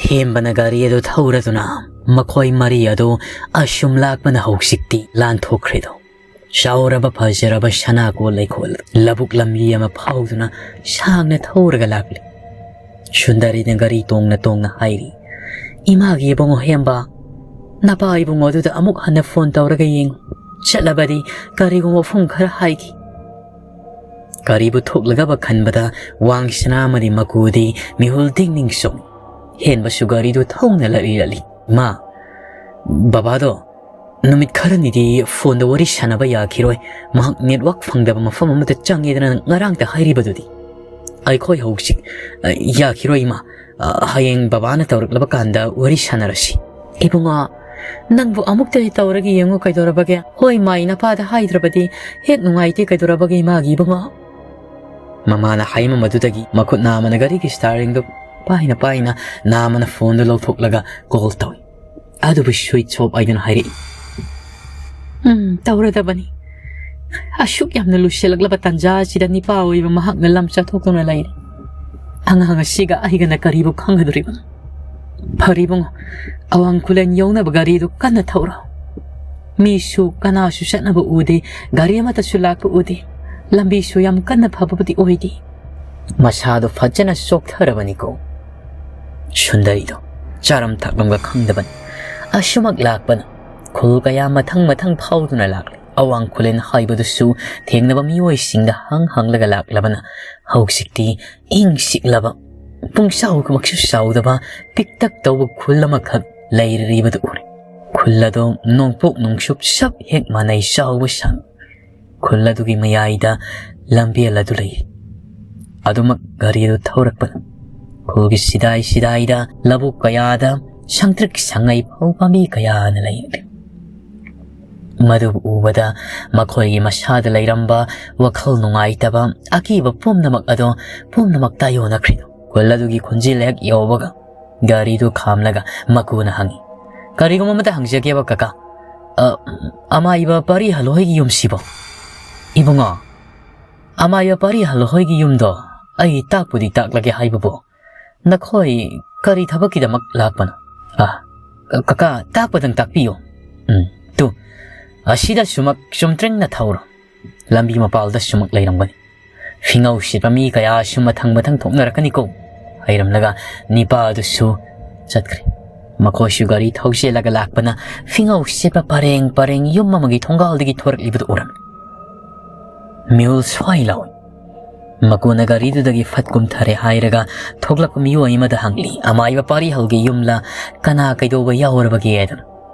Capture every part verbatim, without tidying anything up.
ꯊꯦꯝꯕꯅ ꯒꯥꯔꯤ ꯑꯗꯨ ꯊꯧꯔꯗꯨꯅ ꯃꯈꯣꯏ ꯃꯔꯤ ꯑꯗꯨ ꯑꯁꯨꯝ ꯂꯥꯛꯄꯅ ꯍꯧꯖꯤꯛꯇꯤ ꯂꯥꯟꯊꯣꯛꯈ꯭ꯔꯦꯗꯣ꯫ ꯆꯥꯎꯔꯕ ꯐꯖꯔꯕ ꯁꯅꯥ ꯀꯣ ꯂꯩꯈꯣꯜ ꯂꯧꯕꯨꯛ ꯂꯝꯕꯤ ꯑꯃ ꯐꯥꯎꯗꯨꯅ ꯁꯥꯡꯅ ꯊꯧꯔꯒ ꯂꯥꯛꯂꯤ꯫ ꯁꯨꯟꯗꯔꯤꯅ ꯒꯥꯔꯤ ꯇꯣꯡꯅ ꯇꯣꯡꯅ ꯍꯥꯏꯔꯤ, "ꯏꯃꯥꯒꯤ ꯏꯕꯨꯡꯉꯣ ꯍꯦꯝꯕ, ꯅꯄꯥ ꯏꯕꯨꯡꯉꯣ ꯑꯗꯨꯗ ꯑꯃꯨꯛ ꯍꯟꯅ ꯐꯣꯟ ꯇꯧꯔꯒ ꯌꯦꯡꯉꯨ꯫ ꯆꯠꯂꯕꯗꯤ ꯀꯔꯤꯒꯨꯝꯕ ꯋꯥꯐꯝ ꯈꯔ ꯍꯥꯏꯒꯦ꯫" ꯒꯥꯔꯤꯕꯨ ꯊꯣꯛꯂꯒꯕ ꯈꯟꯕꯗ ꯋꯥꯡ ꯁꯅꯥ ꯑꯃꯗꯤ ꯃꯀꯨꯗꯤ ꯃꯤꯍꯨꯜ ꯗꯤꯡ ꯗꯤꯡ ꯆꯣꯡꯏ꯫ ꯍꯦꯟꯕꯁꯨ ꯒꯥꯔꯤꯗꯨ ꯊꯧꯅ ꯂꯩꯔꯛꯂꯤ꯫ "ꯏꯃꯥ, ꯕꯕꯥꯗꯣ ꯅꯨꯃꯤꯠ ꯈꯔꯅꯤꯗꯤ ꯐꯣꯟꯗ ꯋꯥꯔꯤ ꯁꯥꯟꯅꯕ ꯌꯥꯈꯤꯔꯣꯏ꯫ ꯃꯍꯥꯛ ꯅꯦꯠꯋꯥꯛ ꯐꯪꯗꯕ ꯃꯐꯝ ꯑꯃꯗ ꯆꯪꯉꯦꯗꯅ ꯉꯔꯥꯡꯇ ꯍꯥꯏꯔꯤꯕꯗꯨꯗꯤ꯫" "ꯑꯩꯈꯣꯏ ꯍꯧꯖꯤꯛ, ꯑ, ꯌꯥꯈꯤꯔꯣꯏ ꯏꯃꯥ꯫ ꯑ, ꯍꯌꯦꯡ ꯕꯕꯥꯅ ꯇꯧꯔꯛꯂꯕ ꯀꯥꯟꯗ ꯋꯥꯔꯤ ꯁꯥꯟꯅꯔꯁꯤ꯫" "ꯏꯕꯨꯡꯉꯣ, ꯅꯪꯕꯨ ꯑꯃꯨꯛꯇꯗꯤ ꯇꯧꯔꯒ ꯌꯦꯡꯉꯨ ꯀꯩꯗꯧꯔꯕꯒꯦ? ꯍꯣꯏ ꯃꯥꯏ ꯅꯄꯥꯗ ꯍꯥꯏꯗ꯭ꯔꯕꯗꯤ ꯍꯦꯛ ꯅꯨꯡꯉꯥꯏꯇꯦ ꯀꯩꯗꯧꯔꯕꯒꯦ ꯏꯃꯥꯒꯤ ꯏꯕꯨꯡꯉꯣ?" ꯃꯃꯥꯅ ꯍꯥꯏꯃꯝꯕꯗꯨꯗꯒꯤ ꯃꯈꯨꯠ ꯅꯥꯝꯃꯅ ꯒꯥꯔꯤꯒꯤ ꯁ꯭ꯇꯥꯔꯤꯡꯗꯨ ꯄꯥꯏꯅ ꯄꯥꯏꯅ ꯅꯥꯝꯃꯅ ꯐꯣꯟꯗꯨ ꯂꯧꯊꯣꯛꯂꯒ ꯀꯣꯜ ꯇꯧꯏ꯫ ꯑꯗꯨꯕꯨ ꯁ꯭ꯋꯤꯆ ꯑꯣꯐ ꯍꯥꯏꯗꯨꯅ ꯍꯥꯏꯔꯛꯏ꯫ "ꯎꯝ, ꯇꯧꯔꯗꯕꯅꯤ꯫ ꯑꯁꯨꯛ ꯌꯥꯝꯅ ꯂꯨꯁꯤꯜꯂꯛꯂꯕ ꯇꯥꯟꯖꯥ ꯑꯁꯤꯗ ꯅꯤꯄꯥ ꯑꯣꯏꯕ ꯃꯍꯥꯛꯅ ꯂꯝ ꯆꯠꯊꯣꯛꯇꯨꯅ ꯂꯩꯔꯦ꯫ ꯑꯉꯥꯡ ꯑꯁꯤꯒ ꯑꯩꯒꯅ ꯀꯔꯤꯕꯨ ꯈꯪꯒꯗꯣꯔꯤꯕꯅꯣ? ꯐꯔꯦ ꯏꯕꯨꯡꯉꯣ, ꯑꯋꯥꯡ ꯈꯨꯂꯦꯟ ꯌꯧꯅꯕ ꯒꯥꯔꯤꯗꯨ ꯀꯟꯅ ꯊꯧꯔꯣ꯫ ꯃꯤꯁꯨ ꯀꯅꯥꯁꯨ ꯆꯠꯅꯕ ꯎꯗꯦ, ꯒꯥꯔꯤ ꯑꯃꯠꯇꯁꯨ ꯂꯥꯛꯄ ꯎꯗꯦ꯫ ꯂꯝꯕꯤꯁꯨ ꯌꯥꯝ ꯀꯟꯅ ꯐꯕꯕꯨꯗꯤ ꯑꯣꯏꯗꯦ꯫" ꯃꯁꯥꯗꯣ ꯐꯖꯅ ꯆꯣꯛꯊꯔꯕꯅꯤꯀꯣ ꯁꯨꯟꯗꯔꯤꯗꯣ꯫ ꯆꯥꯔꯝ ꯊꯛꯂꯝꯒ ꯈꯪꯗꯕꯅꯤ꯫ ꯑꯁꯨꯃꯛ ꯂꯥꯛꯄꯅ ꯈꯨꯜ ꯀꯌꯥ ꯃꯊꯪ ꯃꯊꯪ ꯐꯥꯎꯗꯨꯅ ꯂꯥꯛꯂꯦ꯫ ꯑꯋꯥꯡ ꯈꯨꯂꯦꯟ ꯍꯥꯏꯕꯗꯨꯁꯨ ꯊꯦꯡꯅꯕ ꯃꯤꯑꯣꯏꯁꯤꯡꯗ ꯍꯪ ꯍꯪꯂꯒ ꯂꯥꯛꯂꯕꯅ ꯍꯧꯖꯤꯛꯇꯤ ꯏꯪ ꯆꯤꯛꯂꯕ, ꯄꯨꯡꯆꯥꯎꯃꯛꯁꯨ ꯆꯥꯎꯗꯕ, ꯄꯤꯛꯇꯛ ꯇꯧꯕ ꯈꯨꯜ ꯑꯃꯈꯛ ꯂꯩꯔꯤꯕꯗꯨ ꯎꯔꯦ꯫ ꯈꯨꯜ ꯑꯗꯨ ꯅꯣꯡꯄꯣꯛ ꯅꯣꯡꯆꯨꯞ ꯆꯞ ꯍꯦꯛ ꯃꯥꯟꯅꯩ ꯆꯥꯎꯕ ꯁꯪ꯫ ꯈꯨꯜ ꯑꯗꯨꯒꯤ ꯃꯌꯥꯏꯗ ꯂꯝꯕꯦꯜ ꯑꯗꯨ ꯂꯩ꯫ ꯑꯗꯨꯃꯛ ꯒꯥꯔꯤ ꯑꯗꯨ ꯊꯧꯔꯛꯄꯅ ꯈꯨꯜꯒꯤ ꯁꯤꯗꯥꯏ ꯁꯤꯗꯥꯏꯗ ꯂꯧꯕꯨꯛ ꯀꯌꯥꯗ ꯁꯪꯇ꯭ꯔꯤꯛ ꯁꯪꯉꯩ ꯐꯧ ꯄꯥꯝꯕꯤ ꯀꯌꯥꯅ ꯂꯩꯔꯤ꯫ ꯃꯗꯨꯕꯨ ꯎꯕꯗ ꯃꯈꯣꯏꯒꯤ ꯃꯁꯥꯗ ꯂꯩꯔꯝꯕ ꯋꯥꯈꯜ ꯅꯨꯡꯉꯥꯏꯇꯕ, ꯑꯀꯤꯕ ꯄꯨꯝꯅꯃꯛ ꯑꯗꯣ ꯄꯨꯝꯅꯃꯛ ꯇꯥꯏꯌꯣꯟꯅꯈ꯭ꯔꯦ꯫ ꯈꯨꯜ ꯑꯗꯨꯒꯤ ꯈꯣꯟꯖꯦꯜ ꯍꯦꯛ ꯌꯧꯕꯒ ꯒꯥꯔꯤꯗꯨ ꯈꯥꯝꯂꯒ ꯃꯀꯨꯅ ꯍꯪꯉꯤ, "ꯀꯔꯤꯒꯨꯝꯕ ꯑꯃꯇ ꯍꯪꯖꯒꯦꯕ ꯀꯀꯥ꯫ ꯑ, ꯑꯃꯥꯏꯕ ꯄꯥꯔꯤ ꯍꯜꯂꯣꯏꯒꯤ ꯌꯨꯝꯁꯤꯕꯣ?" "ꯏꯕꯨꯡꯉꯣ, ꯑꯃꯥꯏꯕ ꯄꯥꯔꯤ ꯍꯜꯂꯣꯏꯒꯤ ꯌꯨꯝꯗꯣ ꯑꯩ ꯇꯥꯛꯄꯨꯗꯤ ꯇꯥꯛꯂꯒꯦ ꯍꯥꯏꯕꯕꯨ, ꯅꯈꯣꯏ ꯀꯔꯤ ꯊꯕꯛꯀꯤꯗꯃꯛ ꯂꯥꯛꯄꯅꯣ? ꯑꯥ, ꯀ-, ꯀꯀꯥ, ꯇꯥꯛꯄꯗꯪ ꯇꯥꯛꯄꯤꯌꯨ꯫ ꯎꯝ, ꯇꯨ, ꯑꯁꯤꯗ ꯁꯨꯃꯛ ꯆꯨꯝꯇ꯭ꯔꯤꯡꯅ ꯊꯧꯔꯣ꯫ ꯂꯝꯕꯤ ꯃꯄꯥꯜꯗ ꯁꯨꯃꯛ ꯂꯩꯔꯝꯒꯅꯤ꯫ ꯐꯤꯉꯧ ꯁꯤꯠꯄ ꯃꯤ ꯀꯌꯥꯁꯨ ꯃꯊꯪ ꯃꯊꯪ ꯊꯣꯛꯅꯔꯛꯀꯅꯤꯀꯣ꯫ ꯍꯥꯏꯔꯝꯂꯒ ꯅꯤꯄꯥ ꯑꯗꯨꯁꯨ ꯆꯠꯈ꯭ꯔꯦ꯫ ꯃꯈꯣꯏꯁꯨ ꯒꯥꯔꯤ ꯊꯧꯖꯤꯜꯂꯒ ꯂꯥꯛꯄꯅ ꯐꯤꯉꯧ ꯁꯤꯠꯄ ꯄꯔꯦꯡ ꯄꯔꯦꯡ ꯌꯨꯝ ꯑꯃꯒꯤ ꯊꯣꯡꯒꯥꯜꯗꯒꯤ ꯊꯣꯔꯛꯂꯤꯕꯗꯨ ꯎꯔꯝꯃꯤ꯫ ꯃꯤꯍꯨꯜ ꯁ꯭ꯋꯥꯏ ꯂꯥꯎꯏ꯫ ꯃꯀꯨꯅ ꯒꯥꯔꯤꯗꯨꯗꯒꯤ ꯐꯠ ꯀꯨꯝꯊꯔꯦ ꯍꯥꯏꯔꯒ ꯊꯣꯛꯂꯛꯄ ꯃꯤꯑꯣꯏ ꯑꯃꯗ ꯍꯪꯂꯤ, "ꯑꯃꯥꯏꯕ ꯄꯥꯔꯤꯍꯜꯒꯤ ꯌꯨꯝꯂ, ꯀꯅꯥ ꯀꯩꯗꯧꯕ ꯌꯥꯎꯔꯕꯒꯦ?" ꯍꯥꯏꯗꯨꯅ꯫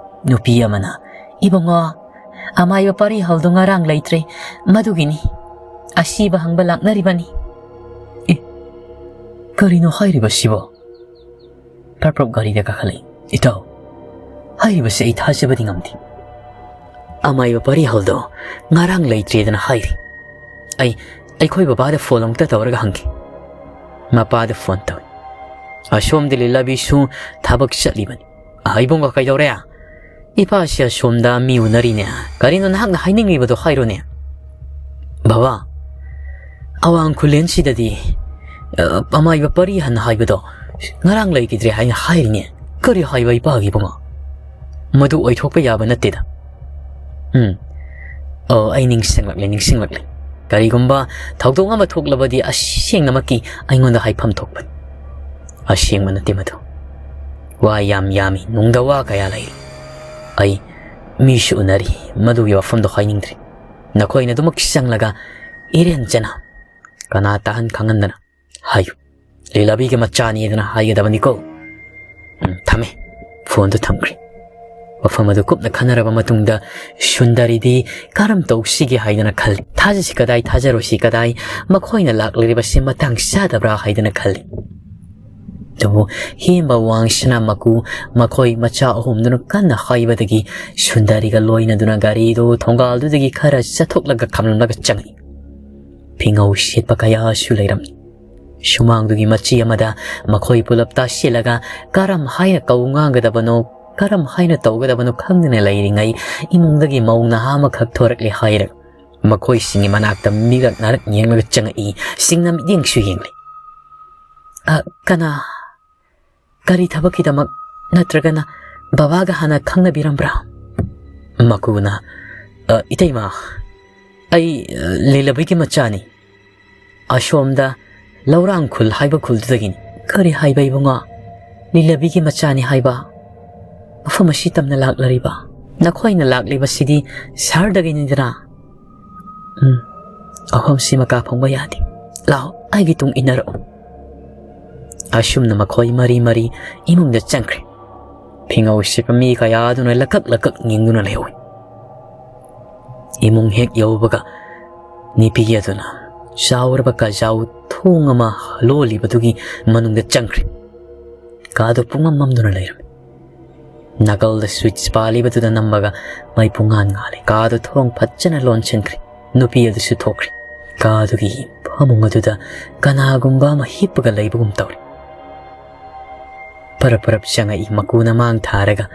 ꯅꯨꯄꯤ ꯑꯃꯅ, "ꯏꯕꯨꯡꯉꯣ, ꯑꯃꯥꯏꯕ ꯄꯥꯔꯤꯍꯜꯗꯨ ꯉꯔꯥꯡ ꯂꯩꯇ꯭ꯔꯦ, ꯃꯗꯨꯒꯤꯅꯤ ꯑꯁꯤꯕ ꯍꯪꯕ ꯂꯥꯛꯅꯔꯤꯕꯅꯤ"꯫ ꯑꯦ, ꯀꯔꯤꯅꯣ ꯍꯥꯏꯔꯤꯕꯁꯤꯕꯣ? ꯄ꯭ꯔꯞ ꯄ꯭ꯔꯞ ꯒꯥꯔꯤꯗ ꯀꯥꯈꯠꯂꯛꯏ꯫ "ꯏꯇꯥꯎ, ꯍꯥꯏꯔꯤꯕꯁꯤ ꯑꯩ ꯊꯥꯖꯕꯗꯤ ꯉꯝꯗꯦ꯫ ꯑꯃꯥꯏꯕ ꯄꯥꯔꯤꯍꯜꯗꯣ ꯉꯔꯥꯡ ꯂꯩꯇ꯭ꯔꯦꯗꯅ ꯍꯥꯏꯔꯤ꯫ ꯑꯩ, ꯑꯩꯈꯣꯏ ꯕꯕꯥꯗ ꯐꯣꯟ ꯑꯃꯨꯛꯇ ꯇꯧꯔꯒ ꯍꯪꯒꯦ"꯫ ꯃꯄꯥꯗ ꯐꯣꯟ ꯇꯧꯏ꯫ ꯑꯁꯣꯝꯗ ꯂꯤꯂꯥꯕꯤꯁꯨ ꯊꯕꯛ ꯆꯠꯂꯤꯕꯅꯤ꯫ "ꯑ, ꯏꯕꯨꯡꯉꯣ, ꯀꯩꯗꯧꯔꯦ? ꯏꯄꯥꯁꯤ ꯑꯁꯣꯝꯗ ꯃꯤ ꯎꯅꯔꯤꯅꯦ꯫ ꯀꯔꯤꯅꯣ ꯅꯍꯥꯛꯅ ꯍꯥꯏꯅꯤꯡꯂꯤꯕꯗꯣ ꯍꯥꯏꯔꯣꯅꯦ"꯫ "ꯕꯕꯥ, ꯑꯋꯥꯡ ꯈꯨꯂꯦꯟꯁꯤꯗꯗꯤ, ꯑ, ꯑꯃꯥꯏꯕ ꯄꯥꯔꯤꯍꯜ ꯍꯥꯏꯕꯗꯣ ꯉꯔꯥꯡ ꯂꯩꯈꯤꯗ꯭ꯔꯦ ꯍꯥꯏꯅ ꯍꯥꯏꯔꯤꯅꯦ"꯫ "ꯀꯔꯤ ꯍꯥꯏꯕ ꯏꯄꯥꯒꯤ ꯏꯕꯨꯡꯉꯣ? ꯃꯗꯨ ꯑꯣꯏꯊꯣꯛꯄ ꯌꯥꯕ ꯅꯠꯇꯦꯗ"꯫ "ꯎꯝ, ꯑꯣ, ꯑꯩ ꯅꯤꯡꯁꯤꯡꯂꯛꯂꯦ, ꯅꯤꯡꯁꯤꯡꯂꯛꯂꯦ꯫ ꯀꯔꯤꯒꯨꯝꯕ ꯊꯧꯗꯣꯛ ꯑꯃ ꯊꯣꯛꯂꯕꯗꯤ ꯑꯁꯦꯡꯅꯃꯛꯀꯤ ꯑꯩꯉꯣꯟꯗ ꯍꯥꯏꯐꯝ ꯊꯣꯛꯄꯅꯤ"꯫ "ꯑꯁꯦꯡꯕ ꯅꯠꯇꯦ ꯃꯗꯨ꯫ ꯋꯥ ꯌꯥꯝ ꯌꯥꯝꯃꯤ, ꯅꯨꯡꯗ ꯋꯥ ꯀꯌꯥ ꯂꯩꯔꯤ꯫ ꯑꯩ ꯃꯤꯁꯨ ꯎꯅꯔꯤ, ꯃꯗꯨꯒꯤ ꯋꯥꯐꯝꯗꯣ ꯍꯥꯏꯅꯤꯡꯗ꯭ꯔꯤ꯫ ꯅꯈꯣꯏꯅ ꯑꯗꯨꯃꯛ ꯆꯪꯂꯒ ꯏꯔꯦꯟꯖꯅ ꯀꯅꯥ ꯇꯥꯍꯟ ꯈꯪꯍꯟꯗꯅ ꯍꯥꯏꯌꯨ꯫ ꯂꯤꯂꯥꯕꯤꯒꯤ ꯃꯆꯥꯅꯤꯗꯅ ꯍꯥꯏꯒꯗꯕꯅꯤꯀꯣ"꯫ ꯎꯝ, ꯊꯝꯃꯦ꯫ ꯐꯣꯟꯗꯨ ꯊꯝꯈ꯭ꯔꯦ꯫ ꯋꯥꯐꯝ ꯑꯗꯨ ꯀꯨꯞꯅ ꯈꯟꯅꯔꯕ ꯃꯇꯨꯡꯗ ꯁꯨꯟꯗꯔꯤꯗꯤ ꯀꯔꯝ ꯇꯧꯁꯤꯒꯦ ꯍꯥꯏꯗꯅ ꯈꯜꯂꯤ꯫ ꯊꯥꯖꯁꯤ ꯀꯗꯥꯏ, ꯊꯥꯖꯔꯣꯏꯁꯤ ꯀꯗꯥꯏ, ꯃꯈꯣꯏꯅ ꯂꯥꯛꯂꯤꯕꯁꯤ ꯃꯇꯥꯡ ꯆꯥꯗꯕ꯭ꯔꯥ ꯍꯥꯏꯗꯅ ꯈꯜꯂꯤ꯫ ꯑꯗꯨꯕꯨ ꯍꯦꯝꯕ ꯋꯥꯡꯁꯅꯥ ꯃꯀꯨ ꯃꯈꯣꯏ ꯃꯆꯥ ꯑꯍꯨꯝꯗꯨꯅ ꯀꯟꯅ ꯍꯥꯏꯕꯗꯒꯤ ꯁꯨꯟꯗꯔꯤꯒ ꯂꯣꯏꯅꯗꯨꯅ ꯒꯥꯔꯤꯗꯨ ꯊꯣꯡꯒꯥꯜꯗꯨꯗꯒꯤ ꯈꯔ ꯆꯠꯊꯣꯛꯂꯒ ꯈꯥꯝꯂꯝꯂꯒ ꯆꯪꯉꯛꯏ꯫ ꯐꯤꯉꯧ ꯁꯦꯠꯄ ꯀꯌꯥꯁꯨ ꯂꯩꯔꯝꯃꯤ꯫ ꯁꯨꯃꯥꯡꯗꯨꯒꯤ ꯃꯆꯤ ꯑꯃꯗ ꯃꯈꯣꯏ ꯄꯨꯂꯞ ꯇꯥꯁꯤꯜꯂꯒ ꯀꯔꯝ ꯍꯥꯏꯅ ꯀꯧ ꯉꯥꯡꯒꯗꯕꯅꯣ, ꯀꯔꯝ ꯍꯥꯏꯅ ꯇꯧꯒꯗꯕꯅꯣ ꯈꯪꯗꯅ ꯂꯩꯔꯤꯉꯩ ꯏꯃꯨꯡꯗꯒꯤ ꯃꯧ ꯅꯍꯥ ꯑꯃꯈꯛ ꯊꯣꯔꯛꯂꯦ ꯍꯥꯏꯔꯒ ꯃꯈꯣꯏꯁꯤꯡꯒꯤ ꯃꯅꯥꯛꯇ ꯃꯤꯔꯛ ꯅꯥꯔꯛ ꯌꯦꯡꯂꯒ ꯆꯪꯉꯛꯏ꯫ ꯁꯤꯡꯅ ꯃꯤꯠꯌꯦꯡꯁꯨ ꯌꯦꯡꯂꯦ꯫ "ꯑ, ꯀꯅꯥ?" ꯀꯔꯤ ꯊꯕꯛꯀꯤꯗꯃꯛ? ꯅꯠꯇ꯭ꯔꯒꯅ ꯕꯕꯥꯒ ꯍꯥꯟꯅ ꯈꯪꯅꯕꯤꯔꯝꯕ꯭ꯔꯥ?" ꯃꯀꯨꯅ, "ꯑ, ꯏꯇꯩꯃ, ꯑꯩ, ꯑ, ꯂꯤꯂꯕꯤꯒꯤ ꯃꯆꯥꯅꯤ꯫ ꯑꯁꯣꯝꯗ ꯂꯧꯔꯥꯡ ꯈꯨꯜ ꯍꯥꯏꯕ ꯈꯨꯜꯗꯨꯗꯒꯤꯅꯤ꯫" "ꯀꯔꯤ ꯍꯥꯏꯕ ꯏꯕꯨꯡꯉꯣ? ꯂꯤꯂꯕꯤꯒꯤ ꯃꯆꯥꯅꯤ ꯍꯥꯏꯕ? ꯃꯐꯝ ꯑꯁꯤ ꯇꯝꯅ ꯂꯥꯛꯂꯔꯤꯕ? ꯅꯈꯣꯏꯅ ꯂꯥꯛꯂꯤꯕꯁꯤꯗꯤ ꯁꯍꯔꯗꯒꯤꯅꯤꯗꯅ?" "ꯎꯝ, ꯑꯍꯨꯝꯁꯤ ꯃꯀꯥ ꯐꯣꯡꯕ ꯌꯥꯗꯦ꯫ ꯂꯥꯛꯑꯣ, ꯑꯩꯒꯤ ꯇꯨꯡ ꯏꯟꯅꯔꯛꯎ꯫" ꯑꯁꯨꯝꯅ ꯃꯈꯣꯏ ꯃꯔꯤ ꯃꯔꯤ ꯏꯃꯨꯡꯗ ꯆꯪꯈ꯭ꯔꯦ꯫ ꯐꯤꯉꯧ ꯁꯤꯠꯄ ꯃꯤ ꯀꯌꯥ ꯑꯗꯨꯅ ꯂꯀꯛ ꯂꯀꯛ ꯌꯦꯡꯗꯨꯅ ꯂꯩꯍꯧꯏ꯫ ꯏꯃꯨꯡ ꯍꯦꯛ ꯌꯧꯕꯒ ꯅꯨꯄꯤ ꯑꯗꯨꯅ ꯆꯥꯎꯔꯕ ꯀꯥꯖꯥꯎ ꯊꯣꯡ ꯑꯃ ꯂꯣꯜꯂꯤꯕꯗꯨꯒꯤ ꯃꯅꯨꯡꯗ ꯆꯪꯈ꯭ꯔꯦ꯫ ꯀꯥꯗꯨ ꯄꯨꯡꯃꯝ ꯃꯝꯗꯨꯅ ꯂꯩꯔꯝꯃꯤ꯫ ꯅꯥꯀꯜꯗ ꯁ꯭ꯋꯤꯠꯆ ꯄꯥꯜꯂꯤꯕꯗꯨꯗ ꯅꯝꯃꯒ ꯃꯩ ꯄꯨꯡꯉꯥꯟ ꯉꯥꯜꯂꯦ꯫ ꯀꯥꯗꯨ ꯊꯣꯡ ꯐꯖꯅ ꯂꯣꯟꯁꯤꯟꯈ꯭ꯔꯦ꯫ ꯅꯨꯄꯤ ꯑꯗꯨꯁꯨ ꯊꯣꯛꯈ꯭ꯔꯦ꯫ ꯀꯥꯗꯨꯒꯤ ꯐꯃꯨꯡ ꯑꯗꯨꯗ ꯀꯅꯥꯒꯨꯝꯕ ꯑꯃ ꯍꯤꯞꯄꯒ ꯂꯩꯕꯒꯨꯝ ꯇꯧꯔꯦ꯫ ꯄꯔꯞ ꯄꯔꯞ ꯆꯪꯉꯛꯏ꯫ ꯃꯀꯨꯅ ꯃꯥꯡ ꯊꯥꯔꯒ,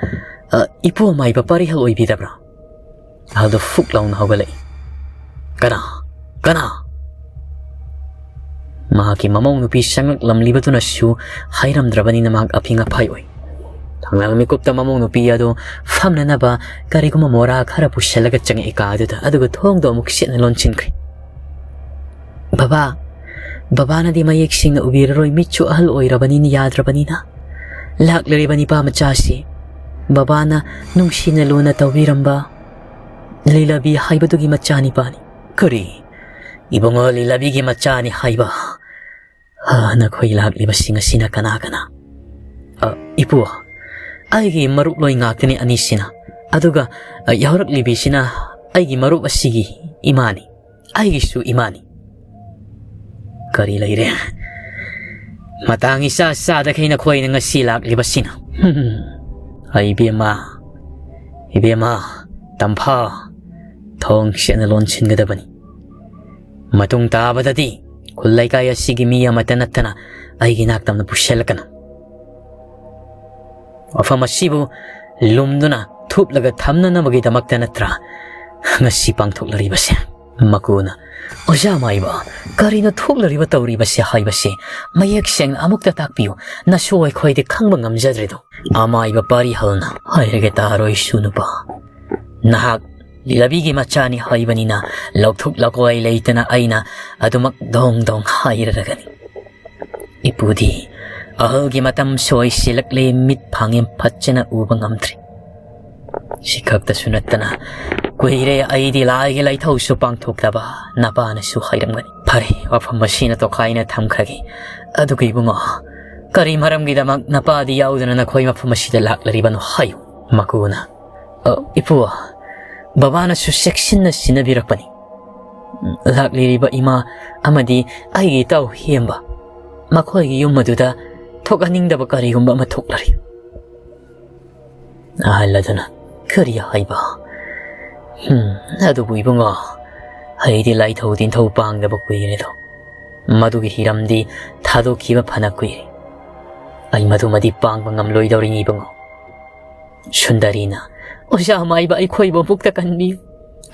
"ꯑ, ꯏꯄꯨ ꯑꯃꯥꯏꯕ ꯄꯥꯔꯤꯍꯜ ꯑꯣꯏꯕꯤꯗꯕ꯭ꯔꯥ?" ꯑꯍꯜꯗꯨ ꯐꯨꯛ ꯂꯥꯎꯅ ꯍꯧꯒꯠꯂꯛꯏ꯫ "ꯀꯅꯥ? ꯀꯅꯥ?" ꯃꯍꯥꯛꯀꯤ ꯃꯃꯧ ꯅꯨꯄꯤ ꯆꯪꯂꯛꯂꯝꯂꯤꯕꯗꯨꯅꯁꯨ ꯍꯥꯏꯔꯝꯗ꯭ꯔꯕꯅꯤꯅ ꯃꯍꯥꯛ ꯑꯐꯤꯡ ꯑꯐꯥꯏ ꯑꯣꯏ꯫ ꯊꯪꯅꯕ ꯃꯤꯀꯨꯞꯇ ꯃꯃꯧ ꯅꯨꯄꯤ ꯑꯗꯨ ꯐꯝꯅꯅꯕ ꯀꯔꯤꯒꯨꯝꯕ ꯃꯣꯔꯥ ꯈꯔ ꯄꯨꯁꯤꯜꯂꯒ ꯆꯪꯉꯛꯏ ꯀꯥ ꯑꯗꯨꯗ, ꯑꯗꯨꯒ ꯊꯣꯡꯗꯣ ꯑꯃꯨꯛ ꯆꯦꯠꯅ ꯂꯣꯟꯁꯤꯟꯈ꯭ꯔꯦ꯫ "ꯕꯕꯥ, ꯕꯕꯥꯅꯗꯤ ꯃꯌꯦꯛ ꯁꯦꯡꯅ ꯎꯕꯤꯔꯔꯣꯏ, ꯃꯤꯠꯁꯨ ꯑꯍꯜ ꯑꯣꯏꯔꯕꯅꯤꯅ ꯌꯥꯗ꯭ꯔꯕꯅꯤꯅ꯫ ꯂꯥꯛꯂꯤꯕ ꯅꯤꯄꯥ ꯃꯆꯥꯁꯤ ꯕꯕꯥꯅ ꯅꯨꯡꯁꯤꯅ ꯂꯨꯅ ꯇꯧꯕꯤꯔꯝꯕ ꯂꯤꯂꯕꯤ ꯍꯥꯏꯕꯗꯨꯒꯤ ꯃꯆꯥꯅꯤꯄꯥꯅꯤ꯫" "ꯀꯔꯤ? ꯏꯕꯨꯡꯉꯣ ꯂꯤꯂꯕꯤꯒꯤ ꯃꯆꯥꯅꯤ ꯍꯥꯏꯕ? ꯍꯥ, ꯅꯈꯣꯏ ꯂꯥꯛꯂꯤꯕꯁꯤꯡ ꯑꯁꯤꯅ ꯀꯅꯥ ꯀꯅꯥ?" "ꯑ, ꯏꯄꯨ, ꯑꯩꯒꯤ ꯃꯔꯨꯞꯂꯣꯏ ꯉꯥꯛꯇꯅꯤ ꯑꯅꯤꯁꯤꯅ꯫ ꯑꯗꯨꯒ, ꯑ, ꯌꯥꯎꯔꯛꯂꯤꯕꯤꯁꯤꯅ ꯑꯩꯒꯤ ꯃꯔꯨꯞ ꯑꯁꯤꯒꯤ ꯏꯃꯥꯅꯤ꯫ ꯑꯩꯒꯤꯁꯨ ꯏꯃꯥꯅꯤ꯫" "ꯀꯔꯤ ꯂꯩꯔꯦ? ꯃꯇꯥꯡ ꯏꯆꯥ ꯆꯥꯗꯈꯩ ꯅꯈꯣꯏꯅ ꯉꯁꯤ ꯂꯥꯛꯂꯤꯕꯁꯤꯅ?" "ꯍꯨꯝ, ꯏꯕꯦꯝꯃ, ꯏꯕꯦꯝꯃ, ꯇꯝꯐꯥ, ꯊꯣꯡ ꯁꯦꯠꯅ ꯂꯣꯟꯁꯤꯟꯒꯗꯕꯅꯤ꯫ ꯃꯇꯨꯡ ꯇꯥꯕꯗꯗꯤ ꯈꯨꯜ ꯂꯩꯀꯥꯏ ꯑꯁꯤꯒꯤ ꯃꯤ ꯑꯃꯠꯇ ꯅꯠꯇꯅ ꯑꯩꯒꯤ ꯅꯥꯛꯇꯝꯅ ꯄꯨꯁꯤꯜꯂꯛꯀꯅꯨ꯫ ꯋꯥꯐꯝ ꯑꯁꯤꯕꯨ ꯂꯨꯝꯗꯨꯅ ꯊꯨꯞꯂꯒ ꯊꯝꯅꯅꯕꯒꯤꯗꯃꯛꯇ ꯅꯠꯇ꯭ꯔꯥ ꯉꯁꯤ ꯄꯥꯡꯊꯣꯛꯂꯔꯤꯕꯁꯦ?" ꯃꯀꯨꯅ, "ꯑꯣꯖꯥ ꯃꯥꯏꯕ, ꯀꯔꯤꯅꯣ ꯊꯣꯛꯂꯔꯤꯕ ꯇꯧꯔꯤꯕꯁꯦ ꯍꯥꯏꯕꯁꯦ ꯃꯌꯦꯛ ꯁꯦꯡꯅ ꯑꯃꯨꯛꯇ ꯇꯥꯛꯄꯤꯌꯨ, ꯅꯁꯨ ꯑꯩꯈꯣꯏꯗꯤ ꯈꯪꯕ ꯉꯝꯖꯗ꯭ꯔꯦꯗꯣ꯫" ꯑꯃꯥꯏꯕ ꯄꯥꯔꯤꯍꯜꯅ, "ꯍꯥꯏꯔꯒꯦ ꯇꯥꯔꯣꯏ ꯁꯨ ꯅꯨꯄꯥ, ꯅꯍꯥꯛ ꯂꯤꯂꯕꯤꯒꯤ ꯃꯆꯥꯅꯤ ꯍꯥꯏꯕꯅꯤꯅ ꯂꯧꯊꯣꯛ ꯂꯧꯀꯣꯏ ꯂꯩꯇꯅ ꯑꯩꯅ ꯑꯗꯨꯃꯛ ꯗꯣꯡ ꯗꯣꯡ ꯍꯥꯏꯔꯔꯒꯅꯤ꯫ ꯏꯄꯨꯗꯤ ꯑꯍꯜꯒꯤ ꯃꯇꯝ ꯁꯣꯏꯁꯤꯜꯂꯛꯂꯦ, ꯃꯤꯠ ꯐꯥꯡꯉꯦ ꯐꯠꯆꯅ ꯎꯕ ꯉꯝꯗ꯭ꯔꯦ꯫ ꯁꯤ ꯈꯛꯇꯁꯨ ꯅꯠꯇꯅ ꯀꯨꯏꯔꯦ ꯑꯩꯗꯤ ꯂꯥꯏꯒꯤ ꯂꯥꯏꯊꯧꯁꯨ ꯄꯥꯡꯊꯣꯛꯇꯕ ꯅꯄꯥꯅꯁꯨ ꯍꯥꯏꯔꯝꯒꯅꯤ꯫ ꯐꯔꯦ, ꯋꯥꯐꯝ ꯑꯁꯤꯅ ꯇꯣꯈꯥꯏꯅ ꯊꯝꯈ꯭ꯔꯒꯦ꯫ ꯑꯗꯨꯒ ꯏꯕꯨꯡꯉꯣ, ꯀꯔꯤ ꯃꯔꯝꯒꯤꯗꯃꯛ ꯅꯄꯥꯗꯤ ꯌꯥꯎꯗꯅ ꯅꯈꯣꯏ ꯃꯐꯝ ꯑꯁꯤꯗ ꯂꯥꯛꯂꯔꯤꯕꯅꯣ ꯍꯥꯏꯌꯨ꯫" ꯃꯀꯨꯅ, "ꯑ, ꯏꯄꯨ, ꯕꯕꯥꯅꯁꯨ ꯆꯦꯛꯁꯤꯟꯅ ꯁꯤꯟꯅꯕꯤꯔꯛꯄꯅꯤ꯫ ꯂꯥꯛꯂꯤꯔꯤꯕ ꯏꯃꯥ ꯑꯃꯗꯤ ꯑꯩꯒꯤ ꯏꯇꯥꯎ ꯍꯦꯝꯕ, ꯃꯈꯣꯏꯒꯤ ꯌꯨꯝ ꯑꯗꯨꯗ ꯊꯣꯛꯍꯟꯅꯤꯡꯗꯕ ꯀꯔꯤꯒꯨꯝꯕ ꯑꯃ ꯊꯣꯛꯂꯔꯤ꯫" ꯑꯍꯜ ꯑꯗꯨꯅ, "ꯀꯔꯤ ꯍꯥꯏꯕ? ꯍꯨꯝ, ꯑꯗꯨꯕꯨ ꯏꯕꯨꯡꯉꯣ, ꯑꯩꯗꯤ ꯂꯥꯏꯊꯧ ꯇꯤꯟꯊꯧ ꯄꯥꯡꯗꯕ ꯀꯨꯏꯔꯦꯗꯣ꯫ ꯃꯗꯨꯒꯤ ꯍꯤꯔꯝꯗꯤ ꯊꯥꯗꯣꯛꯈꯤꯕ ꯐꯅ ꯀꯨꯏꯔꯦ꯫ ꯑꯩ ꯃꯗꯨꯃꯗꯤ ꯄꯥꯡꯕ ꯉꯝꯂꯣꯏꯗꯧꯔꯤꯅꯤ ꯏꯕꯨꯡꯉꯣ꯫" ꯁꯨꯟꯗꯔꯤꯅ, "ꯑꯣꯖꯥ ꯃꯥꯏꯕ, ꯑꯩꯈꯣꯏꯕꯨ ꯑꯃꯨꯛꯇ ꯀꯟꯕꯤꯌꯨ꯫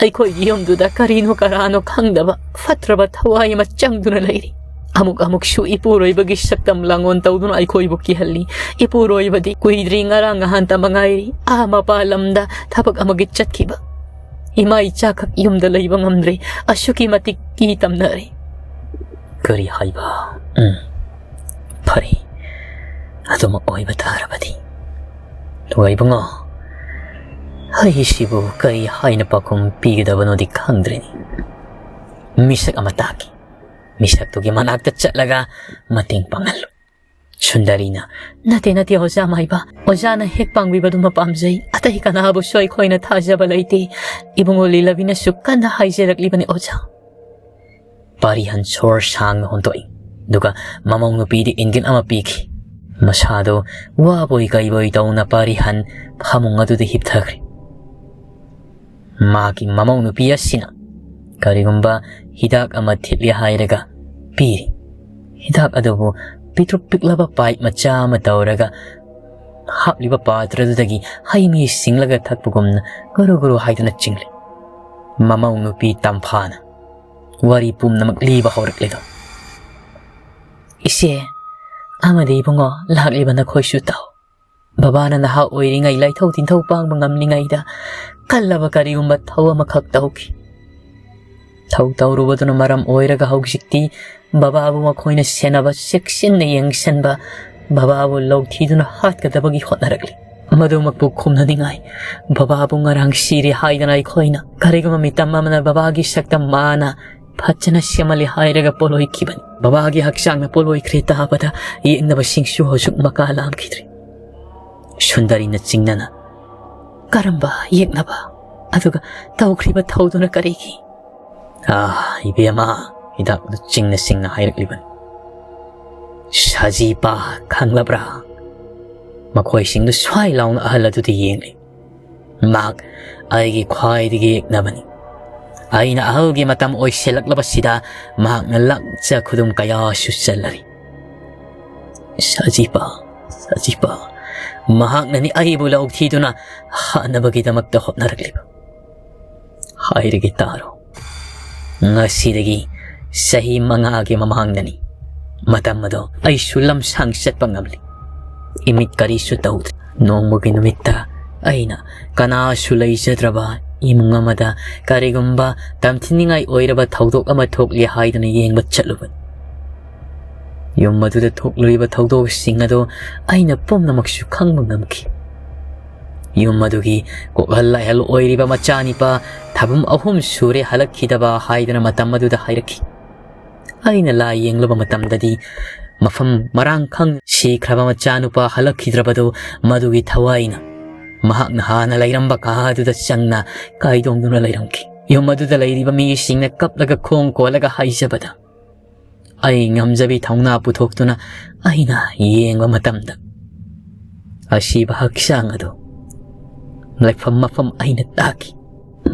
ꯑꯩꯈꯣꯏꯒꯤ ꯌꯨꯝꯗꯨꯗ ꯀꯔꯤꯅꯣ ꯀꯔꯥꯅꯣ ꯈꯪꯗꯕ ꯐꯠꯇ꯭ꯔꯕ ꯊꯋꯥꯏ ꯑꯃ ꯆꯪꯗꯨꯅ ꯂꯩꯔꯤ꯫ ꯑꯃꯨꯛ ꯑꯃꯨꯛꯁꯨ ꯏꯄꯨꯔꯣꯏꯕꯒꯤ ꯁꯛꯇꯝ ꯂꯥꯡꯑꯣꯟ ꯇꯧꯗꯨꯅ ꯑꯩꯈꯣꯏꯕꯨ ꯀꯤꯍꯜꯂꯤ꯫ ꯏꯄꯨꯔꯣꯏꯕꯗꯤ ꯀꯨꯏꯗ꯭ꯔꯤ ꯉꯔꯥꯡ ꯅꯍꯥꯟꯇ ꯃꯉꯥꯏꯔꯤ ꯑꯥ ꯃꯄꯥꯟ ꯂꯝꯗ ꯊꯕꯛ ꯑꯃꯒꯤ ꯆꯠꯈꯤꯕ꯫ ꯏꯃꯥ ꯏꯆꯥꯈꯛ ꯌꯨꯝꯗ ꯂꯩꯕ ꯉꯝꯗ꯭ꯔꯦ꯫ ꯑꯁꯨꯛꯀꯤ ꯃꯇꯤꯛ ꯀꯤ ꯇꯝꯅꯔꯦ꯫" "ꯀꯔꯤ ꯍꯥꯏꯕ? ꯎꯝ, ꯐꯔꯦ, ꯑꯗꯨꯃꯛ ꯑꯣꯏꯕ ꯇꯥꯔꯕꯗꯤ꯫ ꯑꯗꯨꯒ ꯏꯕꯨꯡꯉꯣ, ꯑꯩꯁꯤꯕꯨ ꯀꯔꯤ ꯍꯥꯏꯅ ꯄꯥꯎꯈꯨꯝ ꯄꯤꯒꯗꯕꯅꯣꯗꯤ ꯈꯪꯗ꯭ꯔꯦꯅꯦ꯫ ꯃꯤꯁꯛ ꯑꯃ ꯇꯥꯛꯀꯦ꯫ ꯃꯤꯁꯛꯇꯨꯒꯤ ꯃꯅꯥꯛꯇ ꯆꯠꯂꯒ ꯃꯇꯦꯡ ꯄꯥꯡꯍꯜꯂꯨ꯫" ꯁꯨꯟꯗꯔꯤꯅ, "ꯅꯠꯇꯦ, ꯅꯠꯇꯦ, ꯑꯣꯖꯥ ꯃꯥꯏꯕ꯫ ꯑꯣꯖꯥꯅ ꯍꯦꯛ ꯄꯥꯡꯕꯤꯕꯗꯨꯃ ꯄꯥꯝꯖꯩ꯫ ꯑꯇꯩ ꯀꯅꯥꯕꯨꯁꯨ ꯑꯩꯈꯣꯏꯅ ꯊꯥꯖꯕ ꯂꯩꯇꯦ꯫ ꯏꯕꯨꯡꯉꯣ ꯂꯤꯂꯕꯤꯅꯁꯨ ꯀꯟꯅ ꯍꯥꯏꯖꯔꯛꯂꯤꯕꯅꯤ, ꯑꯣꯖꯥ꯫" ꯄꯥꯔꯤꯍꯟ ꯁꯣꯔ ꯁꯥꯡꯅ ꯍꯣꯟꯗꯣꯛꯏ꯫ ꯑꯗꯨꯒ ꯃꯃꯧ ꯅꯨꯄꯤꯗ ꯏꯪꯒꯤꯠ ꯑꯃ ꯄꯤꯈꯤ꯫ ꯃꯁꯥꯗꯣ ꯋꯥꯕꯣꯏ ꯀꯩꯕꯣꯏ ꯇꯧꯅ ꯄꯥꯔꯤꯍꯟ ꯐꯃꯨꯡ ꯑꯗꯨꯗ ꯍꯤꯞꯊꯈ꯭ꯔꯦ꯫ ꯃꯥꯒꯤ ꯃꯃꯧ ꯅꯨꯄꯤ ꯑꯁꯤꯅ ꯀꯔꯤꯒꯨꯝꯕ ꯍꯤꯗꯥꯛ ꯑꯃ ꯊꯤꯠꯂꯦ ꯍꯥꯏꯔꯒ ꯄꯤꯔꯤ꯫ ꯍꯤꯗꯥꯛ ꯑꯗꯨꯕꯨ ꯄꯤꯛꯇ꯭ꯔꯨ ꯄꯤꯛꯂꯕ ꯄꯥꯏꯞ ꯃꯆꯥ ꯑꯃ ꯇꯧꯔꯒ ꯍꯥꯞꯂꯤꯕ ꯄꯥꯇ꯭ꯔꯗꯨꯗꯒꯤ ꯍꯩ ꯃꯍꯤ ꯁꯤꯡꯂꯒ ꯊꯛꯄꯒꯨꯝꯅ ꯒꯨꯔꯨ ꯒꯨꯔꯨ ꯍꯥꯏꯗꯨꯅ ꯆꯤꯡꯂꯤ꯫ ꯃꯃꯧ ꯅꯨꯄꯤ ꯇꯝꯐꯥꯅ ꯋꯥꯔꯤ ꯄꯨꯝꯅꯃꯛ ꯂꯤꯕ ꯍꯧꯔꯛꯂꯤꯗꯣ꯫ "ꯏꯆꯦ ꯑꯃꯗꯤ ꯏꯕꯨꯡꯉꯣ, ꯂꯥꯛꯂꯤꯕ ꯅꯈꯣꯏꯁꯨ ꯇꯥꯎ꯫ ꯕꯕꯥꯅ ꯅꯍꯥ ꯑꯣꯏꯔꯤꯉꯩ ꯂꯥꯏꯊꯧ ꯇꯤꯟꯊꯧ ꯄꯥꯡꯕ ꯉꯝꯂꯤꯉꯩꯗ ꯀꯜꯂꯕ ꯀꯔꯤꯒꯨꯝꯕ ꯊꯧ ꯑꯃꯈꯛ ꯇꯧꯈꯤ꯫ ꯊꯧ ꯇꯧꯔꯨꯕꯗꯨꯅ ꯃꯔꯝ ꯑꯣꯏꯔꯒ ꯍꯧꯖꯤꯛꯇꯤ ꯕꯕꯥꯕꯨ ꯃꯈꯣꯏꯅ ꯁꯦꯟꯅꯕ, ꯆꯦꯛꯁꯤꯟꯅ ꯌꯦꯡꯁꯤꯟꯕ, ꯕꯕꯥꯕꯨ ꯂꯧꯊꯤꯗꯨꯅ ꯍꯥꯠꯀꯗꯕꯒꯤ ꯍꯣꯠꯅꯔꯛꯂꯤ꯫ ꯃꯗꯨꯃꯛꯄꯨ ꯈꯨꯝꯅꯅꯤꯡꯉꯥꯏ ꯕꯕꯥꯕꯨ ꯉꯔꯥꯡ ꯁꯤꯔꯦ ꯍꯥꯏꯗꯅ ꯑꯩꯈꯣꯏꯅ ꯀꯔꯤꯒꯨꯝꯕ ꯃꯤꯇꯝ ꯑꯃꯅ ꯕꯕꯥꯒꯤ ꯁꯛꯇꯝ ꯃꯥꯅ ꯐꯖꯅ ꯁꯦꯝꯍꯜꯂꯦ ꯍꯥꯏꯔꯒ ꯄꯣꯠꯂꯣꯏꯈꯤꯕꯅꯤ꯫ ꯕꯕꯥꯒꯤ ꯍꯛꯆꯥꯡꯅ ꯄꯣꯠꯂꯣꯏꯈ꯭ꯔꯦ ꯇꯥꯕꯗ ꯌꯦꯛꯅꯕꯁꯤꯡꯁꯨ ꯍꯧꯖꯤꯛ ꯃꯀꯥ ꯂꯥꯝꯈꯤꯗ꯭ꯔꯦ꯫ ꯁꯨꯟꯗꯔꯤꯅ ꯆꯤꯡꯅꯅ, "ꯀꯔꯝꯕ ꯌꯦꯛꯅꯕ? ꯑꯗꯨꯒ ꯇꯧꯈ꯭ꯔꯤꯕ ꯊꯧꯗꯨꯅ ꯀꯔꯤꯒꯤ?" "ꯑꯥ, ꯏꯕꯦꯝꯃ," ꯍꯤꯗꯥꯛꯅ ꯆꯤꯡꯅ ꯆꯤꯡꯅ ꯍꯥꯏꯔꯛꯂꯤꯕꯅꯤ꯫ "ꯁꯖꯤꯄꯥ ꯈꯪꯂꯕ꯭ꯔꯥ?" ꯃꯈꯣꯏꯁꯤꯡꯗꯨ ꯁ꯭ꯋꯥꯏ ꯂꯥꯎꯅ ꯑꯍꯜ ꯑꯗꯨꯗ ꯌꯦꯡꯂꯤ꯫ "ꯃꯍꯥꯛ ꯑꯩꯒꯤ ꯈ꯭ꯋꯥꯏꯗꯒꯤ ꯌꯦꯛꯅꯕꯅꯤ꯫ ꯑꯩꯅ ꯑꯍꯜꯒꯤ ꯃꯇꯝ ꯑꯣꯏꯁꯤꯜꯂꯛꯂꯕꯁꯤꯗ ꯃꯍꯥꯛꯅ ꯂꯥꯛꯆ ꯈꯨꯗꯨꯝ ꯀꯌꯥꯁꯨ ꯆꯜꯂꯔꯤ꯫ ꯁꯖꯤꯄꯥ, ꯁꯖꯤꯄꯥ, ꯃꯍꯥꯛꯅꯅꯤ ꯑꯩꯕꯨ ꯂꯧꯊꯤꯗꯨꯅ ꯍꯥꯠꯅꯕꯒꯤꯗꯃꯛꯇ ꯍꯣꯠꯅꯔꯛꯂꯤꯕ꯫ ꯍꯥꯏꯔꯒꯦ ꯇꯥꯔꯣ꯫ ꯉꯁꯤꯗꯒꯤ ꯆꯍꯤ ꯃꯉꯥꯒꯤ ꯃꯃꯥꯡꯗꯅꯤ꯫ ꯃꯇꯝ ꯑꯗꯣ ꯑꯩꯁꯨ ꯂꯝꯁꯥꯡ ꯆꯠꯄ ꯉꯝꯂꯤ꯫ ꯏꯃꯤꯠ ꯀꯔꯤꯁꯨ ꯇꯧꯗ꯭ꯔꯤ꯫ ꯅꯣꯡꯃꯒꯤ ꯅꯨꯃꯤꯠꯇ ꯑꯩꯅ ꯀꯅꯥꯁꯨ ꯂꯩꯖꯗ꯭ꯔꯕ ꯏꯃꯨꯡ ꯑꯃꯗ ꯀꯔꯤꯒꯨꯝꯕ ꯇꯝꯊꯤꯅꯤꯡꯉꯥꯏ ꯑꯣꯏꯔꯕ ꯊꯧꯗꯣꯛ ꯑꯃ ꯊꯣꯛꯂꯤ ꯍꯥꯏꯗꯨꯅ ꯌꯦꯡꯕ ꯆꯠꯂꯨꯕꯅꯤ꯫ ꯌꯨꯝ ꯑꯗꯨꯗ ꯊꯣꯛꯂꯤꯕ ꯊꯧꯗꯣꯛꯁꯤꯡ ꯑꯗꯨ ꯑꯩꯅ ꯄꯨꯝꯅꯃꯛꯁꯨ ꯈꯪꯕ ꯉꯝꯈꯤ꯫ ꯌꯨꯝ ꯑꯗꯨꯒꯤ ꯀꯣꯛꯍꯜ ꯂꯥꯏꯍꯜ ꯑꯣꯏꯔꯤꯕ ꯃꯆꯥꯅꯤꯄꯥ ꯊꯥꯕꯨꯝ ꯑꯍꯨꯝ ꯁꯨꯔꯦ ꯍꯜꯂꯛꯈꯤꯗꯕ ꯍꯥꯏꯗꯅ ꯃꯇꯝ ꯑꯗꯨꯗ ꯍꯥꯏꯔꯛꯈꯤ꯫ ꯑꯩꯅ ꯂꯥꯏ ꯌꯦꯡꯂꯨꯕ ꯃꯇꯝꯗꯗꯤ ꯃꯐꯝ ꯃꯔꯥꯡ ꯈꯪ ꯁꯤꯈ꯭ꯔꯕ ꯃꯆꯥꯅꯨꯄꯥ ꯍꯜꯂꯛꯈꯤꯗ꯭ꯔꯕꯗꯨ ꯃꯗꯨꯒꯤ ꯊꯋꯥꯏꯅ ꯃꯍꯥꯛꯅ ꯍꯥꯟꯅ ꯂꯩꯔꯝꯕ ꯀꯥ ꯑꯗꯨꯗ ꯆꯪꯅ ꯀꯥꯏꯗꯣꯡꯗꯨꯅ ꯂꯩꯔꯝꯈꯤ꯫ ꯌꯨꯝ ꯑꯗꯨꯗ ꯂꯩꯔꯤꯕ ꯃꯤꯁꯤꯡꯅ ꯀꯞꯂꯒ ꯈꯣꯡ ꯀꯣꯜꯂꯒ ꯍꯥꯏꯖꯕꯗ ꯑꯩ ꯉꯝꯖꯕꯤ ꯊꯧꯅꯥ ꯄꯨꯊꯣꯛꯇꯨꯅ ꯑꯩꯅ ꯌꯦꯡꯕ ꯃꯇꯝꯗ ꯑꯁꯤꯕ ꯍꯛꯆꯥꯡ ꯑꯗꯨ ꯂꯩꯐꯝ ꯃꯐꯝ ꯑꯩꯅ ꯇꯥꯛꯈꯤ꯫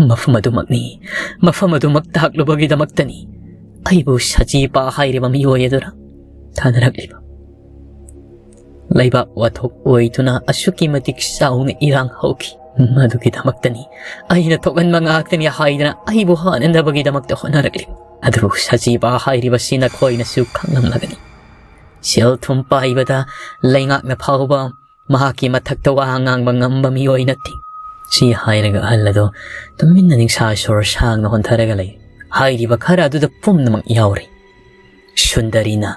ꯃꯐꯝ ꯑꯗꯨꯃꯛꯅꯤ, ꯃꯐꯝ ꯑꯗꯨꯃꯛ ꯇꯥꯛꯂꯨꯕꯒꯤꯗꯃꯛꯇꯅꯤ ꯑꯩꯕꯨ ꯁꯖꯤꯄꯥ ꯍꯥꯏꯔꯤꯕ ꯃꯤꯑꯣꯏ ꯑꯗꯨꯅ ꯊꯥꯅꯔꯛꯂꯤꯕ꯫ ꯂꯩꯕꯥꯛ ꯋꯥꯊꯣꯛ ꯑꯣꯏꯗꯨꯅ ꯑꯁꯨꯛꯀꯤ ꯃꯇꯤꯛ ꯆꯥꯎꯅ ꯏꯔꯥꯡ ꯍꯧꯈꯤ꯫ ꯃꯗꯨꯒꯤꯗꯃꯛꯇꯅꯤ ꯑꯩꯅ ꯊꯣꯛꯍꯟꯕ ꯉꯥꯛꯇꯅꯤ ꯍꯥꯏꯗꯅ ꯑꯩꯕꯨ ꯍꯥꯠꯅꯅꯕꯒꯤꯗꯃꯛꯇ ꯍꯣꯠꯅꯔꯛꯂꯤ꯫ ꯑꯗꯨꯕꯨ ꯁꯖꯤꯕꯥ ꯍꯥꯏꯔꯤꯕꯁꯤ ꯅꯈꯣꯏꯅꯁꯨ ꯈꯪꯂꯝꯂꯒꯅꯤ꯫ ꯁꯦꯜ ꯊꯨꯝ ꯄꯥꯏꯕꯗ ꯂꯩꯉꯥꯛꯅ ꯐꯥꯎꯕ ꯃꯍꯥꯛꯀꯤ ꯃꯊꯛꯇ ꯋꯥ ꯉꯥꯡꯕ ꯉꯝꯕ ꯃꯤꯑꯣꯏ ꯅꯠꯇꯦ꯫ ꯁꯤ ꯍꯥꯏꯔꯒ ꯑꯍꯜ ꯑꯗꯣ ꯇꯨꯃꯤꯟꯅ ꯅꯤꯡꯁꯥ ꯁꯣꯔ ꯁꯥꯡꯅ ꯍꯣꯟꯊꯔꯒ ꯂꯩ꯫ ꯍꯥꯏꯔꯤꯕ ꯈꯔ ꯑꯗꯨꯗ ꯄꯨꯝꯅꯃꯛ ꯌꯥꯎꯔꯤ꯫ ꯁꯨꯟꯗꯔꯤꯅ,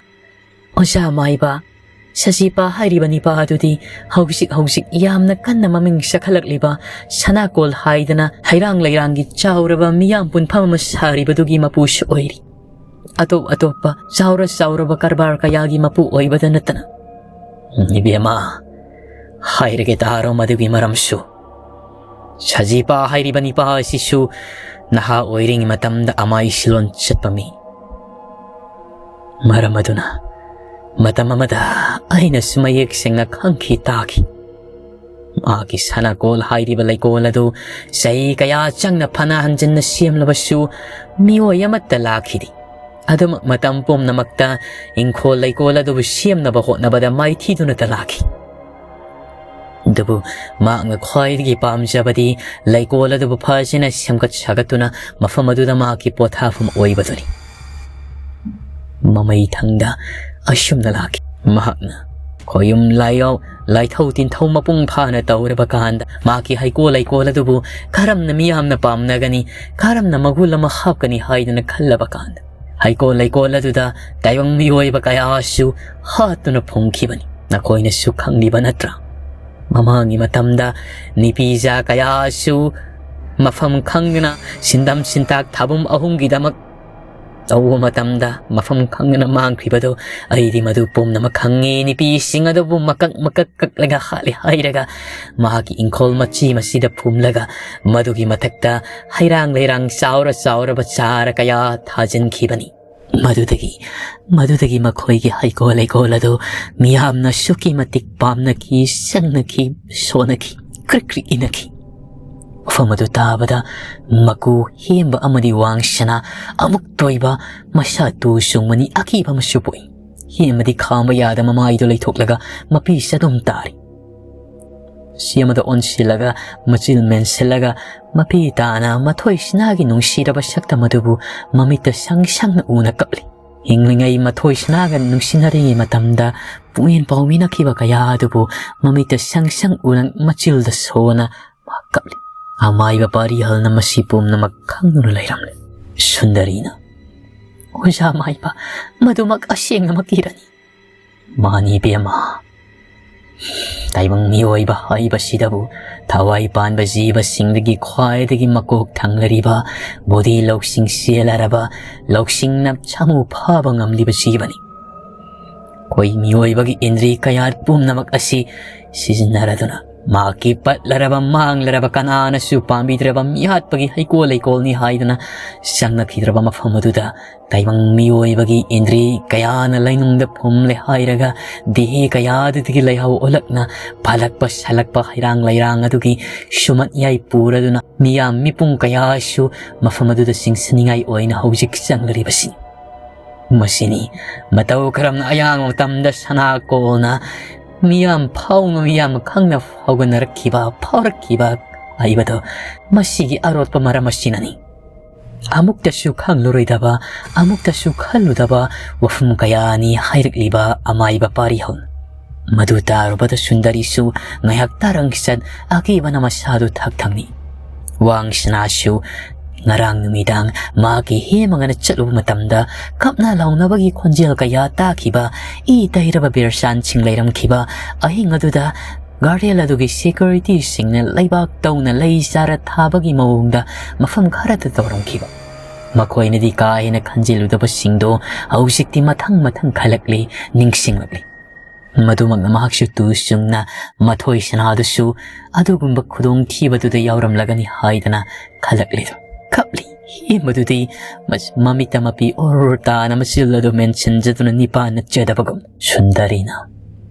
"ꯑꯣꯖꯥ ꯃꯥꯏꯕ, ꯁꯖꯤꯄꯥ ꯍꯥꯏꯔꯤꯕ ꯅꯤꯄꯥ ꯑꯗꯨꯗꯤ ꯍꯧꯖꯤꯛ ꯍꯧꯖꯤꯛ ꯌꯥꯝꯅ ꯀꯟꯅ ꯃꯃꯤꯡ ꯆꯠꯈꯠꯂꯛꯂꯤꯕ ꯁꯅꯥꯀꯣꯜ ꯍꯥꯏꯗꯅ ꯍꯩꯔꯥꯡ ꯂꯩꯔꯥꯡꯒꯤ ꯆꯥꯎꯔꯕ ꯃꯤꯌꯥꯝ ꯄꯨꯟꯐꯝ ꯑꯃ ꯁꯥꯔꯤꯕꯗꯨꯒꯤ ꯃꯄꯨꯁꯨ ꯑꯣꯏꯔꯤ꯫ ꯑꯇꯣꯞ ꯑꯇꯣꯞꯄ ꯆꯥꯎꯔ ꯆꯥꯎꯔꯕ ꯀꯔꯕꯥꯔ ꯀꯌꯥꯒꯤ ꯃꯄꯨ ꯑꯣꯏꯕꯗ ꯅꯠꯇꯅ꯫" "ꯏꯕꯦꯝꯃ, ꯍꯥꯏꯔꯒꯦ ꯇꯥꯔꯣ ꯃꯗꯨꯒꯤ ꯃꯔꯝꯁꯨ꯫ ꯁꯖꯤꯄꯥ ꯍꯥꯏꯔꯤꯕ ꯅꯤꯄꯥ ꯑꯁꯤꯁꯨ ꯅꯍꯥ ꯑꯣꯏꯔꯤꯉꯩ ꯃꯇꯝꯗ ꯑꯃꯥꯏ ꯁꯤꯂꯣꯟ ꯆꯠꯄ ꯃꯤ꯫ ꯃꯔꯝ ꯑꯗꯨꯅ ꯃꯇꯝ ꯑꯃꯗ ꯑꯩꯅꯁꯨ ꯃꯌꯦꯛ ꯁꯦꯡꯅ ꯈꯪꯈꯤ ꯇꯥꯈꯤ꯫ ꯃꯥꯒꯤ ꯁꯅꯥꯀꯣꯜ ꯍꯥꯏꯔꯤꯕ ꯂꯩꯀꯣꯜ ꯑꯗꯨ ꯆꯍꯤ ꯀꯌꯥ ꯆꯪꯅ ꯐꯅ ꯍꯟꯖꯤꯟꯅ ꯁꯦꯝꯂꯕꯁꯨ ꯃꯤꯑꯣꯏ ꯑꯃꯠꯇ ꯂꯥꯛꯈꯤꯗꯦ꯫ ꯑꯗꯨꯃꯛ ꯃꯇꯝ ꯄꯨꯝꯅꯃꯛꯇ ꯏꯪꯈꯣꯜ ꯂꯩꯀꯣꯜ ꯑꯗꯨꯕꯨ ꯁꯦꯝꯅꯕ ꯍꯣꯠꯅꯕꯗ ꯃꯥꯏꯊꯤꯗꯨꯅꯇ ꯂꯥꯛꯈꯤ꯫ ꯑꯗꯨꯕꯨ ꯃꯍꯥꯛꯅ ꯈ꯭ꯋꯥꯏꯗꯒꯤ ꯄꯥꯝꯖꯕꯗꯤ ꯂꯩꯀꯣꯜ ꯑꯗꯨꯕꯨ ꯐꯖꯅ ꯁꯦꯝꯒꯠ ꯁꯥꯒꯠꯇꯨꯅ ꯃꯐꯝ ꯑꯗꯨꯗ ꯃꯍꯥꯛꯀꯤ ꯄꯣꯊꯥꯐꯝ ꯑꯣꯏꯕꯗꯨꯅꯤ꯫ ꯃꯃꯩ ꯊꯪꯗ ꯑꯁꯨꯝꯅ ꯂꯥꯛꯈꯤ꯫ ꯃꯍꯥꯛꯅ ꯈꯣꯌꯨꯝ ꯂꯥꯏꯌꯥꯎ ꯂꯥꯏꯊꯧ ꯇꯤꯟꯊꯧ ꯃꯄꯨꯡ ꯐꯥꯅ ꯇꯧꯔꯕ ꯀꯥꯟꯗ ꯃꯍꯥꯛꯀꯤ ꯍꯩꯀꯣꯜ ꯂꯩꯀꯣꯜ ꯑꯗꯨꯕꯨ ꯀꯔꯝꯅ ꯃꯤꯌꯥꯝꯅ ꯄꯥꯝꯅꯒꯅꯤ, ꯀꯔꯝꯅ ꯃꯒꯨꯟ ꯑꯃ ꯍꯥꯞꯀꯅꯤ ꯍꯥꯏꯗꯅ ꯈꯜꯂꯕ ꯀꯥꯟꯗ ꯍꯩꯀꯣꯜ ꯂꯩꯀꯣꯜ ꯑꯗꯨꯗ ꯇꯥꯏꯕꯪ ꯃꯤꯑꯣꯏꯕ ꯀꯌꯥꯁꯨ ꯍꯥꯠꯇꯨꯅ ꯐꯨꯝꯈꯤꯕꯅꯤ꯫ ꯅꯈꯣꯏꯅꯁꯨ ꯈꯪꯂꯤꯕ ꯅꯠꯇ꯭ꯔꯥ? ꯃꯃꯥꯡꯒꯤ ꯃꯇꯝꯗ ꯅꯤꯄꯤꯖꯥ ꯀꯌꯥꯁꯨ ꯃꯐꯝ ꯈꯪꯗꯅ ꯁꯤꯟꯗꯝ ꯁꯤꯟꯇꯥꯛ ꯊꯥꯕꯨꯝ ꯑꯍꯨꯝꯒꯤꯗꯃꯛ ꯇꯧꯕ ꯃꯇꯝꯗ ꯃꯐꯝ ꯈꯪꯗꯅ ꯃꯥꯡꯈ꯭ꯔꯤꯕꯗꯨ ꯑꯩꯗꯤ ꯃꯗꯨ ꯄꯨꯝꯅꯃꯛ ꯈꯪꯉꯤ꯫ ꯅꯤꯄꯤꯁꯤꯡ ꯑꯗꯨꯕꯨ ꯃꯀꯛ ꯃꯀꯛ ꯀꯛꯂꯒ ꯍꯥꯠꯂꯦ ꯍꯥꯏꯔꯒ ꯃꯍꯥꯛꯀꯤ ꯏꯪꯈꯣꯜ ꯃꯆꯤ ꯃꯆꯤꯗ ꯐꯨꯝꯂꯒ ꯃꯗꯨꯒꯤ ꯃꯊꯛꯇ ꯍꯩꯔꯥꯡ ꯂꯩꯔꯥꯡ ꯆꯥꯎꯔ ꯆꯥꯎꯔꯕ ꯆꯥꯔ ꯀꯌꯥ ꯊꯥꯖꯤꯟꯈꯤꯕꯅꯤ꯫ ꯃꯗꯨꯗꯒꯤ, ꯃꯗꯨꯗꯒꯤ ꯃꯈꯣꯏꯒꯤ ꯍꯩꯀꯣꯜ ꯂꯩꯀꯣꯜ ꯑꯗꯨ ꯃꯤꯌꯥꯝꯅ ꯑꯁꯨꯛꯀꯤ ꯃꯇꯤꯛ ꯄꯥꯝꯅꯈꯤ, ꯆꯪꯅꯈꯤ, ꯁꯣꯟꯅꯈꯤ, ꯀ꯭ꯔꯤꯛ ꯀ꯭ꯔꯤꯛ ꯏꯅꯈꯤ꯫ ꯃꯐꯝ ꯑꯗꯨ ꯇꯥꯕꯗ ꯃꯀꯨ ꯍꯦꯝꯕ ꯑꯃꯗꯤ ꯋꯥꯡꯁꯅꯥ ꯑꯃꯨꯛ ꯇꯣꯏꯕ ꯃꯁꯥ ꯇꯨ ꯆꯨꯡꯕꯅꯤ ꯑꯀꯤꯕ ꯑꯃꯁꯨ ꯄꯣꯛꯏ꯫ ꯍꯦꯝꯕꯗꯤ ꯈꯥꯝꯕ ꯌꯥꯗ ꯃꯃꯥꯏꯗꯨ ꯂꯩꯊꯣꯛꯂꯒ ꯃꯄꯤ ꯆꯗꯨꯝ ꯇꯥꯔꯤ꯫ ꯁꯤ ꯑꯃꯗ ꯑꯣꯟꯁꯤꯜꯂꯒ, ꯃꯆꯤꯜ ꯃꯦꯟꯁꯤꯜꯂꯒ, ꯃꯄꯤ ꯇꯥꯅ ꯃꯊꯣꯏ ꯁꯅꯥꯒꯤ ꯅꯨꯡꯁꯤꯔꯕ ꯁꯛꯇꯝ ꯑꯗꯨꯕꯨ ꯃꯃꯤꯠꯇ ꯁꯪ ꯁꯪꯅ ꯎꯅ ꯀꯞꯂꯤ꯫ ꯍꯤꯡꯂꯤꯉꯩ ꯃꯊꯣꯏ ꯁꯅꯥꯒ ꯅꯨꯡꯁꯤꯅꯔꯤꯉꯩ ꯃꯇꯝꯗ ꯄꯨꯛꯅꯤꯡ ꯄꯥꯎꯃꯤꯟꯅꯈꯤꯕ ꯀꯌꯥ ꯑꯗꯨꯕꯨ ꯃꯃꯤꯠꯇ ꯁꯪ ꯁꯪ ꯎꯅ, ꯃꯆꯤꯜꯗ ꯁꯣꯟꯅ ꯃꯍꯥꯛ ꯀꯞꯂꯤ꯫ ꯑꯃꯥꯏꯕ ꯄꯥꯔꯤꯍꯜꯅ ꯃꯁꯤ ꯄꯨꯝꯅꯃꯛ ꯈꯪꯗꯨꯅ ꯂꯩꯔꯝꯂꯦ꯫ ꯁꯨꯟꯗꯔꯤꯅ, "ꯑꯣꯖꯥ ꯃꯥꯏꯕ, ꯃꯗꯨꯃꯛ ꯑꯁꯦꯡꯅꯃꯛ ꯏꯔꯅꯤ?" "ꯃꯥꯅꯤ ꯏꯕꯦꯝꯃ꯫ ꯇꯥꯏꯕꯪ ꯃꯤꯑꯣꯏꯕ ꯍꯥꯏꯕꯁꯤꯗꯕꯨ ꯊꯋꯥꯏ ꯄꯥꯟꯕ ꯖꯤꯕꯁꯤꯡꯗꯒꯤ ꯈ꯭ꯋꯥꯏꯗꯒꯤ ꯃꯀꯣꯛ ꯊꯪꯂꯔꯤꯕ, ꯕꯨꯙꯤ ꯂꯧꯁꯤꯡ ꯆꯦꯜꯂꯔꯕ, ꯂꯧꯁꯤꯡꯅ ꯁꯥꯃꯨ ꯐꯥꯕ ꯉꯝꯂꯤꯕ ꯖꯤꯕꯅꯤ꯫ ꯑꯩꯈꯣꯏ ꯃꯤꯑꯣꯏꯕꯒꯤ ꯏꯟꯗ꯭ꯔꯤ ꯀꯌꯥ ꯄꯨꯝꯅꯃꯛ ꯑꯁꯤ ꯁꯤꯖꯤꯟꯅꯔꯗꯨꯅ, ꯃꯍꯥꯛꯀꯤ ꯄꯠꯂꯔꯕ, ꯃꯥꯡꯂꯔꯕ, ꯀꯅꯥꯅꯁꯨ ꯄꯥꯝꯕꯤꯗ꯭ꯔꯕ ꯃꯤꯍꯥꯠꯄꯒꯤ ꯍꯩꯀꯣꯜ ꯂꯩꯀꯣꯜꯅꯤ ꯍꯥꯏꯗꯨꯅ ꯆꯪꯂꯛꯈꯤꯗ꯭ꯔꯕ ꯃꯐꯝ ꯑꯗꯨꯗ, ꯇꯥꯏꯕꯪ ꯃꯤꯑꯣꯏꯕꯒꯤ ꯏꯟꯗ꯭ꯔꯤ ꯀꯌꯥꯅ ꯂꯩꯅꯨꯡꯗ ꯐꯨꯝꯂꯦ ꯍꯥꯏꯔꯒ, ꯗꯦꯍꯦ ꯀꯌꯥꯗꯨꯗꯒꯤ ꯂꯩꯍꯥꯎ ꯑꯣꯜꯂꯛꯅ ꯐꯥꯜꯂꯛꯄ ꯁꯥꯜꯂꯛꯄ ꯍꯩꯔꯥꯡ ꯂꯩꯔꯥꯡ ꯑꯗꯨꯒꯤ ꯁꯨꯃꯠ ꯌꯥꯏ ꯄꯨꯔꯗꯨꯅ, ꯃꯤꯌꯥꯝ ꯃꯤꯄꯨꯡ ꯀꯌꯥꯁꯨ ꯃꯐꯝ ꯑꯗꯨꯗ ꯆꯤꯡꯁꯤꯟꯅꯤꯡꯉꯥꯏ ꯑꯣꯏꯅ ꯍꯧꯖꯤꯛ ꯆꯪꯂꯔꯤꯕꯁꯤꯅꯤ꯫ ꯃꯁꯤꯅꯤ ꯃꯇꯧ ꯀꯔꯝꯅ ꯑꯌꯥꯝꯕ ꯃꯇꯝꯗ ꯁꯅꯥ ꯀꯣꯜꯅ ꯃꯤꯌꯥꯝ ꯐꯥꯎꯅ, ꯃꯤꯌꯥꯝ ꯈꯪꯅ ꯐꯥꯎꯒꯠꯅꯔꯛꯈꯤꯕ, ꯐꯥꯎꯔꯛꯈꯤꯕ ꯍꯥꯏꯕꯗꯣ꯫ ꯃꯁꯤꯒꯤ ꯑꯔꯣꯠꯄ ꯃꯔꯝ ꯑꯁꯤꯅꯅꯤ꯫ ꯑꯃꯨꯛꯇꯁꯨ ꯈꯪꯂꯨꯔꯣꯏꯗꯕ, ꯑꯃꯨꯛꯇꯁꯨ ꯈꯜꯂꯨꯗꯕ ꯋꯥꯐꯝ ꯀꯌꯥꯅꯤ ꯍꯥꯏꯔꯛꯂꯤꯕ ꯑꯃꯥꯏꯕ ꯄꯥꯔꯤꯍꯧꯅ꯫ ꯃꯗꯨ ꯇꯥꯔꯨꯕꯗ ꯁꯨꯟꯗꯔꯤꯁꯨ ꯉꯥꯏꯍꯥꯛ ꯇꯥꯔꯪ ꯆꯠ, ꯑꯀꯤꯕꯅ ꯃꯁꯥꯗꯨ ꯊꯛ ꯊꯛꯅꯤ꯫ ꯋꯥꯡ ꯁꯅꯥꯁꯨ ꯉꯔꯥꯡ ꯅꯨꯃꯤꯗꯥꯡ ꯃꯍꯥꯛꯀꯤ ꯍꯦꯃꯒꯅ ꯆꯠꯂꯨꯕ ꯃꯇꯝꯗ ꯀꯞꯅ ꯂꯥꯎꯅꯕꯒꯤ ꯈꯣꯟꯖꯦꯜ ꯀꯌꯥ ꯇꯥꯈꯤꯕ, ꯏ ꯇꯩꯔꯕ ꯕꯤꯔꯁꯥꯟꯁꯤꯡ ꯂꯩꯔꯝꯈꯤꯕ ꯑꯍꯤꯡ ꯑꯗꯨꯗ ꯒꯥꯔꯗꯦꯟ ꯑꯗꯨꯒꯤ ꯁꯦꯀ꯭ꯌꯨꯔꯤꯇꯤꯁꯤꯡꯅ ꯂꯩꯕꯥꯛ ꯇꯧꯅ ꯂꯩ ꯆꯥꯔ ꯊꯥꯕꯒꯤ ꯃꯑꯣꯡꯗ ꯃꯐꯝ ꯈꯔꯗ ꯇꯧꯔꯝꯈꯤꯕ꯫ ꯃꯈꯣꯏꯅꯗꯤ ꯀꯥ ꯍꯦꯟꯅ ꯈꯟꯖꯤꯜꯂꯨꯗꯕꯁꯤꯡꯗꯣ ꯍꯧꯖꯤꯛꯇꯤ ꯃꯊꯪ ꯃꯊꯪ ꯈꯜꯂꯛꯂꯤ, ꯅꯤꯡꯁꯤꯡꯂꯛꯂꯤ꯫ ꯃꯗꯨꯃꯛꯅ ꯃꯍꯥꯛꯁꯨ ꯇꯨ ꯆꯨꯡꯅ ꯃꯊꯣꯏ ꯁꯅꯥꯗꯨꯁꯨ ꯑꯗꯨꯒꯨꯝꯕ ꯈꯨꯗꯣꯡꯊꯤꯕꯗꯨꯗ ꯌꯥꯎꯔꯝꯂꯒꯅꯤ ꯍꯥꯏꯗꯅ ꯈꯜꯂꯛꯂꯤꯗꯨ꯫ ꯀꯞꯂꯤ꯫ ꯍꯦꯟꯕꯗꯨꯗꯤ ꯃꯁ-, ꯃꯃꯤꯠꯇ ꯃꯄꯤ ꯑꯣꯔ ꯇꯥꯅ ꯃꯆꯤꯜ ꯑꯗꯨ ꯃꯦꯟꯁꯤꯟꯖꯗꯨꯅ ꯅꯤꯄꯥ ꯅꯠꯆꯗꯕꯒꯨꯝ꯫ ꯁꯨꯟꯗꯔꯤꯅ,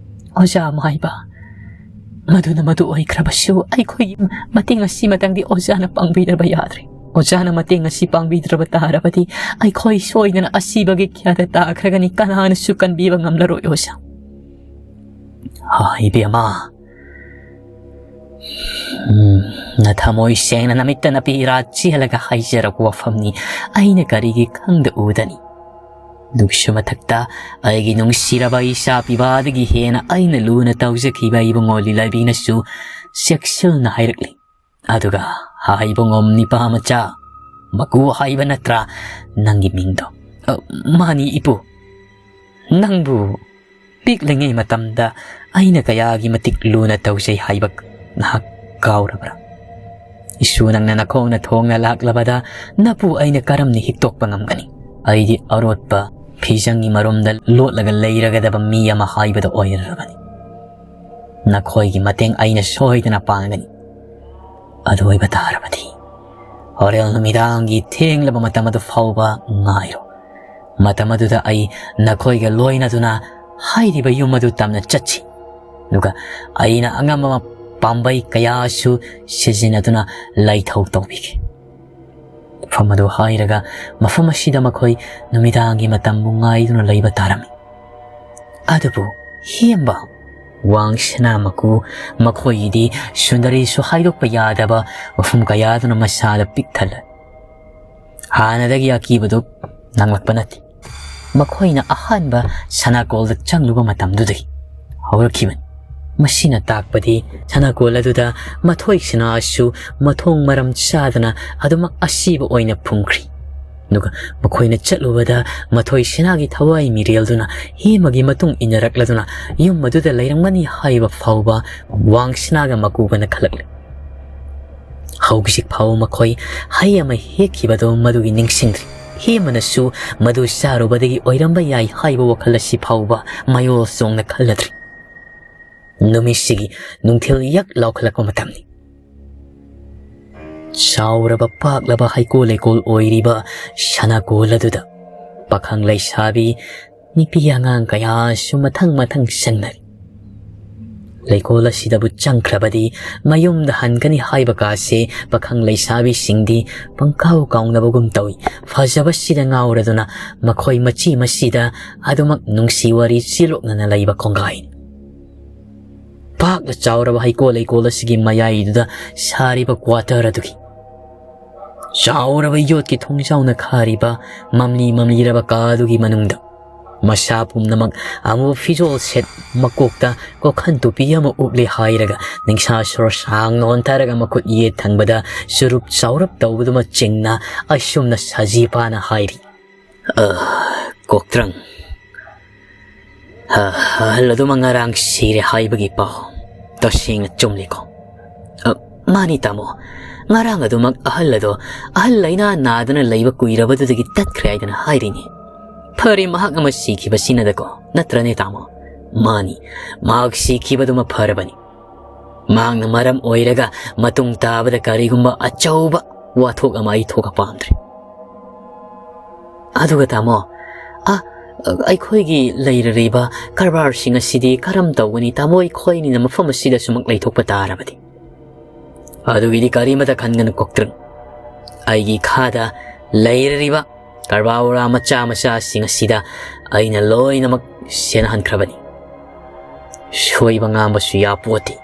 "ꯑꯣꯖꯥ ꯃꯥꯏꯕ, ꯃꯗꯨꯅ ꯃꯗꯨ ꯑꯣꯏꯈ꯭ꯔꯕꯁꯨ ꯑꯩꯈꯣꯏꯒꯤ ꯃꯇꯦꯡ ꯑꯁꯤꯃꯇꯪꯗꯤ ꯑꯣꯖꯥꯅ ꯄꯥꯡꯕꯤꯗꯕ ꯌꯥꯗ꯭ꯔꯦ꯫ ꯑꯣꯖꯥꯅ ꯃꯇꯦꯡ ꯑꯁꯤ ꯄꯥꯡꯕꯤꯗ꯭ꯔꯕ ꯇꯥꯔꯕꯗꯤ ꯑꯩꯈꯣꯏ ꯁꯣꯏꯗꯅ ꯑꯁꯤꯕꯒꯤ ꯈ꯭ꯌꯥꯗ ꯇꯥꯈ꯭ꯔꯒꯅꯤ, ꯀꯅꯥꯅꯁꯨ ꯀꯟꯕꯤꯕ ꯉꯝꯂꯔꯣꯏ ꯑꯣꯖꯥ꯫" "ꯍꯥ, ꯏꯕꯦꯝꯃ, ꯎꯝ, ꯅꯊꯃꯣꯏ ꯁꯦꯡꯅ ꯅꯃꯤꯠꯇ ꯅꯄꯤ ꯏꯔꯥ ꯆꯦꯜꯂꯒ ꯍꯥꯏꯖꯔꯛꯄ ꯋꯥꯐꯝꯅꯤ꯫ ꯑꯩꯅ ꯀꯔꯤꯒꯤ ꯈꯪꯗ ꯎꯗꯅꯤ? ꯑꯗꯨꯒꯤꯁꯨ ꯃꯊꯛꯇ ꯑꯩꯒꯤ ꯅꯨꯡꯁꯤꯔꯕ ꯏꯆꯥ ꯄꯤꯕꯥꯗꯒꯤ ꯍꯦꯟꯅ ꯑꯩꯅ ꯂꯨꯅ ꯇꯧꯖꯈꯤꯕ ꯏꯕꯨꯡꯉꯣ ꯂꯤꯂꯥꯏꯕꯤꯅꯁꯨ ꯆꯦꯛꯁꯤꯜꯅ ꯍꯥꯏꯔꯛꯂꯤ꯫ ꯑꯗꯨꯒ ꯍꯥꯏꯕꯨꯡꯉꯣꯝ ꯅꯤꯄꯥ ꯃꯆꯥ, ꯃꯀꯨ ꯍꯥꯏꯕ ꯅꯠꯇ꯭ꯔꯥ ꯅꯪꯒꯤ ꯃꯤꯡꯗꯣ? ꯑ, ꯃꯥꯅꯤ ꯏꯄꯨ꯫ ꯅꯪꯕꯨ ꯄꯤꯛꯂꯤꯉꯩ ꯃꯇꯝꯗ ꯑꯩꯅ ꯀꯌꯥꯒꯤ ꯃꯇꯤꯛ ꯂꯨꯅ ꯇꯧꯖꯩ ꯍꯥꯏꯕ ꯅꯍꯥꯛ ꯀꯥꯎꯔꯕ꯭ꯔꯥ? ꯏꯁꯨ ꯅꯪꯅ ꯅꯈꯣꯡꯅ ꯊꯣꯡꯅ ꯂꯥꯛꯂꯕꯗ ꯅꯄꯨ ꯑꯩꯅ ꯀꯔꯝꯅ ꯍꯤꯛꯇꯣꯛꯄ ꯉꯝꯒꯅꯤ? ꯑꯩꯗꯤ ꯑꯔꯣꯠꯄ ꯐꯤꯖꯪꯒꯤ ꯃꯔꯨꯝꯗ ꯂꯣꯠꯂꯒ ꯂꯩꯔꯒꯗꯕ ꯃꯤ ꯑꯃ ꯍꯥꯏꯕꯗꯣ ꯑꯣꯏꯔꯔꯕꯅꯤ꯫ ꯅꯈꯣꯏꯒꯤ ꯃꯇꯦꯡ ꯑꯩꯅ ꯁꯣꯏꯗꯅ ꯄꯥꯡꯒꯅꯤ꯫ ꯑꯗꯨ ꯑꯣꯏꯕ ꯇꯥꯔꯕꯗꯤ ꯍꯣꯔꯦꯟ ꯅꯨꯃꯤꯗꯥꯡꯒꯤ ꯊꯦꯡꯂꯕ ꯃꯇꯝ ꯑꯗꯨ ꯐꯥꯎꯕ ꯉꯥꯏꯔꯣ꯫ ꯃꯇꯝ ꯑꯗꯨꯗ ꯑꯩ ꯅꯈꯣꯏꯒ ꯂꯣꯏꯅꯗꯨꯅ ꯍꯥꯏꯔꯤꯕ ꯌꯨꯝ ꯑꯗꯨ ꯇꯝꯅ ꯆꯠꯁꯤ꯫ ꯑꯗꯨꯒ ꯑꯩꯅ ꯑꯉꯝꯕ ꯄꯥꯝꯕꯩ ꯀꯌꯥꯁꯨ ꯁꯤꯖꯤꯟꯅꯗꯨꯅ ꯂꯩꯊꯧ ꯇꯧꯕꯤꯒꯦ꯫ ꯃꯐꯝ ꯑꯗꯨ ꯍꯥꯏꯔꯒ ꯃꯐꯝ ꯑꯁꯤꯗ ꯃꯈꯣꯏ ꯅꯨꯃꯤꯗꯥꯡꯒꯤ ꯃꯇꯝꯕꯨ ꯉꯥꯏꯗꯨꯅ ꯂꯩꯕ ꯇꯥꯔꯝꯃꯤ꯫ ꯑꯗꯨꯕꯨ ꯍꯦꯝꯕ ꯋꯥꯡ ꯁꯅꯥ ꯃꯀꯨ ꯃꯈꯣꯏꯒꯤꯗꯤ ꯁꯨꯟꯗꯔꯤꯁꯨ ꯍꯥꯏꯗꯣꯛꯄ ꯌꯥꯗꯕ ꯋꯥꯐꯝ ꯀꯌꯥꯗꯨꯅ ꯃꯁꯥꯗ ꯄꯤꯛ ꯊꯜꯂꯦ꯫ ꯍꯥꯟꯅꯗꯒꯤ ꯑꯀꯤꯕꯗꯨ ꯅꯪꯂꯛꯄ ꯅꯠꯇꯦ꯫ ꯃꯈꯣꯏꯅ ꯑꯍꯥꯟꯕ ꯁꯅꯥꯀꯣꯜꯗ ꯆꯪꯂꯨꯕ ꯃꯇꯝꯗꯨꯗꯒꯤ ꯍꯧꯔꯛꯈꯤꯕꯅꯤ꯫ ꯃꯁꯤꯅ ꯇꯥꯛꯄꯗꯤ ꯁꯅꯥꯀꯣꯜ ꯑꯗꯨꯗ ꯃꯊꯣꯏ ꯁꯅꯥꯁꯨ ꯃꯊꯣꯡ ꯃꯔꯝ ꯆꯥꯗꯅ ꯑꯗꯨꯃꯛ ꯑꯁꯤꯕ ꯑꯣꯏꯅ ꯐꯨꯝꯈ꯭ꯔꯤ꯫ ꯑꯗꯨꯒ ꯃꯈꯣꯏꯅ ꯆꯠꯂꯨꯕꯗ ꯃꯊꯣꯏ ꯁꯅꯥꯒꯤ ꯊꯋꯥꯏ ꯃꯤꯔꯦꯜꯗꯨꯅ ꯍꯦꯃꯒꯤ ꯃꯇꯨꯡ ꯏꯟꯅꯔꯛꯂꯗꯨꯅ ꯌꯨꯝ ꯑꯗꯨꯗ ꯂꯩꯔꯝꯒꯅꯤ ꯍꯥꯏꯕ ꯐꯥꯎꯕ ꯋꯥꯡ ꯁꯅꯥꯒ ꯃꯀꯨꯒꯅ ꯈꯜꯂꯛꯂꯤ꯫ ꯍꯧꯖꯤꯛ ꯐꯥꯎꯕ ꯃꯈꯣꯏ ꯍꯩ ꯑꯃ ꯍꯦꯛꯈꯤꯕꯗꯨ ꯃꯗꯨꯒꯤ ꯅꯤꯡꯁꯤꯡꯗ꯭ꯔꯤ꯫ ꯍꯦꯃꯅꯁꯨ ꯃꯗꯨ ꯆꯥꯔꯨꯕꯗꯒꯤ ꯑꯣꯏꯔꯝꯕ ꯌꯥꯏ ꯍꯥꯏꯕ ꯋꯥꯈꯜ ꯑꯁꯤ ꯐꯥꯎꯕ ꯃꯌꯣꯜ ꯆꯣꯡꯅ ꯈꯜꯂꯗ꯭ꯔꯤ꯫ ꯅꯨꯃꯤꯠꯁꯤꯒꯤ ꯅꯨꯡꯊꯤꯜ ꯌꯛ ꯂꯥꯎꯈꯠꯂꯛꯄ ꯃꯇꯝꯅꯤ꯫ ꯆꯥꯎꯔꯕ ꯄꯥꯛꯂꯕ ꯍꯩꯀꯣꯜ ꯂꯩꯀꯣꯜ ꯑꯣꯏꯔꯤꯕ ꯁꯅꯥꯀꯣꯜ ꯑꯗꯨꯗ ꯄꯥꯈꯪ ꯂꯩꯁꯥꯕꯤ ꯅꯨꯄꯤ ꯑꯉꯥꯡ ꯀꯌꯥꯁꯨ ꯃꯊꯪ ꯃꯊꯪ ꯆꯪꯅꯔꯤ꯫ ꯂꯩꯀꯣꯜ ꯑꯁꯤꯗꯕꯨ ꯆꯪꯈ꯭ꯔꯕꯗꯤ ꯃꯌꯨꯝꯗ ꯍꯟꯒꯅꯤ ꯍꯥꯏꯕ ꯀꯥꯁꯦ ꯄꯥꯈꯪ ꯂꯩꯁꯥꯕꯤꯁꯤꯡꯗꯤ ꯄꯪꯀꯥꯎ ꯀꯥꯎꯅꯕꯒꯨꯝ ꯇꯧꯏ꯫ ꯐꯖꯕꯁꯤꯗ ꯉꯥꯎꯔꯗꯨꯅ ꯃꯈꯣꯏ ꯃꯆꯤ ꯃꯆꯤꯗ ꯑꯗꯨꯃꯛ ꯅꯨꯡꯁꯤ ꯋꯥꯔꯤ ꯆꯦꯜꯂꯣꯛꯅꯅ ꯂꯩꯕ ꯀꯣꯡꯒꯥꯏꯅꯤ꯫ ꯄꯥꯛ ꯆꯥꯎꯔꯕ ꯍꯩꯀꯣꯜ ꯂꯩꯀꯣꯜ ꯑꯁꯤꯒꯤ ꯃꯌꯥꯏꯗꯨꯗ ꯁꯥꯔꯤꯕ quarter ꯑꯗꯨꯒꯤ꯫ ꯆꯥꯎꯔꯕ ꯌꯣꯠꯀꯤ ꯊꯣꯡꯖꯥꯎꯅ ꯈꯥꯔꯤꯕ ꯃꯝꯂꯤ ꯃꯝꯂꯤꯔꯕ ꯀꯥ ꯑꯗꯨꯒꯤ ꯃꯅꯨꯡꯗ ꯃꯁꯥ ꯄꯨꯝꯅꯃꯛ ꯑꯃꯨꯕ ꯐꯤꯖꯣꯜ ꯁꯦꯠ, ꯃꯀꯣꯛꯇ ꯀꯣꯈꯟ ꯇꯨꯄꯤ ꯑꯃ ꯎꯞꯂꯦ ꯍꯥꯏꯔꯒ ꯅꯤꯡꯁꯥ ꯁꯣꯔ ꯁꯥꯡꯅ ꯍꯣꯟꯊꯔꯒ ꯃꯈꯨꯠ ꯌꯦꯠ ꯊꯪꯕꯗ ꯆꯨꯔꯨꯞ ꯆꯥꯎꯔꯞ ꯇꯧꯕꯗꯨꯃ ꯆꯤꯡꯅ ꯑꯁꯨꯝꯅ ꯁꯖꯤꯄꯥꯅ ꯍꯥꯏꯔꯤ꯫ "ꯑ, ꯀꯣꯛꯇ꯭ꯔꯪ, ꯑ, ꯑꯍꯜ ꯑꯗꯨꯃ ꯉꯔꯥꯡ ꯁꯤꯔꯦ ꯍꯥꯏꯕꯒꯤ ꯄꯥꯎ ꯇꯁꯦꯡꯅ ꯆꯨꯝꯂꯤꯀꯣ?" "ꯑ, ꯃꯥꯅꯤ ꯇꯥꯃꯣ, ꯉꯔꯥꯡ ꯑꯗꯨꯃꯛ ꯑꯍꯜ ꯑꯗꯣ ꯑꯍꯜ ꯂꯩꯅꯥ ꯅꯥꯗꯨꯅ ꯂꯩꯕ ꯀꯨꯏꯔꯕꯗꯨꯗꯒꯤ ꯇꯠꯈ꯭ꯔꯦ ꯍꯥꯏꯗꯅ ꯍꯥꯏꯔꯤꯅꯤ꯫ ꯐꯔꯦ, ꯃꯍꯥꯛ ꯑꯃ ꯁꯤꯈꯤꯕꯁꯤꯅꯗꯀꯣ, ꯅꯠꯇ꯭ꯔꯅꯦ ꯇꯥꯃꯣ?" "ꯃꯥꯅꯤ, ꯃꯍꯥꯛ ꯁꯤꯈꯤꯕꯗꯨꯃ ꯐꯔꯕꯅꯤ꯫ ꯃꯍꯥꯛꯅ ꯃꯔꯝ ꯑꯣꯏꯔꯒ ꯃꯇꯨꯡ ꯇꯥꯕꯗ ꯀꯔꯤꯒꯨꯝꯕ ꯑꯆꯧꯕ ꯋꯥꯊꯣꯛ ꯑꯃ ꯑꯩ ꯊꯣꯛꯄ ꯄꯥꯝꯗ꯭ꯔꯦ꯫ ꯑꯗꯨꯒ ꯇꯥꯃꯣ, ꯑ, ꯑꯩꯈꯣꯏꯒꯤ ꯂꯩꯔꯤꯕ ꯀꯔꯕꯥꯔꯁꯤꯡ ꯑꯁꯤꯗꯤ ꯀꯔꯝ ꯇꯧꯒꯅꯤ? ꯇꯥꯃꯣ, ꯑꯩꯈꯣꯏꯅꯤꯅ ꯃꯐꯝ ꯑꯁꯤꯗ ꯁꯨꯃꯛ ꯂꯩꯊꯣꯛꯄ ꯇꯥꯔꯕꯗꯤ?" "ꯑꯗꯨꯒꯤꯗꯤ ꯀꯔꯤꯃꯇ ꯈꯟꯒꯅꯨ ꯀꯣꯛꯇ꯭ꯔꯪ꯫ ꯑꯩꯒꯤ ꯈꯥꯗ ꯂꯩꯔꯤꯕ ꯀꯔꯕꯥꯔ ꯃꯆꯥ ꯃꯆꯥꯁꯤꯡ ꯑꯁꯤꯗ ꯑꯩꯅ ꯂꯣꯏꯅꯃꯛ ꯁꯦꯟꯅꯍꯟꯈ꯭ꯔꯕꯅꯤ꯫ ꯁꯣꯏꯕ ꯉꯥꯝꯕꯁꯨ ꯌꯥꯄꯣꯠꯇꯦ꯫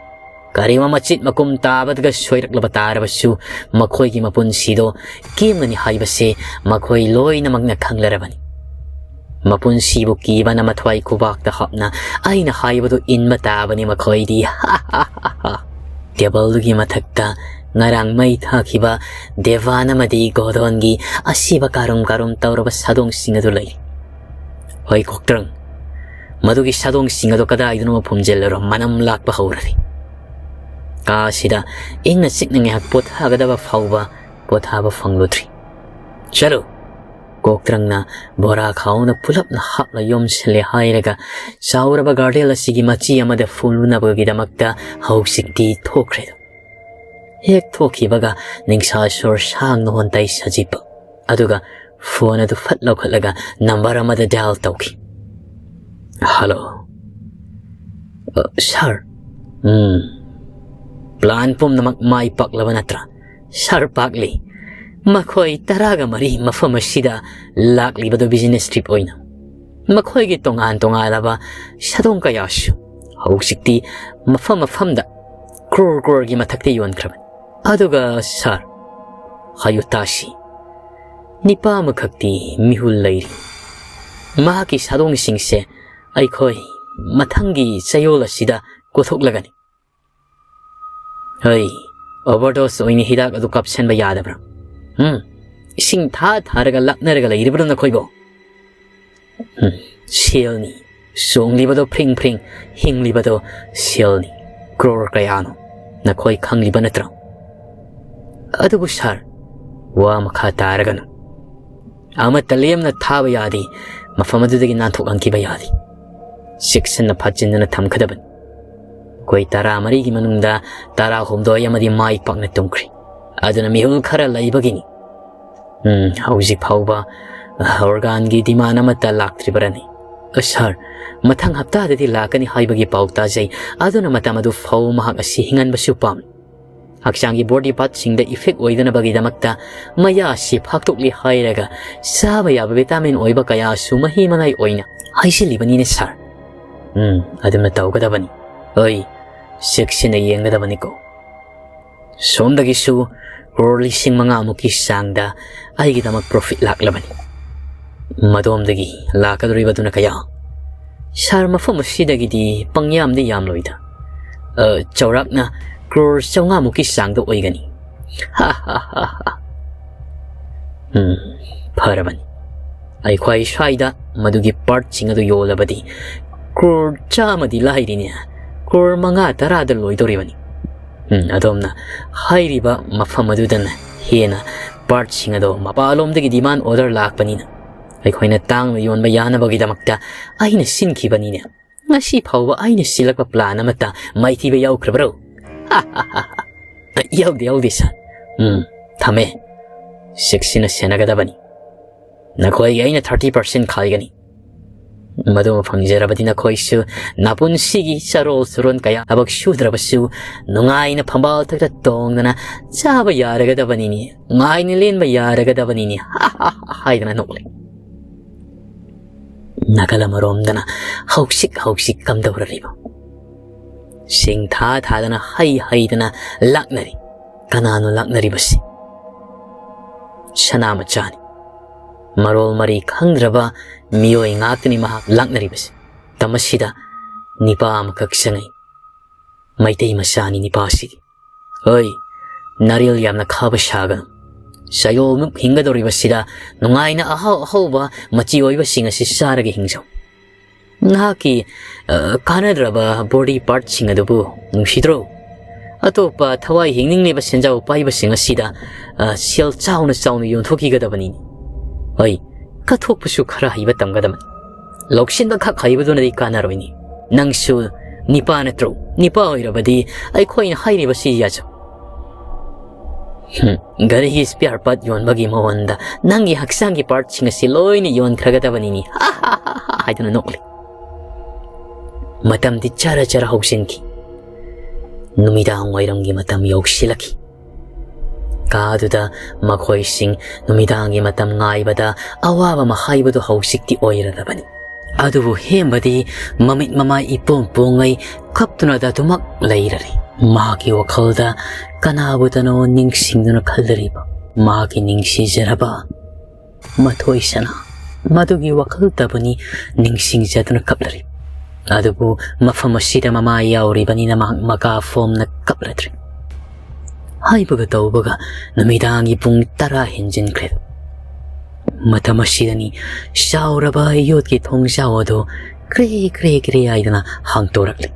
ꯀꯔꯤꯒꯨꯝꯕ ꯃꯆꯤꯠ ꯃꯀꯨꯝ ꯇꯥꯕꯗꯒ ꯁꯣꯏꯔꯛꯂꯕ ꯇꯥꯔꯕꯁꯨ, ꯃꯈꯣꯏꯒꯤ ꯃꯄꯨꯟꯁꯤꯗꯣ ꯀꯦꯝꯒꯅꯤ ꯍꯥꯏꯕꯁꯦ ꯃꯈꯣꯏ ꯂꯣꯏꯅꯃꯛꯅ ꯈꯪꯂꯔꯕꯅꯤ꯫ ꯃꯄꯨꯟꯁꯤꯕꯨ ꯀꯤꯕꯅ ꯃꯊ꯭ꯋꯥꯏ ꯈꯨꯕꯥꯛꯇ ꯍꯥꯞꯅ ꯑꯩꯅ ꯍꯥꯏꯕꯗꯨ ꯏꯟꯕ ꯇꯥꯕꯅꯤ ꯃꯈꯣꯏꯗꯤ꯫" ꯇꯦꯕꯜꯗꯨꯒꯤ ꯃꯊꯛꯇ ꯉꯔꯥꯡ ꯃꯩ ꯊꯥꯈꯤꯕ ꯗꯦꯕꯥꯟ ꯑꯃꯗꯤ ꯒꯣꯗꯣꯟꯒꯤ ꯑꯁꯤꯕ ꯀꯥꯔꯨꯝ ꯀꯥꯔꯨꯝ ꯇꯧꯔꯕ ꯁꯥꯗꯣꯡꯁꯤꯡ ꯑꯗꯨ ꯂꯩ꯫ "ꯍꯣꯏ ꯀꯣꯛꯇ꯭ꯔꯪ, ꯃꯗꯨꯒꯤ ꯁꯥꯗꯣꯡꯁꯤꯡ ꯑꯗꯨ ꯀꯗꯥꯏꯗꯅꯣ ꯐꯨꯝꯖꯤꯜꯂꯔꯣ, ꯃꯅꯝ ꯂꯥꯛꯄ ꯍꯧꯔꯔꯤ꯫ ꯀꯥ ꯑꯁꯤꯗ ꯏꯪꯅ ꯆꯤꯛꯅ ꯉꯥꯏꯍꯥꯛ ꯄꯣꯊꯥꯒꯗꯕ ꯐꯥꯎꯕ ꯄꯣꯊꯥꯕ ꯐꯪꯂꯨꯗ꯭ꯔꯤ꯫ ꯆꯠꯂꯨ!" ꯀꯣꯛꯇ꯭ꯔꯪꯅ ꯕꯣꯔꯥ ꯈꯥꯎꯅ ꯄꯨꯂꯞꯅ ꯍꯥꯞꯂ ꯌꯣꯝꯁꯤꯜꯂꯦ ꯍꯥꯏꯔꯒ ꯆꯥꯎꯔꯕ garden ꯑꯁꯤꯒꯤ ꯃꯆꯤ ꯑꯃꯗ ꯐꯨꯝꯂꯨꯅꯕꯒꯤꯗꯃꯛꯇ ꯍꯧꯖꯤꯛꯇꯤ ꯊꯣꯛꯈ꯭ꯔꯦ꯫ ꯍꯦꯛ ꯊꯣꯛꯈꯤꯕꯒ ꯅꯤꯡꯁꯥ ꯁꯣꯔ ꯁꯥꯡꯅ ꯍꯣꯟꯇꯩ ꯁꯖꯤꯄ꯫ ꯑꯗꯨꯒ phone ꯑꯗꯨ ꯐꯠ ꯂꯧꯈꯠꯂꯒ number ꯑꯃꯗ dial ꯇꯧꯈꯤ꯫ "Hello꯫ ꯑ, sir꯫ ꯎꯝ꯫ Plan ꯄꯨꯝꯅꯃꯛ ꯃꯥꯏ ꯄꯥꯛꯂꯕ ꯅꯠꯇ꯭ꯔꯥ?" "Sir, ꯄꯥꯛꯂꯤ꯫ ꯃꯈꯣꯏ ꯇꯔꯥꯒ ꯃꯔꯤ ꯃꯐꯝ ꯑꯁꯤꯗ ꯂꯥꯛꯂꯤꯕꯗꯨ business trip ꯑꯣꯏꯅ꯫ ꯃꯈꯣꯏꯒꯤ ꯇꯣꯉꯥꯟ ꯇꯣꯉꯥꯟꯂꯕ ꯁꯥꯗꯣꯡ ꯀꯌꯥꯁꯨ ꯍꯧꯖꯤꯛꯇꯤ ꯃꯐꯝ ꯃꯐꯝꯗ ꯀ꯭ꯔꯣꯔ ꯀ꯭ꯔꯣꯔꯒꯤ ꯃꯊꯛꯇ ꯌꯣꯟꯈ꯭ꯔꯕꯅꯤ꯫ ꯑꯗꯨꯒ ꯁꯥꯔ, ꯍꯥꯏꯌꯨ ꯇꯥꯁꯤ, ꯅꯤꯄꯥ ꯑꯃꯈꯛꯇꯤ ꯃꯤꯍꯨꯜ ꯂꯩꯔꯤ꯫ ꯃꯍꯥꯛꯀꯤ ꯁꯥꯗꯣꯡꯁꯤꯡꯁꯦ ꯑꯩꯈꯣꯏ ꯃꯊꯪꯒꯤ ꯆꯌꯣꯜ ꯑꯁꯤꯗ ꯀꯣꯊꯣꯛꯂꯒꯅꯤ꯫ ꯍꯩ, ꯑꯣꯚꯔꯗꯣꯁ ꯑꯣꯏꯅ ꯍꯤꯗꯥꯛ ꯑꯗꯨ ꯀꯥꯞꯁꯟꯕ ꯌꯥꯗꯕ꯭ꯔꯥ? ꯎꯝ, ꯏꯁꯤꯡ ꯊꯥ ꯊꯥꯔꯒ ꯂꯥꯛꯅꯔꯒ ꯂꯩꯔꯤꯕ꯭ꯔꯣ ꯅꯈꯣꯏꯕꯣ? ꯎꯝ, ꯁꯦꯜꯅꯤ꯫ ꯆꯣꯡꯂꯤꯕꯗꯣ ꯐ꯭ꯔꯤꯡ ꯐ꯭ꯔꯤꯡ, ꯍꯤꯡꯂꯤꯕꯗꯣ ꯁꯦꯜꯅꯤ꯫ ꯀ꯭ꯔꯣꯔ ꯀꯌꯥꯅꯣ ꯅꯈꯣꯏ ꯈꯪꯂꯤꯕ ꯅꯠꯇ꯭ꯔꯣ? ꯑꯗꯨꯕꯨ ꯁꯥꯔ, ꯋꯥ ꯃꯈꯥ ꯇꯥꯔꯒꯅꯨ꯫ ꯑꯃꯠꯇ ꯂꯦꯝꯅ ꯊꯥꯕ ꯌꯥꯗꯦ, ꯃꯐꯝ ꯑꯗꯨꯗꯒꯤ ꯅꯥꯟꯊꯣꯛꯍꯟꯈꯤꯕ ꯌꯥꯗꯦ꯫ ꯆꯦꯛꯁꯤꯟꯅ ꯐꯥꯖꯤꯟꯗꯨꯅ ꯊꯝꯒꯗꯕꯅꯤ꯫ ꯑꯩꯈꯣꯏ ꯇꯔꯥꯃꯔꯤꯒꯤ ꯃꯅꯨꯡꯗ ꯇꯔꯥꯍꯨꯝꯗꯣꯏ ꯑꯃꯗꯤ ꯃꯥꯏ ꯄꯥꯛꯅ ꯇꯨꯝꯈ꯭ꯔꯦ꯫ ꯑꯗꯨꯅ ꯃꯤꯍꯨꯜ ꯈꯔ ꯂꯩꯕꯒꯤꯅꯤ꯫ ꯎꯝ, ꯍꯧꯖꯤꯛ ꯐꯥꯎꯕ ꯑꯣꯔꯒꯥꯟꯒꯤ ꯗꯤꯃꯥꯟ ꯑꯃꯠꯇ ꯂꯥꯛꯇ꯭ꯔꯤꯕꯔꯅꯤ? ꯑ, ꯁꯥꯔ, ꯃꯊꯪ ꯍꯞꯇꯥꯗꯗꯤ ꯂꯥꯛꯀꯅꯤ ꯍꯥꯏꯕꯒꯤ ꯄꯥꯎ ꯇꯥꯖꯩ꯫ ꯑꯗꯨꯅ ꯃꯇꯝ ꯑꯗꯨ ꯐꯥꯎ ꯃꯍꯥꯛ ꯑꯁꯤ ꯍꯤꯡꯍꯟꯕꯁꯨ ꯄꯥꯝꯃꯤ꯫ ꯍꯛꯆꯥꯡꯒꯤ ꯕꯣꯗꯤ ꯄꯥꯔꯠꯁꯤꯡꯗ ꯏꯐꯦꯛ ꯑꯣꯏꯗꯅꯕꯒꯤꯗꯃꯛꯇ ꯃꯌꯥ ꯑꯁꯤ ꯐꯥꯛꯇꯣꯛꯂꯤ ꯍꯥꯏꯔꯒ ꯆꯥꯕ ꯌꯥꯕ ꯚꯤꯇꯥꯃꯤꯟ ꯑꯣꯏꯕ ꯀꯌꯥꯁꯨ ꯃꯍꯤ ꯃꯅꯥꯏ ꯑꯣꯏꯅ ꯍꯩꯖꯤꯜꯂꯤꯕꯅꯤꯅꯦ ꯁꯥꯔ꯫ ꯎꯝ, ꯑꯗꯨꯝꯅ ꯇꯧꯒꯗꯕꯅꯤ꯫ ꯑꯩ ꯆꯦꯛꯁꯤꯟꯅ ꯌꯦꯡꯒꯗꯕꯅꯤꯀꯣ꯫ ꯁꯣꯝꯗꯒꯤꯁꯨ ꯀ꯭ꯔꯣꯔ ꯂꯤꯁꯤꯡ ꯃꯉꯥꯃꯨꯛꯀꯤ ꯆꯥꯡꯗ ꯑꯩꯒꯤꯗꯃꯛ ꯄ꯭ꯔꯣꯐꯤꯠ ꯂꯥꯛꯂꯕꯅꯤ꯫ ꯃꯗꯣꯝꯗꯒꯤ ꯂꯥꯛꯀꯗꯧꯔꯤꯕꯗꯨꯅ ꯀꯌꯥ? ꯁꯥꯔ, ꯃꯐꯝ ꯑꯁꯤꯗꯒꯤꯗꯤ ꯄꯪꯌꯥꯝꯗꯤ ꯌꯥꯝꯂꯣꯏꯗ꯫ ꯑ, ꯆꯥꯎꯔꯥꯛꯅ ꯀ꯭ꯔꯣꯔ ꯆꯥꯝꯃꯉꯥꯃꯨꯛꯀꯤ ꯆꯥꯡꯗ ꯑꯣꯏꯒꯅꯤ꯫ ꯎꯝ, ꯐꯔꯕꯅꯤ꯫ ꯑꯩꯈꯣꯏ ꯁ꯭ꯋꯥꯏꯗ ꯃꯗꯨꯒꯤ ꯄꯥꯔꯠꯁꯤꯡ ꯑꯗꯨ ꯌꯣꯜꯂꯕꯗꯤ ꯀ꯭ꯔꯣꯔ ꯆꯥꯝꯃꯗꯤ ꯂꯥꯏꯔꯤꯅꯦ, ꯀ꯭ꯔꯣꯔ ꯃꯉꯥ ꯇꯔꯥꯗ ꯂꯣꯏꯗꯧꯔꯤꯕꯅꯤ꯫ ꯎꯝ, ꯑꯗꯣꯝꯅ ꯍꯥꯏꯔꯤꯕ ꯃꯐꯝ ꯑꯗꯨꯗꯅ ꯍꯦꯟꯅ ꯄꯥꯔꯠꯁꯤꯡ ꯑꯗꯣ ꯃꯄꯥꯟꯂꯣꯝꯗꯒꯤ ꯗꯤꯃꯥꯟ ꯑꯣꯔꯗꯔ ꯂꯥꯛꯄꯅꯤꯅ ꯑꯩꯈꯣꯏꯅ ꯇꯥꯡꯅ ꯌꯣꯟꯕ ꯌꯥꯅꯕꯒꯤꯗꯃꯛꯇ ꯑꯩꯅ ꯁꯤꯟꯈꯤꯕꯅꯤꯅꯦ꯫ ꯉꯁꯤ ꯐꯥꯎꯕ ꯑꯩꯅ ꯁꯤꯜꯂꯛꯄ ꯄ꯭ꯂꯥꯟ ꯑꯃꯠꯇ ꯃꯥꯏꯊꯤꯕ ꯌꯥꯎꯈ꯭ꯔꯕ꯭ꯔꯣ? ꯌꯥꯎꯗꯦ, ꯌꯥꯎꯗꯦ, ꯁꯥꯔ꯫ ꯎꯝ, ꯊꯝꯃꯦ꯫ ꯆꯦꯛꯁꯤꯟꯅ ꯁꯦꯟꯅꯒꯗꯕꯅꯤ꯫ ꯅꯈꯣꯏꯒꯤ ꯑꯩꯅ ꯊꯥꯔꯇꯤ ꯄꯥꯔꯁꯦꯟ ꯈꯥꯏꯒꯅꯤ꯫ ꯃꯗꯨꯃ ꯐꯪꯖꯔꯕꯗꯤ ꯅꯈꯣꯏꯁꯨ ꯅꯄꯨꯟꯁꯤꯒꯤ ꯆꯔꯣꯜ ꯁꯨꯔꯣꯟ ꯀꯌꯥ ꯊꯕꯛ ꯁꯨꯗ꯭ꯔꯕꯁꯨ ꯅꯨꯡꯉꯥꯏꯅ ꯐꯝꯕꯥꯜ ꯊꯛꯇ ꯇꯣꯡꯗꯅ ꯆꯥꯕ ꯌꯥꯔꯒꯗꯕꯅꯤꯅꯦ, ꯅꯨꯡꯉꯥꯏꯅ ꯂꯦꯟꯕ ꯌꯥꯔꯒꯗꯕꯅꯤꯅꯦ ꯍꯥꯏꯗꯅ ꯅꯣꯛꯂꯦ꯫ ꯅꯥꯀꯜ ꯑꯃꯔꯣꯝꯗꯅ ꯍꯧꯁꯤꯛ ꯍꯧꯁꯤꯛ ꯀꯝꯗꯧꯔꯤꯕ ꯁꯤꯡ ꯊꯥ ꯊꯥꯗꯅ, ꯍꯩ ꯍꯩꯗꯅ ꯂꯥꯛꯅꯔꯤ꯫ ꯀꯅꯥꯅꯣ ꯂꯥꯛꯅꯔꯤꯕꯁꯤ? ꯁꯅꯥ ꯃꯆꯥꯅꯤ꯫ ꯃꯔꯣꯜ ꯃꯔꯤ ꯈꯪꯗ꯭ꯔꯕ ꯃꯤꯑꯣꯏ ꯉꯥꯛꯇꯅꯤ ꯃꯍꯥꯛ ꯂꯥꯛꯅꯔꯤꯕꯁꯤ꯫ ꯃꯇꯝ ꯑꯁꯤꯗ ꯅꯤꯄꯥ ꯑꯃꯈꯛ ꯆꯪꯉꯛꯏ꯫ ꯃꯩꯇꯩ ꯃꯆꯥꯅꯤ ꯅꯤꯄꯥꯁꯤꯗꯤ꯫ ꯍꯣꯏ, ꯅꯥꯔꯦꯜ ꯌꯥꯝꯅ ꯈꯥꯕ ꯁꯥꯒꯅꯨ꯫ ꯆꯌꯣꯜꯃꯨꯛ ꯍꯤꯡꯒꯗꯧꯔꯤꯕꯁꯤꯗ ꯅꯨꯡꯉꯥꯏꯅ ꯑꯍꯥꯎ ꯑꯍꯥꯎꯕ ꯃꯆꯤ ꯑꯣꯏꯕꯁꯤꯡ ꯑꯁꯤ ꯆꯥꯔꯒ ꯍꯤꯡꯖꯧ꯫ ꯅꯍꯥꯛꯀꯤ, ꯑ, ꯀꯥꯟꯅꯗ꯭ꯔꯕ body partꯁꯤꯡ ꯑꯗꯨꯕꯨ ꯅꯨꯡꯁꯤꯗ꯭ꯔꯣ? ꯑꯇꯣꯞꯄ ꯊꯋꯥꯏ ꯍꯤꯡꯅꯤꯡꯂꯤꯕ ꯁꯦꯟꯖꯥꯎ ꯄꯥꯏꯕꯁꯤꯡ ꯑꯁꯤꯗ, ꯑ, ꯁꯦꯜ ꯆꯥꯎꯅ ꯆꯥꯎꯅ ꯌꯣꯟꯊꯣꯛꯈꯤꯒꯗꯕꯅꯤ꯫ ꯍꯣꯏ, ꯀꯠꯊꯣꯛꯄꯁꯨ ꯈꯔ ꯍꯩꯕ ꯇꯝꯒꯗꯕꯅꯤ꯫ ꯂꯧꯁꯤꯟꯕ ꯈꯛ ꯍꯩꯕꯗꯨꯅꯗꯤ ꯀꯥꯟꯅꯔꯣꯏꯅꯤ꯫ ꯅꯪꯁꯨ ꯅꯤꯄꯥ ꯅꯠꯇ꯭ꯔꯣ? ꯅꯤꯄꯥ ꯑꯣꯏꯔꯕꯗꯤ ꯑꯩꯈꯣꯏꯅ ꯍꯥꯏꯔꯤꯕꯁꯤ ꯌꯥꯖꯧ꯫ ꯍꯨꯝ, ꯒꯥꯔꯤꯒꯤ spare part ꯌꯣꯟꯕꯒꯤ ꯃꯑꯣꯟꯗ ꯅꯪꯒꯤ ꯍꯛꯆꯥꯡꯒꯤ partꯁꯤꯡ ꯑꯁꯤ ꯂꯣꯏꯅ ꯌꯣꯟꯈ꯭ꯔꯒꯗꯕꯅꯤꯅꯤ ꯍꯥꯏꯗꯨꯅ ꯅꯣꯛꯂꯤ꯫ ꯃꯇꯝꯗꯤ ꯆꯔ ꯆꯔ ꯍꯧꯖꯤꯟꯈꯤ꯫ ꯅꯨꯃꯤꯗꯥꯡ ꯋꯥꯏꯔꯝꯒꯤ ꯃꯇꯝ ꯌꯧꯁꯤꯜꯂꯛꯈꯤ꯫ ꯀꯥꯗꯨꯗ ꯃꯈꯣꯏꯁꯤꯡ ꯅꯨꯃꯤꯗꯥꯡꯒꯤ ꯃꯇꯝ ꯉꯥꯏꯕꯗ ꯑꯋꯥꯕ ꯑꯃ ꯍꯥꯏꯕꯗꯨ ꯍꯧꯖꯤꯛꯇꯤ ꯑꯣꯏꯔꯔꯕꯅꯤ꯫ ꯑꯗꯨꯕꯨ ꯍꯦꯝꯕꯗꯤ ꯃꯃꯤꯠ ꯃꯃꯥꯏ ꯏꯄꯣꯝ ꯄꯣꯡꯉꯩ ꯀꯞꯇꯨꯅꯗ ꯑꯗꯨꯃꯛ ꯂꯩꯔꯔꯦ꯫ ꯃꯍꯥꯛꯀꯤ ꯋꯥꯈꯜꯗ ꯀꯅꯥꯕꯨꯗꯅꯣ ꯅꯤꯡꯁꯤꯡꯗꯨꯅ ꯈꯜꯂꯔꯤꯕ ꯃꯍꯥꯛꯀꯤ ꯅꯤꯡꯁꯤꯖꯔꯕ ꯃꯊꯣꯏ ꯁꯅꯥ, ꯃꯗꯨꯒꯤ ꯋꯥꯈꯜꯇꯕꯨꯅꯤ ꯅꯤꯡꯁꯤꯡꯖꯗꯨꯅ ꯀꯞꯂꯔꯤ꯫ ꯑꯗꯨꯕꯨ ꯃꯐꯝ ꯑꯁꯤꯗ ꯃꯃꯥ ꯌꯥꯎꯔꯤꯕꯅꯤꯅ ꯃꯍꯥꯛ ꯃꯀꯥ ꯐꯣꯝꯅ ꯀꯞꯂꯗ꯭ꯔꯤ꯫ ꯍꯥꯏꯕꯒ ꯇꯧꯕꯒ ꯅꯨꯃꯤꯗꯥꯡꯒꯤ ꯄꯨꯡ ꯇꯔꯥ ꯍꯦꯟꯖꯤꯟꯈ꯭ꯔꯦ꯫ ꯃꯇꯝ ꯑꯁꯤꯗꯅꯤ ꯆꯥꯎꯔꯕ ꯌꯣꯠꯀꯤ ꯊꯣꯡꯖꯥꯎ ꯑꯗꯨ ꯀ꯭ꯔꯦ ꯀ꯭ꯔꯦ ꯀ꯭ꯔꯦ ꯍꯥꯏꯗꯨꯅ ꯍꯥꯡꯇꯣꯔꯛꯂꯤ꯫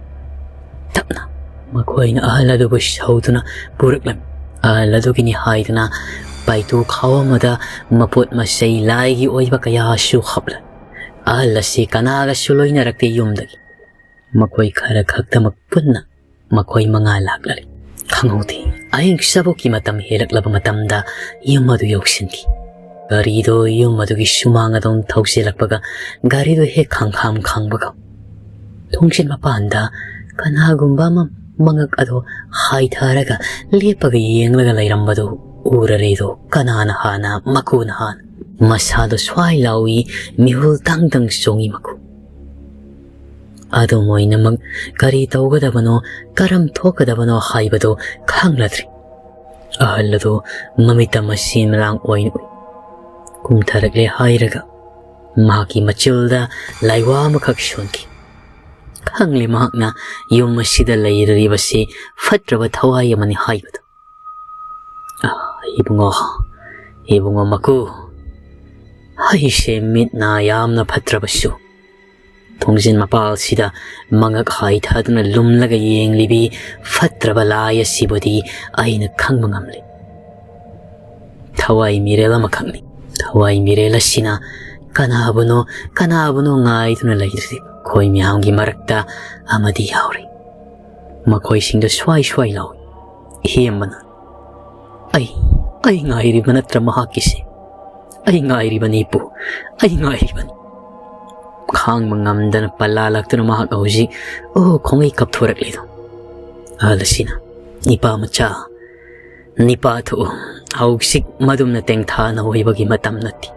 ꯇꯞꯅ ꯃꯈꯣꯏꯅ ꯑꯍꯜ ꯑꯗꯨꯕꯨ ꯁꯧꯗꯨꯅ ꯄꯨꯔꯛꯂꯝꯃꯤ꯫ ꯑꯍꯜ ꯑꯗꯨꯒꯤꯅꯤ ꯍꯥꯏꯗꯨꯅ ꯄꯥꯏꯇꯨ ꯈꯥꯎ ꯑꯃꯗ ꯃꯄꯣꯠ ꯃꯆꯩ ꯂꯥꯏꯒꯤ ꯑꯣꯏꯕ ꯀꯌꯥꯁꯨ ꯍꯥꯞꯂꯦ꯫ ꯑꯍꯜ ꯑꯁꯤ ꯀꯅꯥꯒꯁꯨ ꯂꯣꯏꯅꯔꯛꯇꯦ ꯌꯨꯝꯗꯒꯤ꯫ ꯃꯈꯣꯏ ꯈꯔ ꯈꯛꯇꯃꯛ ꯄꯨꯟꯅ ꯃꯈꯣꯏ ꯃꯉꯥ ꯂꯥꯛꯂꯔꯦ꯫ ꯈꯪꯍꯧꯗꯦ, ꯑꯍꯤꯡ ꯆꯕꯣꯛꯀꯤ ꯃꯇꯝ ꯍꯦꯜꯂꯛꯂꯕ ꯃꯇꯝꯗ ꯌꯨꯝ ꯑꯗꯨ ꯌꯧꯁꯤꯟꯈꯤ꯫ ꯒꯥꯔꯤꯗꯣ ꯌꯨꯝ ꯑꯗꯨꯒꯤ ꯁꯨꯃꯥꯡ ꯑꯗꯣꯝ ꯊꯧꯖꯤꯜꯂꯛꯄꯒ ꯒꯥꯔꯤꯗꯨ ꯍꯦꯛ ꯈꯪꯈꯥꯝ ꯈꯥꯡꯕꯒ ꯊꯣꯡꯖꯤꯟ ꯃꯄꯥꯟꯗ ꯀꯅꯥꯒꯨꯝꯕ ꯑꯃ ꯃꯉꯛ ꯑꯗꯨ ꯍꯥꯏꯊꯔꯒ ꯂꯦꯞꯄꯒ ꯌꯦꯡꯂꯒ ꯂꯩꯔꯝꯕꯗꯨ ꯎꯔꯔꯦꯗꯣ꯫ ꯀꯅꯥꯅ ꯍꯥꯟꯅ, ꯃꯀꯨꯅ ꯍꯥꯟꯅ꯫ ꯃꯁꯥꯗꯣ ꯁ꯭ꯋꯥꯏ ꯂꯥꯎꯏ, ꯃꯤꯍꯨꯜ ꯇꯪ ꯇꯪ ꯆꯣꯡꯏ ꯃꯀꯨ꯫ ꯑꯗꯨꯝ ꯑꯣꯏꯅꯃꯛ ꯀꯔꯤ ꯇꯧꯒꯗꯕꯅꯣ, ꯀꯔꯝ ꯊꯣꯛꯀꯗꯕꯅꯣ ꯍꯥꯏꯕꯗꯨ ꯈꯪꯂꯗ꯭ꯔꯤ꯫ ꯑꯍꯜ ꯑꯗꯨ ꯃꯃꯤꯠꯇ ꯃꯁꯤ ꯃꯔꯥꯡ ꯑꯣꯏꯅ ꯎꯏ꯫ ꯀꯨꯝꯊꯔꯛꯂꯦ ꯍꯥꯏꯔꯒ ꯃꯍꯥꯛꯀꯤ ꯃꯆꯤꯜꯗ ꯂꯥꯏꯋꯥ ꯑꯃꯈꯛ ꯁꯣꯟꯈꯤ꯫ ꯈꯪꯂꯦ ꯃꯍꯥꯛꯅ ꯌꯨꯝ ꯑꯁꯤꯗ ꯂꯩꯔꯤꯕꯁꯤ ꯐꯠꯇ꯭ꯔꯕ ꯊꯋꯥꯏ ꯑꯃꯅꯤ ꯍꯥꯏꯕꯗꯨ꯫ "ꯑꯥ, ꯏꯕꯨꯡꯉꯣ, ꯏꯕꯨꯡꯉꯣ ꯃꯀꯨ, ꯑꯩꯁꯦ ꯃꯤꯠ ꯅꯥ ꯌꯥꯝꯅ ꯐꯠꯇ꯭ꯔꯕꯁꯨ, ꯊꯣꯡꯖꯤꯟ ꯃꯄꯥꯜꯁꯤꯗ ꯃꯉꯛ ꯍꯥꯏꯊꯗꯨꯅ ꯂꯨꯝꯂꯒ ꯌꯦꯡꯂꯤꯕꯤ ꯐꯠꯇ꯭ꯔꯕ ꯂꯥꯏ ꯑꯁꯤꯕꯨꯗꯤ ꯑꯩꯅ ꯈꯪꯕ ꯉꯝꯂꯤ꯫ ꯊꯋꯥꯏ ꯃꯤꯔꯦꯜ ꯑꯃꯈꯛꯅꯤ꯫ ꯊꯋꯥꯏ ꯃꯤꯔꯦꯜ ꯑꯁꯤꯅ ꯀꯅꯥꯕꯨꯅꯣ, ꯀꯅꯥꯕꯨꯅꯣ ꯉꯥꯏꯗꯨꯅ ꯂꯩꯔꯤ꯫ ꯑꯩꯈꯣꯏ ꯃꯌꯥꯝꯒꯤ ꯃꯔꯛꯇ ꯑꯃꯗꯤ ꯌꯥꯎꯔꯤ꯫ ꯃꯈꯣꯏꯁꯤꯡꯗ ꯁ꯭ꯋꯥꯏ ꯁ꯭ꯋꯥꯏ ꯂꯥꯎꯏ꯫ ꯏꯍꯦꯝꯕꯅ, ꯑꯩ, ꯑꯩ ꯉꯥꯏꯔꯤꯕ ꯅꯠꯇ꯭ꯔ ꯃꯍꯥꯛꯀꯤꯁꯦ? ꯑꯩ ꯉꯥꯏꯔꯤꯕꯅꯤ ꯏꯄꯨ, ꯑꯩ ꯉꯥꯏꯔꯤꯕꯅꯤ"꯫ ꯈꯥꯡꯕ ꯉꯝꯗꯅ ꯄꯜꯂꯥꯂꯛꯇꯨꯅ ꯃꯍꯥꯛ ꯍꯧꯖꯤꯛ, ꯑꯣ, ꯈꯣꯡꯉꯩ ꯀꯞꯊꯣꯔꯛꯂꯤꯗꯣ꯫ ꯑꯍꯜ ꯑꯁꯤꯅ, "ꯏꯄꯥ ꯃꯆꯥ, ꯅꯤꯄꯥ ꯊꯣꯛꯎ, ꯍꯧꯖꯤꯛ ꯃꯗꯨꯝꯅ ꯇꯦꯡꯊꯥꯅ ꯑꯣꯏꯕꯒꯤ ꯃꯇꯝ ꯅꯠꯇꯦ꯫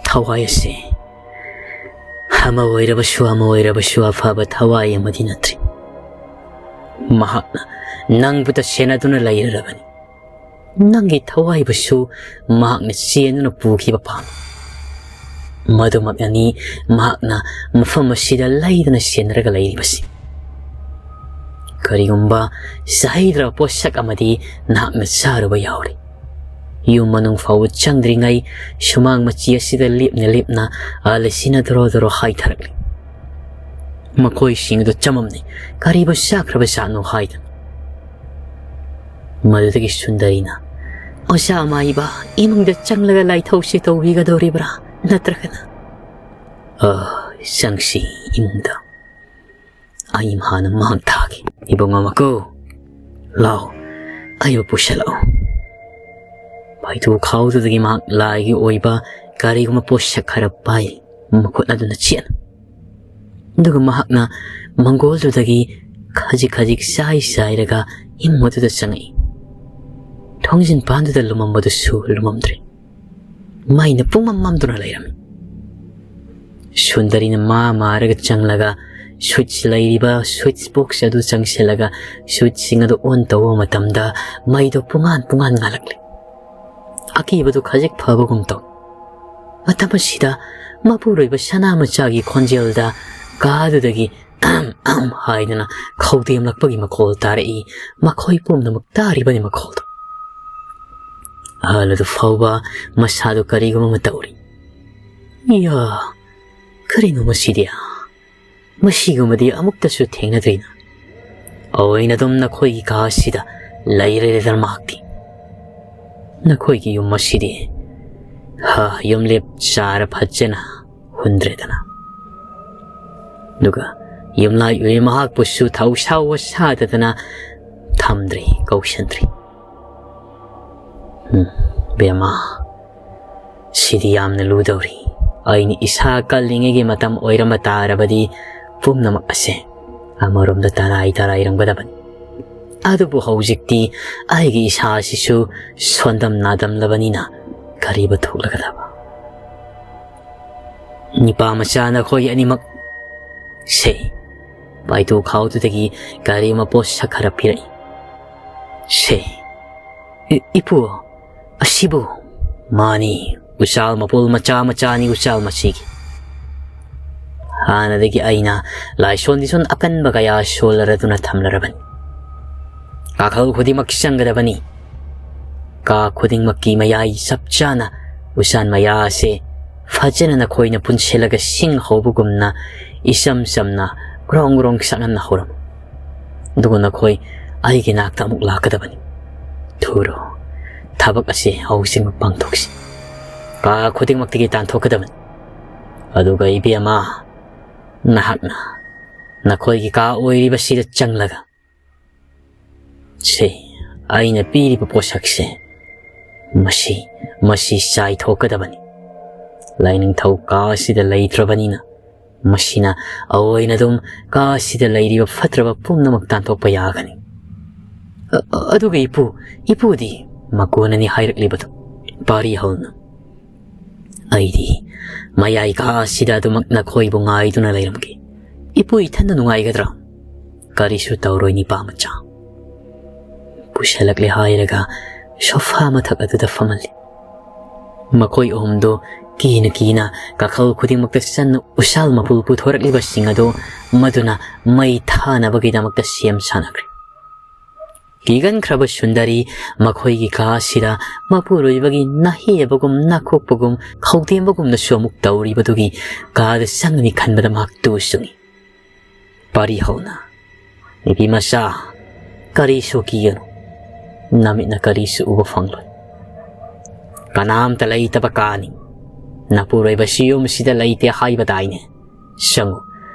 ꯊꯋꯥꯏ ꯑꯁꯤ ꯑꯃ ꯑꯣꯏꯔꯕꯁꯨ, ꯑꯃ ꯑꯣꯏꯔꯕꯁꯨ ꯑꯐꯕ ꯊꯋꯥꯏ ꯑꯃꯗꯤ ꯅꯠꯇ꯭ꯔꯤ꯫ ꯃꯍꯥꯛꯅ ꯅꯪꯕꯨ ꯇꯁꯦꯟꯅꯗꯨꯅ ꯂꯩꯔꯔꯕꯅꯤ꯫ ꯅꯪꯒꯤ ꯊꯋꯥꯏꯕꯨꯁꯨ ꯃꯍꯥꯛꯅ ꯆꯦꯟꯗꯨꯅ ꯄꯨꯈꯤꯕ ꯄꯥꯝꯃꯤ꯫ ꯃꯗꯨꯃꯛꯅꯅꯤ ꯃꯍꯥꯛꯅ ꯃꯐꯝ ꯑꯁꯤꯗ ꯂꯩꯗꯅ ꯁꯦꯟꯅꯔꯒ ꯂꯩꯔꯤꯕꯁꯤ꯫ ꯀꯔꯤꯒꯨꯝꯕ ꯆꯥꯍꯩꯗ꯭ꯔꯕ ꯄꯣꯠꯁꯛ ꯑꯃꯗꯤ ꯅꯍꯥꯛꯅ ꯆꯥꯔꯨꯕ ꯌꯥꯎꯔꯦ꯫ ꯌꯨꯝ ꯃꯅꯨꯡ ꯐꯥꯎꯕ ꯆꯪꯗ꯭ꯔꯤꯉꯩ ꯁꯨꯃꯥꯡ ꯃꯆꯤ ꯑꯁꯤꯗ ꯂꯦꯞꯅ ꯂꯦꯞꯅ ꯑꯥꯂꯤꯁꯤꯅ ꯗꯣꯔꯣ ꯗꯣꯔꯣ ꯍꯥꯏꯊꯔꯛꯂꯤ꯫ ꯃꯈꯣꯏꯁꯤꯡ ꯑꯗꯨ ꯆꯃꯝꯅꯩ꯫ ꯀꯔꯤꯕꯨ ꯆꯥꯈ꯭ꯔꯕ ꯖꯥꯠꯅꯣ ꯍꯥꯏꯗꯨꯅ꯫ ꯃꯗꯨꯗꯒꯤ ꯁꯨꯟꯗꯔꯤꯅ, "ꯑꯣꯖꯥ ꯃꯥꯏꯕ, ꯏꯃꯨꯡꯗ ꯆꯪꯂꯒ ꯂꯥꯏꯊꯧꯁꯤ ꯇꯧꯕꯤꯒꯗꯧꯔꯤꯕ꯭ꯔꯥ? ꯅꯠꯇ꯭ꯔꯒꯅ?" "ꯑ, ꯆꯪꯁꯤ ꯏꯃꯨꯡꯗ꯫ ꯑꯩ ꯍꯥꯟꯅ ꯃꯍꯥꯛ ꯊꯥꯒꯦ꯫ ꯏꯕꯨꯡꯉꯣ ꯃꯀꯨ, ꯂꯥꯎ, ꯑꯩꯕꯨ ꯄꯨꯁꯜꯂꯛꯎ"꯫ ꯐꯩꯊꯨ ꯈꯥꯎꯗꯨꯗꯒꯤ ꯃꯍꯥꯛ ꯂꯥꯏꯒꯤ ꯑꯣꯏꯕ ꯀꯔꯤꯒꯨꯝꯕ ꯄꯣꯠꯁꯛ ꯈꯔ ꯄꯥꯏ꯫ ꯃꯈꯨꯠ ꯑꯗꯨꯅ ꯆꯦꯠꯅ꯫ ꯑꯗꯨꯒ ꯃꯍꯥꯛꯅ ꯃꯪꯒꯣꯜꯗꯨꯗꯒꯤ ꯈꯖꯤꯛ ꯈꯖꯤꯛ ꯆꯥꯏ ꯆꯥꯏꯔꯒ ꯏꯃꯨꯡ ꯑꯗꯨꯗ ꯆꯪꯉꯛꯏ꯫ ꯊꯣꯡꯖꯤꯟ ꯄꯥꯟꯗꯨꯗ ꯂꯨꯃꯝꯕꯗꯨꯁꯨ ꯂꯨꯃꯝꯗ꯭ꯔꯦ꯫ ꯃꯩꯅ ꯄꯨꯡꯃꯝ ꯃꯝꯗꯨꯅ ꯂꯩꯔꯝꯃꯤ꯫ ꯁꯨꯟꯗꯔꯤꯅ ꯃꯥ ꯃꯥꯔꯒ ꯆꯪꯂꯒ switch ꯂꯩꯔꯤꯕ switch box ꯑꯗꯨ ꯆꯪꯁꯤꯜꯂꯒ switchꯁꯤꯡ ꯑꯗꯨ on ꯇꯧꯕ ꯃꯇꯝꯗ ꯃꯩꯗꯣ ꯄꯨꯡꯉꯥꯟ ꯄꯨꯡꯉꯥꯟ ꯉꯥꯜꯂꯛꯂꯦ꯫ ꯑꯀꯤꯕꯗꯨ ꯈꯖꯤꯛ ꯐꯕꯒꯨꯝ ꯇꯧ꯫ ꯃꯇꯝ ꯑꯁꯤꯗ ꯃꯄꯨꯔꯣꯏꯕ ꯁꯅꯥ ꯃꯆꯥꯒꯤ ꯈꯣꯟꯖꯦꯜꯗ ꯀꯥꯗꯨꯗꯒꯤ "ꯑꯍꯝ ꯑꯍꯝ" ꯍꯥꯏꯗꯨꯅ ꯈꯧꯗꯦꯝꯂꯛꯄꯒꯤ ꯃꯈꯣꯜ ꯇꯥꯔꯛꯏ꯫ ꯃꯈꯣꯏ ꯄꯨꯝꯅꯃꯛ ꯇꯥꯔꯤꯕꯅꯤ ꯃꯈꯣꯜꯗꯨ꯫ ꯑꯍꯜ ꯑꯗꯨ ꯐꯥꯎꯕ ꯃꯁꯥꯗꯨ ꯀꯔꯤꯒꯨꯝ ꯑꯃ ꯇꯧꯔꯤ꯫ "ꯏꯌꯥ, ꯀꯔꯤꯅꯣ ꯃꯁꯤꯗꯤ? ꯃꯁꯤꯒꯨꯝꯕꯗꯤ ꯑꯃꯨꯛꯇꯁꯨ ꯊꯦꯡꯅꯗ꯭ꯔꯤꯅ꯫ ꯑꯑꯣꯏꯅ ꯑꯗꯨꯝ ꯅꯈꯣꯏꯒꯤ ꯀꯥ ꯑꯁꯤꯗ ꯂꯩꯔꯦꯗꯅ ꯃꯍꯥꯛꯇꯤ꯫ ꯅꯈꯣꯏꯒꯤ ꯌꯨꯝ ꯑꯁꯤꯗꯤ, ꯍꯥ, ꯌꯨꯝꯂꯦꯞ ꯆꯥꯔ ꯐꯖꯅ ꯍꯨꯟꯗ꯭ꯔꯦꯗꯅ꯫ ꯑꯗꯨꯒ ꯌꯨꯝꯂꯥꯏ ꯑꯣꯏ ꯃꯍꯥꯛꯄꯨꯁꯨ ꯊꯧꯁꯥ ꯋꯥꯁꯥꯗꯗꯅ ꯊꯝꯗ꯭ꯔꯤ, ꯀꯧꯁꯟꯗ꯭ꯔꯤ꯫ ꯎꯝ, ꯕꯦꯝꯃ, ꯁꯤꯗꯤ ꯌꯥꯝꯅ ꯂꯨꯗꯧꯔꯤ꯫ ꯑꯩꯅ ꯏꯁꯥ ꯀꯜꯂꯤꯉꯩꯒꯤ ꯃꯇꯝ ꯑꯣꯏꯔꯝꯕ ꯇꯥꯔꯕꯗꯤ ꯄꯨꯝꯅꯃꯛ ꯑꯁꯦ ꯑꯃꯔꯣꯝꯗ ꯇꯔꯥꯏ ꯇꯔꯥꯏꯔꯝꯒꯗꯕꯅꯤ꯫ ꯑꯗꯨꯕꯨ ꯍꯧꯖꯤꯛꯇꯤ ꯑꯩꯒꯤ ꯏꯁꯥ ꯑꯁꯤꯁꯨ ꯁꯣꯟꯗꯝ ꯅꯥꯗꯝꯂꯕꯅꯤꯅ ꯀꯔꯤꯕꯨ ꯊꯣꯛꯂꯒꯗꯕ?" ꯅꯤꯄꯥ ꯃꯆꯥ ꯅꯈꯣꯏ ꯑꯅꯤꯃꯛ ꯁꯦ, ꯄꯥꯏꯇꯨ ꯈꯥꯎꯗꯨꯗꯒꯤ ꯀꯔꯤ ꯑꯃ ꯄꯣꯠꯁꯛ ꯈꯔ ꯄꯤꯔꯛꯏ꯫ ꯁꯦ, "ꯏ-, ꯏꯄꯨ, ꯑꯁꯤꯕꯨ?" "ꯃꯥꯅꯤ, ꯎꯆꯥꯜ ꯃꯄꯨꯜ ꯃꯆꯥ ꯃꯆꯥꯅꯤ, ꯎꯆꯥꯜ ꯃꯁꯤꯒꯤ꯫ ꯍꯥꯟꯅꯗꯒꯤ ꯑꯩꯅ ꯂꯥꯏꯁꯣꯟ ꯂꯤꯁꯣꯟ ꯑꯀꯟꯕ ꯀꯌꯥ ꯁꯣꯜꯂꯔꯗꯨꯅ ꯊꯝꯂꯔꯕꯅꯤ꯫ ꯀꯥꯈꯜ ꯈꯨꯗꯤꯡꯃꯛ ꯆꯪꯒꯗꯕꯅꯤ꯫ ꯀꯥ ꯈꯨꯗꯤꯡꯃꯛꯀꯤ ꯃꯌꯥꯏ ꯆꯞ ꯆꯥꯅ ꯎꯆꯥꯟ ꯃꯌꯥ ꯑꯁꯦ ꯐꯖꯅ ꯅꯈꯣꯏꯅ ꯄꯨꯟꯁꯤꯜꯂꯒ ꯁꯤꯡ ꯍꯧꯕꯒꯨꯝꯅ ꯏꯆꯝ ꯆꯝꯅ ꯒ꯭ꯔꯣꯡ ꯒ꯭ꯔꯣꯡ ꯁꯛꯍꯟꯅ ꯍꯧꯔꯝꯃꯨ꯫ ꯑꯗꯨꯒ ꯅꯈꯣꯏ ꯑꯩꯒꯤ ꯅꯥꯛꯇ ꯑꯃꯨꯛ ꯂꯥꯛꯀꯗꯕꯅꯤ꯫ ꯊꯨꯔꯣ, ꯊꯕꯛ ꯑꯁꯤ ꯍꯧꯖꯤꯛꯃꯛ ꯄꯥꯡꯊꯣꯛꯁꯤ꯫ ꯀꯥ ꯈꯨꯗꯤꯡꯃꯛꯇꯒꯤ ꯇꯥꯟꯊꯣꯛꯀꯗꯕꯅꯤ꯫ ꯑꯗꯨꯒ ꯏꯕꯦꯝꯃ, ꯅꯍꯥꯛꯅ ꯅꯈꯣꯏꯒꯤ ꯀꯥ ꯑꯣꯏꯔꯤꯕꯁꯤꯗ ꯆꯪꯂꯒ ꯁꯦ, ꯑꯩꯅ ꯄꯤꯔꯤꯕ ꯄꯣꯠꯁꯛꯁꯦ, ꯃꯁꯤ, ꯃꯁꯤ ꯆꯥꯏꯊꯣꯛꯀꯗꯕꯅꯤ꯫ ꯂꯥꯏꯅꯤꯡꯊꯧ ꯀꯥ ꯑꯁꯤꯗ ꯂꯩꯇ꯭ꯔꯕꯅꯤꯅ, ꯃꯁꯤꯅ ꯑꯑꯣꯏꯅ ꯑꯗꯨꯝ ꯀꯥ ꯑꯁꯤꯗ ꯂꯩꯔꯤꯕ ꯐꯠꯇ꯭ꯔꯕ ꯄꯨꯝꯅꯃꯛ ꯇꯥꯟꯊꯣꯛꯄ ꯌꯥꯒꯅꯤ꯫ "ꯑ-, ꯑ-, ꯑꯗꯨꯒ ꯏꯄꯨ, ꯏꯄꯨꯗꯤ?" ꯃꯀꯣꯟꯅꯅꯤ ꯍꯥꯏꯔꯛꯂꯤꯕꯗꯨ ꯄꯥꯔꯤ ꯍꯧꯅ꯫ ꯑꯩꯗꯤ ꯃꯌꯥꯏ ꯀꯥ ꯑꯁꯤꯗ ꯑꯗꯨꯃꯛ ꯅꯈꯣꯏꯕꯨ ꯉꯥꯏꯗꯨꯅ ꯂꯩꯔꯝꯒꯦ꯫ ꯏꯄꯨ ꯏꯊꯟꯗ ꯅꯨꯡꯉꯥꯏꯒꯗ꯭ꯔꯥ? ꯀꯔꯤꯁꯨ ꯇꯧꯔꯣꯏ, ꯅꯤꯄꯥ ꯃꯆꯥ꯫ ꯄꯨꯁꯜꯂꯛꯂꯦ ꯍꯥꯏꯔꯒ ꯁꯣꯐꯥ ꯃꯊꯛ ꯑꯗꯨꯗ ꯐꯝꯍꯜꯂꯤ꯫ ꯃꯈꯣꯏ ꯑꯍꯨꯝꯗꯨ ꯀꯤꯅ ꯀꯤꯅ ꯀꯥꯈꯜ ꯈꯨꯗꯤꯡꯃꯛꯇ ꯆꯟꯅ ꯎꯁꯥꯜ ꯃꯄꯨ ꯄꯨꯊꯣꯔꯛꯂꯤꯕꯁꯤꯡ ꯑꯗꯨ ꯃꯗꯨꯅ ꯃꯩ ꯊꯥꯅꯕꯒꯤꯗꯃꯛꯇ ꯁꯦꯝ ꯁꯥꯅꯈ꯭ꯔꯦ꯫ ꯀꯤꯒꯟꯈ꯭ꯔꯕ ꯁꯨꯟꯗꯔꯤ ꯃꯈꯣꯏꯒꯤ ꯀꯥ ꯑꯁꯤꯗ ꯃꯄꯨꯔꯣꯏꯕꯒꯤ ꯅꯥꯍꯦꯕꯒꯨꯝ, ꯅꯥꯀꯣꯛꯄꯒꯨꯝ, ꯈꯧꯗꯦꯝꯕꯒꯨꯝꯅꯁꯨ ꯑꯃꯨꯛ ꯇꯧꯔꯤꯕꯗꯨꯒꯤ ꯀꯥꯗ ꯆꯪꯒꯅꯤ ꯈꯟꯕꯗ ꯃꯍꯥꯛ ꯇꯨ ꯆꯨꯡꯏ꯫ ꯄꯥꯔꯤ ꯍꯧꯅ, "ꯅꯨꯄꯤ ꯃꯆꯥ, ꯀꯔꯤꯁꯨ ꯀꯤꯒꯅꯨ꯫ ꯅꯃꯤꯠꯅ ꯀꯔꯤꯁꯨ ꯎꯕ ꯐꯪꯂꯣꯏ꯫ ꯀꯅꯥꯝꯇ ꯂꯩꯇꯕ ꯀꯥꯅꯤ꯫ ꯅꯄꯨꯔꯣꯏꯕꯁꯤ ꯌꯨꯝꯁꯤꯗ ꯂꯩꯇꯦ ꯍꯥꯏꯕꯗꯥꯏꯅꯦ? ꯆꯪꯉꯨ꯫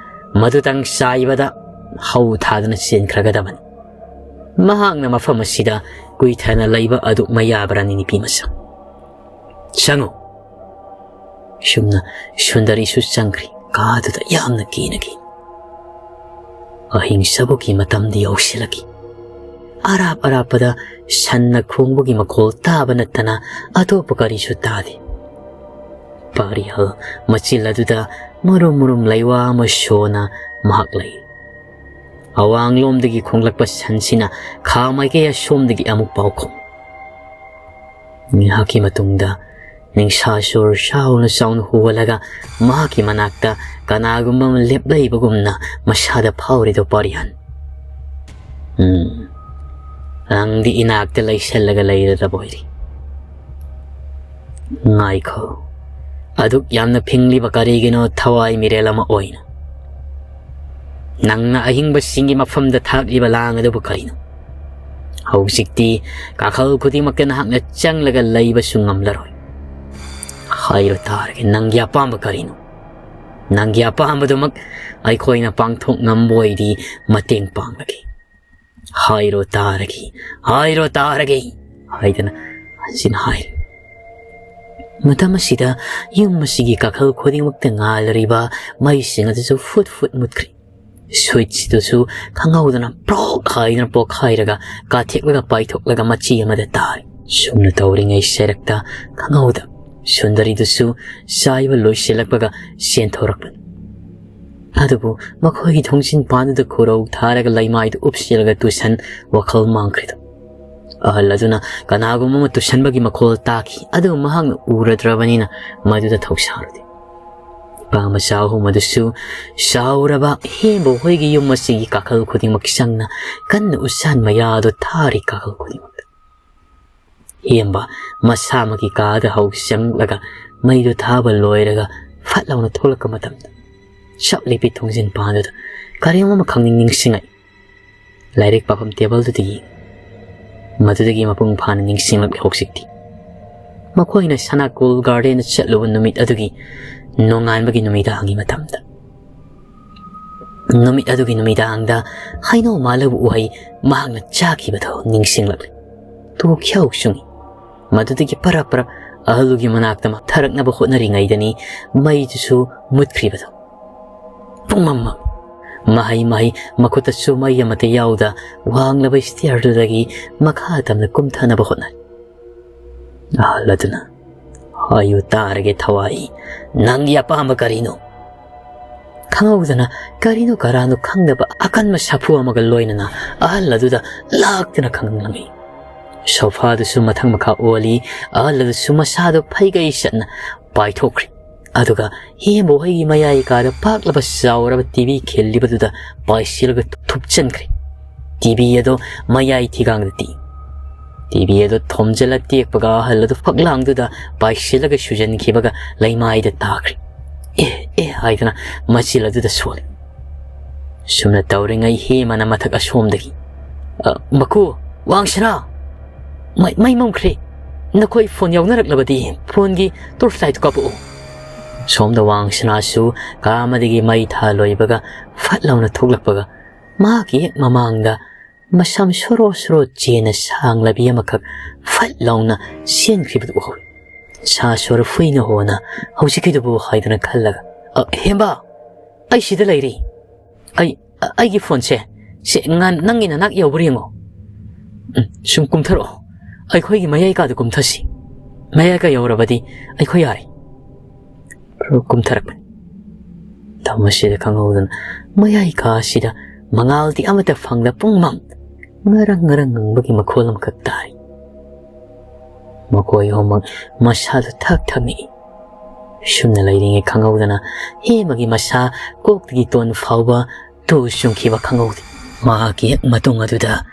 ꯃꯗꯨꯇꯪ ꯆꯥꯏꯕꯗ ꯍꯧ ꯊꯥꯗꯨꯅ ꯆꯦꯟꯈ꯭ꯔꯒꯗꯕꯅꯤ꯫ ꯃꯍꯥꯛꯅ ꯃꯐꯝ ꯑꯁꯤꯗ ꯀꯨꯏꯊꯅ ꯂꯩꯕ ꯑꯗꯨ ꯃꯌꯥꯕ꯭ꯔꯥꯅꯤ, ꯅꯨꯄꯤ ꯃꯆꯥ? ꯆꯪꯉꯨ꯫" ꯁꯨꯝꯅ ꯁꯨꯟꯗꯔꯤꯁꯨ ꯆꯪꯈ꯭ꯔꯤ꯫ ꯀꯥꯗꯨꯗ ꯌꯥꯝꯅ ꯀꯤꯅ ꯀꯤ꯫ ꯑꯍꯤꯡ ꯆꯕꯨꯛꯀꯤ ꯃꯇꯝꯗꯤ ꯌꯧꯁꯤꯜꯂꯛꯈꯤ꯫ ꯑꯔꯥꯞ ꯑꯔꯥꯞꯄꯗ ꯁꯟꯅ ꯈꯣꯡꯕꯒꯤ ꯃꯈꯣꯜ ꯇꯥꯕ ꯅꯠꯇꯅ ꯑꯇꯣꯞꯄ ꯀꯔꯤꯁꯨ ꯇꯥꯗꯦ꯫ ꯄꯥꯔꯤꯍꯜ ꯃꯆꯤꯜ ꯑꯗꯨꯗ ꯃꯔꯨꯝ ꯃꯔꯨꯝ ꯂꯩꯋꯥ ꯑꯃ ꯁꯣꯅ ꯃꯍꯥꯛ ꯂꯩ꯫ ꯑꯋꯥꯡꯂꯣꯝꯗꯒꯤ ꯈꯣꯡꯂꯛꯄ ꯁꯟꯁꯤꯅ ꯈꯥ ꯃꯥꯏꯀꯩ ꯑꯁꯣꯝꯗꯒꯤ ꯑꯃꯨꯛ ꯄꯥꯎꯈꯨꯝ꯫ ꯉꯥꯏꯍꯥꯛꯀꯤ ꯃꯇꯨꯡꯗ ꯅꯤꯡꯁꯥ ꯁꯣꯔ ꯆꯥꯎꯅ ꯆꯥꯎꯅ ꯍꯣꯜꯂꯒ ꯃꯍꯥꯛꯀꯤ ꯃꯅꯥꯛꯇ ꯀꯅꯥꯒꯨꯝꯕ ꯑꯃ ꯂꯦꯞꯂꯛꯏꯕꯒꯨꯝꯅ ꯃꯁꯥꯗ ꯐꯥꯎꯔꯤꯗꯣ ꯄꯥꯔꯤꯍꯟ꯫ "ꯎꯝ, ꯅꯪꯗꯤ ꯏꯅꯥꯛꯇ ꯂꯩꯁꯜꯂꯒ ꯂꯩꯔꯗꯕ ꯑꯣꯏꯔꯤ꯫ ꯉꯥꯏꯈꯣ, ꯑꯗꯨꯛ ꯌꯥꯝꯅ ꯐꯤꯡꯂꯤꯕ ꯀꯔꯤꯒꯤꯅꯣ ꯊꯋꯥꯏ ꯃꯤꯔꯦꯜ ꯑꯃ ꯑꯣꯏꯅ? ꯅꯪꯅ ꯑꯍꯤꯡꯕꯁꯤꯡꯒꯤ ꯃꯐꯝꯗ ꯊꯥꯛꯂꯤꯕ ꯂꯥꯡ ꯑꯗꯨꯕꯨ ꯀꯔꯤꯅꯣ? ꯍꯧꯖꯤꯛꯇꯤ ꯀꯥꯈꯜ ꯈꯨꯗꯤꯡꯃꯛꯇ ꯅꯍꯥꯛꯅ ꯆꯪꯂꯒ ꯂꯩꯕꯁꯨ ꯉꯝꯂꯔꯣꯏ꯫ ꯍꯥꯏꯔꯣ ꯇꯥꯔꯒꯦ, ꯅꯪꯒꯤ ꯑꯄꯥꯝꯕ ꯀꯔꯤꯅꯣ? ꯅꯪꯒꯤ ꯑꯄꯥꯝꯕꯗꯨꯃꯛ ꯑꯩꯈꯣꯏꯅ ꯄꯥꯡꯊꯣꯛ ꯉꯝꯕ ꯑꯣꯏꯗꯤ ꯃꯇꯦꯡ ꯄꯥꯡꯂꯒꯦ꯫ ꯍꯥꯏꯔꯣ ꯇꯥꯔꯒꯦ, ꯍꯥꯏꯔꯣ ꯇꯥꯔꯒꯦ" ꯍꯥꯏꯗꯅ ꯍꯟꯖꯤꯟ ꯍꯥꯏꯔꯤ꯫ ꯃꯇꯝ ꯑꯁꯤꯗ ꯌꯨꯝ ꯑꯁꯤꯒꯤ ꯀꯥꯈꯜ ꯈꯨꯗꯤꯡꯃꯛꯇ ꯉꯥꯜꯂꯤꯕ ꯃꯩꯁꯤꯡ ꯑꯗꯨꯁꯨ ꯐꯨꯠ ꯐꯨꯠ ꯃꯨꯠꯈ꯭ꯔꯦ꯫ ꯁ꯭ꯋꯤꯠꯁꯇꯨꯁꯨ ꯈꯪꯍꯧꯗꯅ ꯄ꯭ꯔꯣꯛ ꯍꯥꯏꯗꯅ ꯄꯣꯛꯈꯥꯏꯔꯒ ꯀꯥꯊꯦꯛꯂꯒ ꯄꯥꯏꯊꯣꯛꯂꯒ ꯃꯆꯤ ꯑꯃꯗ ꯇꯥꯔꯦ꯫ ꯁꯨꯝꯅ ꯇꯧꯔꯤꯉꯩ ꯁꯦꯔꯛꯇ ꯈꯪꯍꯧꯗ ꯁꯨꯟꯗꯔꯤꯗꯨꯁꯨ ꯆꯥꯏꯕ ꯂꯣꯏꯁꯤꯜꯂꯛꯄꯒ ꯆꯦꯟꯊꯣꯔꯛꯄꯅꯤ꯫ ꯑꯗꯨꯕꯨ ꯃꯈꯣꯏꯒꯤ ꯊꯣꯡꯖꯤꯟ ꯄꯥꯟꯗꯨꯗ ꯈꯨꯔꯧ ꯊꯥꯔꯒ ꯂꯩꯃꯥꯏꯗꯨ ꯎꯞꯁꯤꯜꯂꯒ ꯇꯨꯁꯟ ꯋꯥꯈꯜ ꯃꯥꯡꯈ꯭ꯔꯤꯗꯣ꯫ ꯑꯍꯜ ꯑꯗꯨꯅ ꯀꯅꯥꯒꯨꯝꯕ ꯑꯃ ꯇꯨꯁꯟꯕꯒꯤ ꯃꯈꯣꯜ ꯇꯥꯈꯤ, ꯑꯗꯨꯕꯨ ꯃꯍꯥꯛꯅ ꯎꯔꯗ꯭ꯔꯕꯅꯤꯅ ꯃꯗꯨꯗ ꯊꯧꯁꯥꯔꯨꯗꯦ꯫ ꯅꯨꯄꯥ ꯃꯆꯥ ꯑꯍꯨꯝ ꯑꯗꯨꯁꯨ ꯆꯥꯎꯔꯕ ꯍꯦꯝꯕ ꯍꯣꯏꯒꯤ ꯌꯨꯝ ꯑꯁꯤꯒꯤ ꯀꯥꯈꯜ ꯈꯨꯗꯤꯡꯃꯛ ꯆꯪꯅ ꯀꯟꯅ ꯎꯆꯥꯟ ꯃꯌꯥꯗꯨ ꯊꯥꯔꯤ ꯀꯥꯈꯜ ꯈꯨꯗꯤꯡꯃꯛꯇ꯫ ꯍꯦꯝꯕ ꯃꯁꯥꯃꯛꯀꯤ ꯀꯥꯗ ꯍꯧ ꯆꯪꯂꯒ ꯃꯩꯗꯨ ꯊꯥꯕ ꯂꯣꯏꯔꯒ ꯐꯠ ꯂꯥꯎꯅ ꯊꯣꯛꯂꯛꯄ ꯃꯇꯝꯗ ꯆꯞ ꯂꯦꯞꯄꯤ ꯊꯣꯡꯖꯤꯟ ꯄꯥꯟꯗꯨꯗ ꯀꯔꯤꯒꯨꯝꯕ ꯑꯃꯈꯛ ꯅꯤꯡꯁꯤꯡꯉꯛꯏ꯫ ꯂꯥꯏꯔꯤꯛ ꯄꯥꯐꯝ ꯇꯦꯕꯜꯗꯨꯗ ꯌꯦꯡꯉꯤ꯫ ꯃꯗꯨꯗꯒꯤ ꯃꯄꯨꯡ ꯐꯥꯅ ꯅꯤꯡꯁꯤꯡꯂꯛꯂꯦ ꯍꯧꯖꯤꯛꯇꯤ꯫ ꯃꯈꯣꯏꯅ ꯁꯅꯥꯀꯣꯜ ꯒꯥꯔꯗꯦꯟꯗ ꯆꯠꯂꯨꯕ ꯅꯨꯃꯤꯠ ꯑꯗꯨꯒꯤ ꯅꯣꯡꯉꯥꯟꯕꯒꯤ ꯅꯨꯃꯤꯗꯥꯡꯒꯤ ꯃꯇꯝꯗ꯫ ꯅꯨꯃꯤꯠ ꯑꯗꯨꯒꯤ ꯅꯨꯃꯤꯗꯥꯡꯗ ꯍꯩꯅꯧ ꯃꯥꯜꯂꯕ ꯎꯍꯩ ꯃꯍꯥꯛꯅ ꯆꯥꯈꯤꯕꯗꯨ ꯅꯤꯡꯁꯤꯡꯂꯛꯂꯦ꯫ ꯇꯨ ꯈ꯭ꯌꯥꯎ ꯆꯨꯡꯏ꯫ ꯃꯗꯨꯗꯒꯤ ꯄꯔꯞ ꯄꯔꯞ ꯑꯍꯜꯗꯨꯒꯤ ꯃꯅꯥꯛꯇ ꯊꯥꯔꯛꯅꯕ ꯍꯣꯠꯅꯔꯤꯉꯩꯗꯅꯤ ꯃꯩꯗꯨꯁꯨ ꯃꯨꯠꯈ꯭ꯔꯤꯕꯗꯨ꯫ ꯄꯨꯡꯃꯝ ꯃꯝꯃꯤ꯫ ꯃꯍꯩ ꯃꯍꯩ ꯃꯈꯨꯠꯇꯁꯨ ꯃꯩ ꯑꯃꯠꯇ ꯌꯥꯎꯗ ꯋꯥꯡꯂꯕ ꯁ꯭ꯇꯤꯌꯔꯗꯨꯗꯒꯤ ꯃꯈꯥ ꯇꯝꯅ ꯀꯨꯝꯊꯅꯕ ꯍꯣꯠꯅꯔꯤ꯫ ꯑꯍꯜ ꯑꯗꯨꯅ, "ꯍꯥꯏꯌꯨ ꯇꯥꯔꯒꯦ ꯊꯋꯥꯏ, ꯅꯪꯒꯤ ꯑꯄꯥꯝꯕ ꯀꯔꯤꯅꯣ?" ꯈꯪꯍꯧꯗꯅ ꯀꯔꯤꯅꯣ ꯀꯔꯥꯅꯣ ꯈꯪꯗꯕ ꯑꯀꯟꯕ ꯁꯥꯐꯨ ꯑꯃꯒ ꯂꯣꯏꯅꯅ ꯑꯍꯜ ꯑꯗꯨꯗ ꯂꯥꯛꯇꯨꯅ ꯈꯪꯂꯝꯃꯤ꯫ ꯁꯣꯐꯥꯗꯨꯁꯨ ꯃꯊꯛ ꯃꯈꯥ ꯑꯣꯜꯂꯤ, ꯑꯍꯜ ꯑꯗꯨꯁꯨ ꯃꯁꯥꯗꯨ ꯐꯩꯒꯩ ꯆꯠꯅ ꯄꯥꯏꯊꯣꯛꯈ꯭ꯔꯤ꯫ ꯑꯗꯨꯒ ꯍꯦꯝꯕ ꯍꯣꯏꯒꯤ ꯃꯌꯥꯏ ꯀꯥꯗ ꯄꯥꯛꯂꯕ ꯆꯥꯎꯔꯕ ꯇꯤꯚꯤ ꯈꯤꯜꯂꯤꯕꯗꯨꯗ ꯄꯥꯏꯁꯤꯜꯂꯒ ꯊꯨꯞꯆꯟꯈ꯭ꯔꯦ꯫ ꯇꯤꯚꯤ ꯑꯗꯣ ꯃꯌꯥꯏ ꯊꯤꯒꯥꯡꯗ ꯇꯦꯛꯏ꯫ ꯇꯤꯚꯤ ꯑꯗꯣ ꯊꯣꯝꯖꯤꯜꯂ ꯇꯦꯛꯄꯒ ꯑꯍꯜ ꯑꯗꯨ ꯐꯛꯂꯥꯡꯗꯨꯗ ꯄꯥꯏꯁꯤꯜꯂꯒ ꯁꯨꯖꯟꯈꯤꯕꯒ ꯂꯩꯃꯥꯏꯗ ꯇꯥꯈ꯭ꯔꯦ꯫ "ꯑꯦ, ꯑꯦ" ꯍꯥꯏꯗꯨꯅ ꯃꯆꯤꯜ ꯑꯗꯨꯗ ꯁꯣꯜꯂꯤ꯫ ꯁꯨꯝꯅ ꯇꯧꯔꯤꯉꯩ ꯍꯦꯃꯅ ꯃꯊꯛ ꯑꯁꯣꯝꯗꯒꯤ, "ꯑ, ꯃꯀꯨ, ꯋꯥꯡꯁꯅꯥ! ꯃꯩ, ꯃꯩ ꯃꯝꯈ꯭ꯔꯦ꯫ ꯅꯈꯣꯏ ꯐꯣꯟ ꯌꯥꯎꯅꯔꯛꯂꯕꯗꯤ ꯐꯣꯟꯒꯤ ꯇꯣꯔꯆ ꯂꯥꯏꯠꯇꯨ ꯀꯥꯞꯄꯛꯎ꯫" ꯁꯣꯝꯗ ꯋꯥꯡꯁꯅꯥꯁꯨ ꯀꯥ ꯑꯃꯗꯒꯤ ꯃꯩ ꯊꯥ ꯂꯣꯏꯕꯒ ꯐꯠ ꯂꯥꯎꯅ ꯊꯣꯛꯂꯛꯄꯒ ꯃꯍꯥꯛꯀꯤ ꯍꯦꯛ ꯃꯃꯥꯡꯗ ꯃꯁꯝ ꯁꯣꯔꯣ ꯁꯣꯔꯣ ꯆꯦꯟꯅ ꯁꯥꯡꯂꯕꯤ ꯑꯃꯈꯛ ꯐꯠ ꯂꯥꯎꯅ ꯆꯦꯟꯈ꯭ꯔꯤꯕꯗꯨ ꯎꯍꯧꯏ꯫ "ꯁꯥ ꯁꯣꯔ ꯐꯨꯏꯅ ꯍꯣꯅ ꯍꯧꯖꯤꯛꯀꯤꯗꯨꯕꯨ" ꯍꯥꯏꯗꯨꯅ ꯈꯜꯂꯒ, "ꯑ, ꯍꯦꯝꯕ, ꯑꯩ ꯁꯤꯗ ꯂꯩꯔꯤ꯫ ꯑꯩ, ꯑ, ꯑꯩꯒꯤ ꯐꯣꯟꯁꯦ, ꯁꯦ, ꯉꯥꯟ, ꯅꯪꯒꯤ ꯅꯅꯥꯛ ꯌꯧꯕ꯭ꯔꯥ ꯌꯦꯡꯉꯣ꯫ ꯎꯝ, ꯁꯨꯝ ꯀꯨꯝꯊꯔꯛꯑꯣ꯫ ꯑꯩꯈꯣꯏꯒꯤ ꯃꯌꯥꯏ ꯀꯥꯗ ꯀꯨꯝꯊꯁꯤ꯫" ꯃꯌꯥꯏꯒ ꯌꯧꯔꯕꯗꯤ ꯑꯩꯈꯣꯏ ꯌꯥꯔꯦ꯫ ꯀꯨꯝꯊꯔꯛꯄꯅꯤ꯫ ꯇꯝ ꯑꯁꯤꯗ ꯈꯪꯍꯧꯗꯅ ꯃꯌꯥꯏ ꯀꯥ ꯑꯁꯤꯗ ꯃꯉꯥꯜꯗꯤ ꯑꯃꯠꯇ ꯐꯪꯗ ꯄꯨꯡꯃꯝ ꯉꯔꯪ ꯉꯔꯪ ꯉꯪꯕꯒꯤ ꯃꯈꯣꯜ ꯑꯃꯈꯛ ꯇꯥꯔꯤ꯫ ꯃꯈꯣꯏ ꯑꯍꯨꯝꯃꯛ ꯃꯁꯥꯗꯨ ꯊꯛ ꯊꯛ ꯅꯤꯛꯏ꯫ ꯁꯨꯝꯅ ꯂꯩꯔꯤꯉꯩ ꯈꯪꯍꯧꯗꯅ ꯍꯦꯃꯒꯤ ꯃꯁꯥ ꯀꯣꯛꯇꯒꯤ ꯇꯣꯟ ꯐꯥꯎꯕ ꯇꯨ ꯆꯨꯡꯈꯤꯕ ꯈꯪꯍꯧꯗꯦ꯫ ꯃꯍꯥꯛꯀꯤ ꯍꯦꯛ ꯃꯇꯨꯡ ꯑꯗꯨꯗ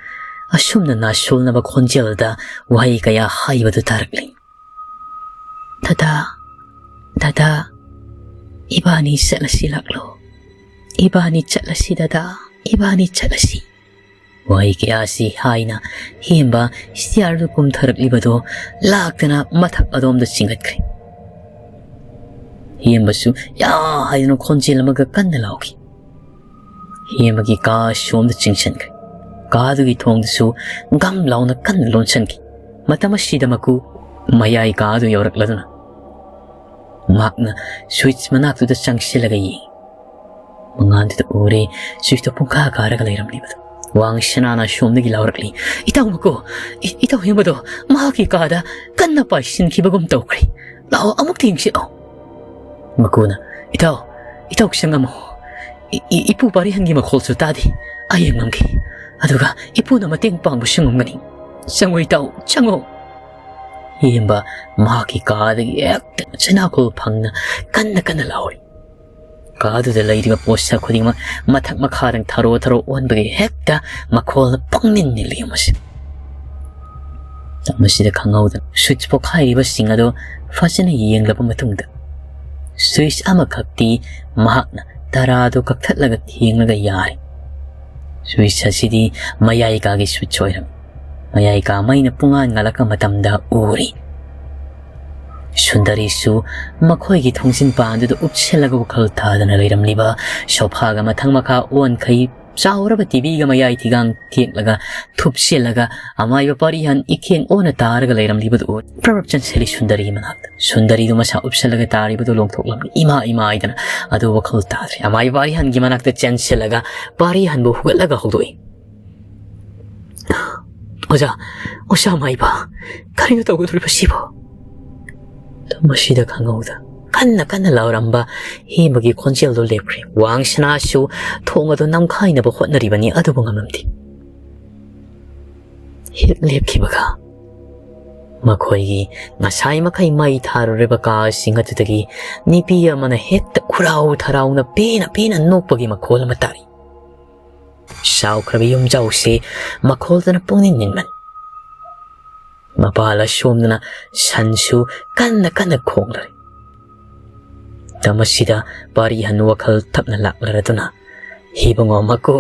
ꯑꯁꯨꯝꯅ ꯅꯥꯁꯣꯜꯅꯕ ꯈꯣꯟꯖꯦꯜꯗ ꯋꯥꯍꯩ ꯀꯌꯥ ꯍꯥꯏꯕꯗꯨ ꯇꯥꯔꯛꯂꯤ꯫ "ꯗꯗꯥ, ꯗꯗꯥ, ꯏꯕꯥꯅꯤ ꯆꯠꯂꯁꯤ ꯂꯥꯛꯂꯣ꯫ ꯏꯕꯥꯅꯤ ꯆꯠꯂꯁꯤ ꯗꯗꯥ, ꯏꯕꯥꯅꯤ ꯆꯠꯂꯁꯤ꯫" ꯋꯥꯍꯩ ꯀꯌꯥ ꯑꯁꯤ ꯍꯥꯏꯅ ꯍꯦꯝꯕ ꯁ꯭ꯇꯤꯌꯥꯔꯗꯨ ꯀꯨꯝꯊꯔꯛꯂꯤꯕꯗꯨ ꯂꯥꯛꯇꯅ ꯃꯊꯛ ꯑꯗꯣꯝꯗ ꯆꯤꯡꯈꯠꯈ꯭ꯔꯦ꯫ ꯍꯦꯝꯕꯁꯨ ꯌꯥ ꯍꯥꯏꯗꯨꯅ ꯈꯣꯟꯖꯦꯜ ꯑꯃꯒ ꯀꯟꯅ ꯂꯥꯎꯈꯤ꯫ ꯍꯦꯝꯕꯒꯤ ꯀꯥ ꯑꯁꯣꯝꯗ ꯆꯤꯡꯁꯤꯟꯈ꯭ꯔꯦ꯫ ꯀꯥꯗꯨꯒꯤ ꯊꯣꯡꯗꯨꯁꯨ ꯒꯝ ꯂꯥꯎꯅ ꯀꯟꯅ ꯂꯣꯟꯁꯤꯟꯈꯤ꯫ ꯃꯇꯝ ꯑꯁꯤꯗ ꯃꯀꯨ ꯃꯌꯥꯏ ꯀꯥꯗꯨ ꯌꯧꯔꯛꯂꯗꯨꯅ ꯃꯍꯥꯛꯅ ꯁ꯭ꯋꯤꯆ ꯃꯅꯥꯛꯇꯨꯗ ꯆꯪꯁꯤꯜꯂꯒ ꯌꯦꯡꯉꯤ꯫ ꯃꯉꯥꯟꯗꯨꯗ ꯎꯔꯦ ꯁ꯭ꯋꯤꯆꯇꯣ ꯄꯨꯡꯀꯥ ꯀꯥꯔꯒ ꯂꯩꯔꯝꯂꯤꯕꯗꯨ꯫ ꯋꯥꯡ ꯁꯅꯥꯅ ꯑꯁꯣꯝꯗꯒꯤ ꯂꯥꯎꯔꯛꯂꯤ, "ꯏꯇꯥꯎ ꯃꯀꯨ, ꯏ-, ꯏꯇꯥꯎ ꯍꯦꯝꯕꯗꯣ ꯃꯍꯥꯛꯀꯤ ꯀꯥꯗ ꯀꯟꯅ ꯄꯥꯏꯁꯤꯟꯈꯤꯕꯒꯨꯝ ꯇꯧꯈ꯭ꯔꯦ꯫ ꯂꯥꯛꯑꯣ, ꯑꯃꯨꯛꯇ ꯌꯦꯡꯁꯤꯜꯂꯣ꯫" ꯃꯀꯨꯅ, "ꯏꯇꯥꯎ, ꯏꯇꯥꯎ ꯆꯪꯉꯝꯃꯣ꯫ ꯏ-, ꯏ-, ꯏꯄꯨ ꯄꯥꯔꯤꯍꯟꯒꯤ ꯃꯈꯣꯜꯁꯨ ꯇꯥꯗꯦ꯫ ꯑꯩ ꯌꯦꯡꯉꯝꯒꯦ꯫ ꯑꯗꯨꯒ ꯏꯄꯨꯅ ꯃꯇꯦꯡ ꯄꯥꯡꯕꯁꯨ ꯉꯝꯒꯅꯤ꯫ ꯆꯪꯉꯣ ꯏꯇꯥꯎ, ꯆꯪꯉꯣ꯫" ꯍꯦꯝꯕ ꯃꯍꯥꯛꯀꯤ ꯀꯥꯗꯒꯤ ꯍꯦꯛꯇ ꯆꯩꯅꯥꯈꯣꯜ ꯐꯪꯅ ꯀꯟꯅ ꯀꯟꯅ ꯂꯥꯎꯔꯤ꯫ ꯀꯥꯗꯨꯗ ꯂꯩꯔꯤꯕ ꯄꯣꯠꯁꯛ ꯈꯨꯗꯤꯡꯃꯛ ꯃꯊꯛ ꯃꯈꯥꯗꯪ ꯊꯔꯣ ꯊꯔꯣ ꯑꯣꯟꯕꯒꯤ ꯍꯦꯛꯇ ꯃꯈꯣꯜꯅ ꯄꯪꯅꯤꯟ ꯅꯤꯜꯂꯤ ꯑꯃꯁꯤ꯫ ꯃꯁꯤꯗ ꯈꯪꯍꯧꯗꯅ ꯁ꯭ꯋꯤꯆ ꯄꯣꯈꯥꯏꯔꯤꯕꯁꯤꯡ ꯑꯗꯨ ꯐꯖꯅ ꯌꯦꯡꯂꯕ ꯃꯇꯨꯡꯗ ꯁ꯭ꯋꯤꯆ ꯑꯃꯈꯛꯇꯤ ꯃꯍꯥꯛꯅ ꯇꯔꯥꯗꯨ ꯀꯛꯊꯠꯂꯒ ꯊꯦꯡꯂꯒ ꯌꯥꯔꯦ꯫ ꯁ꯭ꯋꯤꯆ ꯑꯁꯤꯗꯤ ꯃꯌꯥꯏ ꯀꯥꯒꯤ ꯁ꯭ꯋꯤꯆ ꯑꯣꯏꯔꯝꯃꯤ꯫ ꯃꯌꯥꯏ ꯀꯥ ꯃꯩꯅ ꯄꯨꯡꯉꯥꯟ ꯉꯥꯜꯂꯛꯄ ꯃꯇꯝꯗ ꯎꯔꯤ꯫ ꯁꯨꯟꯗꯔꯤꯁꯨ ꯃꯈꯣꯏꯒꯤ ꯊꯣꯡꯖꯤꯟ ꯄꯥꯟꯗꯨꯗ ꯎꯞꯁꯤꯜꯂꯒ ꯋꯥꯈꯜ ꯇꯥꯗꯅ ꯂꯩꯔꯝꯂꯤꯕ ꯁꯣꯐꯥꯒ ꯃꯊꯪ ꯃꯈꯥ ꯑꯣꯟꯈꯩ ꯆꯥꯎꯔꯕ ꯇꯤꯚꯤꯒ ꯃꯌꯥꯏ ꯊꯤꯒꯥꯡ ꯊꯦꯛꯂꯒ ꯊꯨꯞꯆꯤꯜꯂꯒ ꯑꯃꯥꯏꯕ ꯄꯥꯔꯤꯍꯟ ꯏꯈꯦꯡ ꯑꯣꯟꯅ ꯇꯥꯔꯒ ꯂꯩꯔꯝꯂꯤꯕꯗꯨ ꯎꯔꯦ꯫ ꯄ꯭ꯔꯞ ꯄ꯭ꯔꯞ ꯆꯪꯁꯤꯜꯂꯤ ꯁꯨꯟꯗꯔꯤꯒꯤ ꯃꯅꯥꯛꯇ꯫ ꯁꯨꯟꯗꯔꯤꯗꯨ ꯃꯁꯥ ꯎꯞꯁꯤꯜꯂꯒ ꯇꯥꯔꯤꯕꯗꯨ ꯂꯣꯡꯊꯣꯛꯂꯝꯃꯤ꯫ "ꯏꯃꯥ, ꯏꯃꯥ" ꯍꯥꯏꯗꯅ ꯑꯗꯨ ꯋꯥꯈꯜ ꯇꯥꯗ꯭ꯔꯦ꯫ ꯑꯃꯥꯏꯕ ꯄꯥꯔꯤꯍꯟꯒꯤ ꯃꯅꯥꯛꯇ ꯆꯦꯟꯁꯤꯜꯂꯒ ꯄꯥꯔꯤꯍꯟꯕꯨ ꯍꯨꯒꯠꯂꯒ ꯍꯧꯗꯣꯛꯏ꯫ "ꯑꯣꯖꯥ, ꯑꯣꯖꯥ ꯑꯃꯥꯏꯕ, ꯀꯔꯤꯅꯣ ꯇꯧꯒꯗꯧꯔꯤꯕꯁꯤꯕꯣ?" ꯃꯁꯤꯗ ꯈꯪꯍꯧꯗ ꯀꯟꯅ ꯀꯟꯅ ꯂꯥꯎꯔꯝꯕ ꯍꯦꯃꯒꯤ ꯈꯣꯟꯖꯦꯜꯗꯨ ꯂꯦꯞꯈ꯭ꯔꯦ꯫ ꯋꯥꯡꯁꯅꯥꯁꯨ ꯊꯣꯡ ꯑꯗꯨ ꯅꯝꯈꯥꯏꯅꯕ ꯍꯣꯠꯅꯔꯤꯕꯅꯤ, ꯑꯗꯨꯕꯨ ꯉꯝꯂꯝꯗꯦ꯫ ꯍꯦꯛ ꯂꯦꯞꯈꯤꯕꯒ ꯃꯈꯣꯏꯒꯤ ꯉꯁꯥꯏ ꯃꯈꯩ ꯃꯩ ꯊꯥꯔꯨꯔꯤꯕ ꯀꯥꯁꯤꯡ ꯑꯗꯨꯗꯒꯤ ꯅꯨꯄꯤ ꯑꯃꯅ ꯍꯦꯛꯇ ꯈꯨꯔꯥꯎ ꯊꯔꯥꯎꯅ ꯄꯦꯅ ꯄꯦꯅ ꯅꯣꯛꯄꯒꯤ ꯃꯈꯣꯜ ꯑꯃ ꯇꯥꯔꯤ꯫ ꯁꯥꯎꯈ꯭ꯔꯕ ꯌꯨꯝꯖꯥꯎꯁꯦ ꯃꯈꯣꯜꯗꯨꯅ ꯄꯨꯡꯅꯤꯡ ꯅꯤꯟꯕꯅꯤ꯫ ꯃꯄꯥꯜ ꯑꯁꯣꯝꯗꯅ ꯁꯟꯁꯨ ꯀꯟꯅ ꯀꯟꯅ ꯈꯣꯡꯂꯔꯦ꯫ ꯃꯇꯝ ꯑꯁꯤꯗ ꯄꯥꯔꯤꯍꯟ ꯋꯥꯈꯜ ꯊꯞꯅ ꯂꯥꯛꯂꯔꯗꯨꯅ, "ꯏꯕꯨꯡꯉꯣ ꯃꯀꯨ"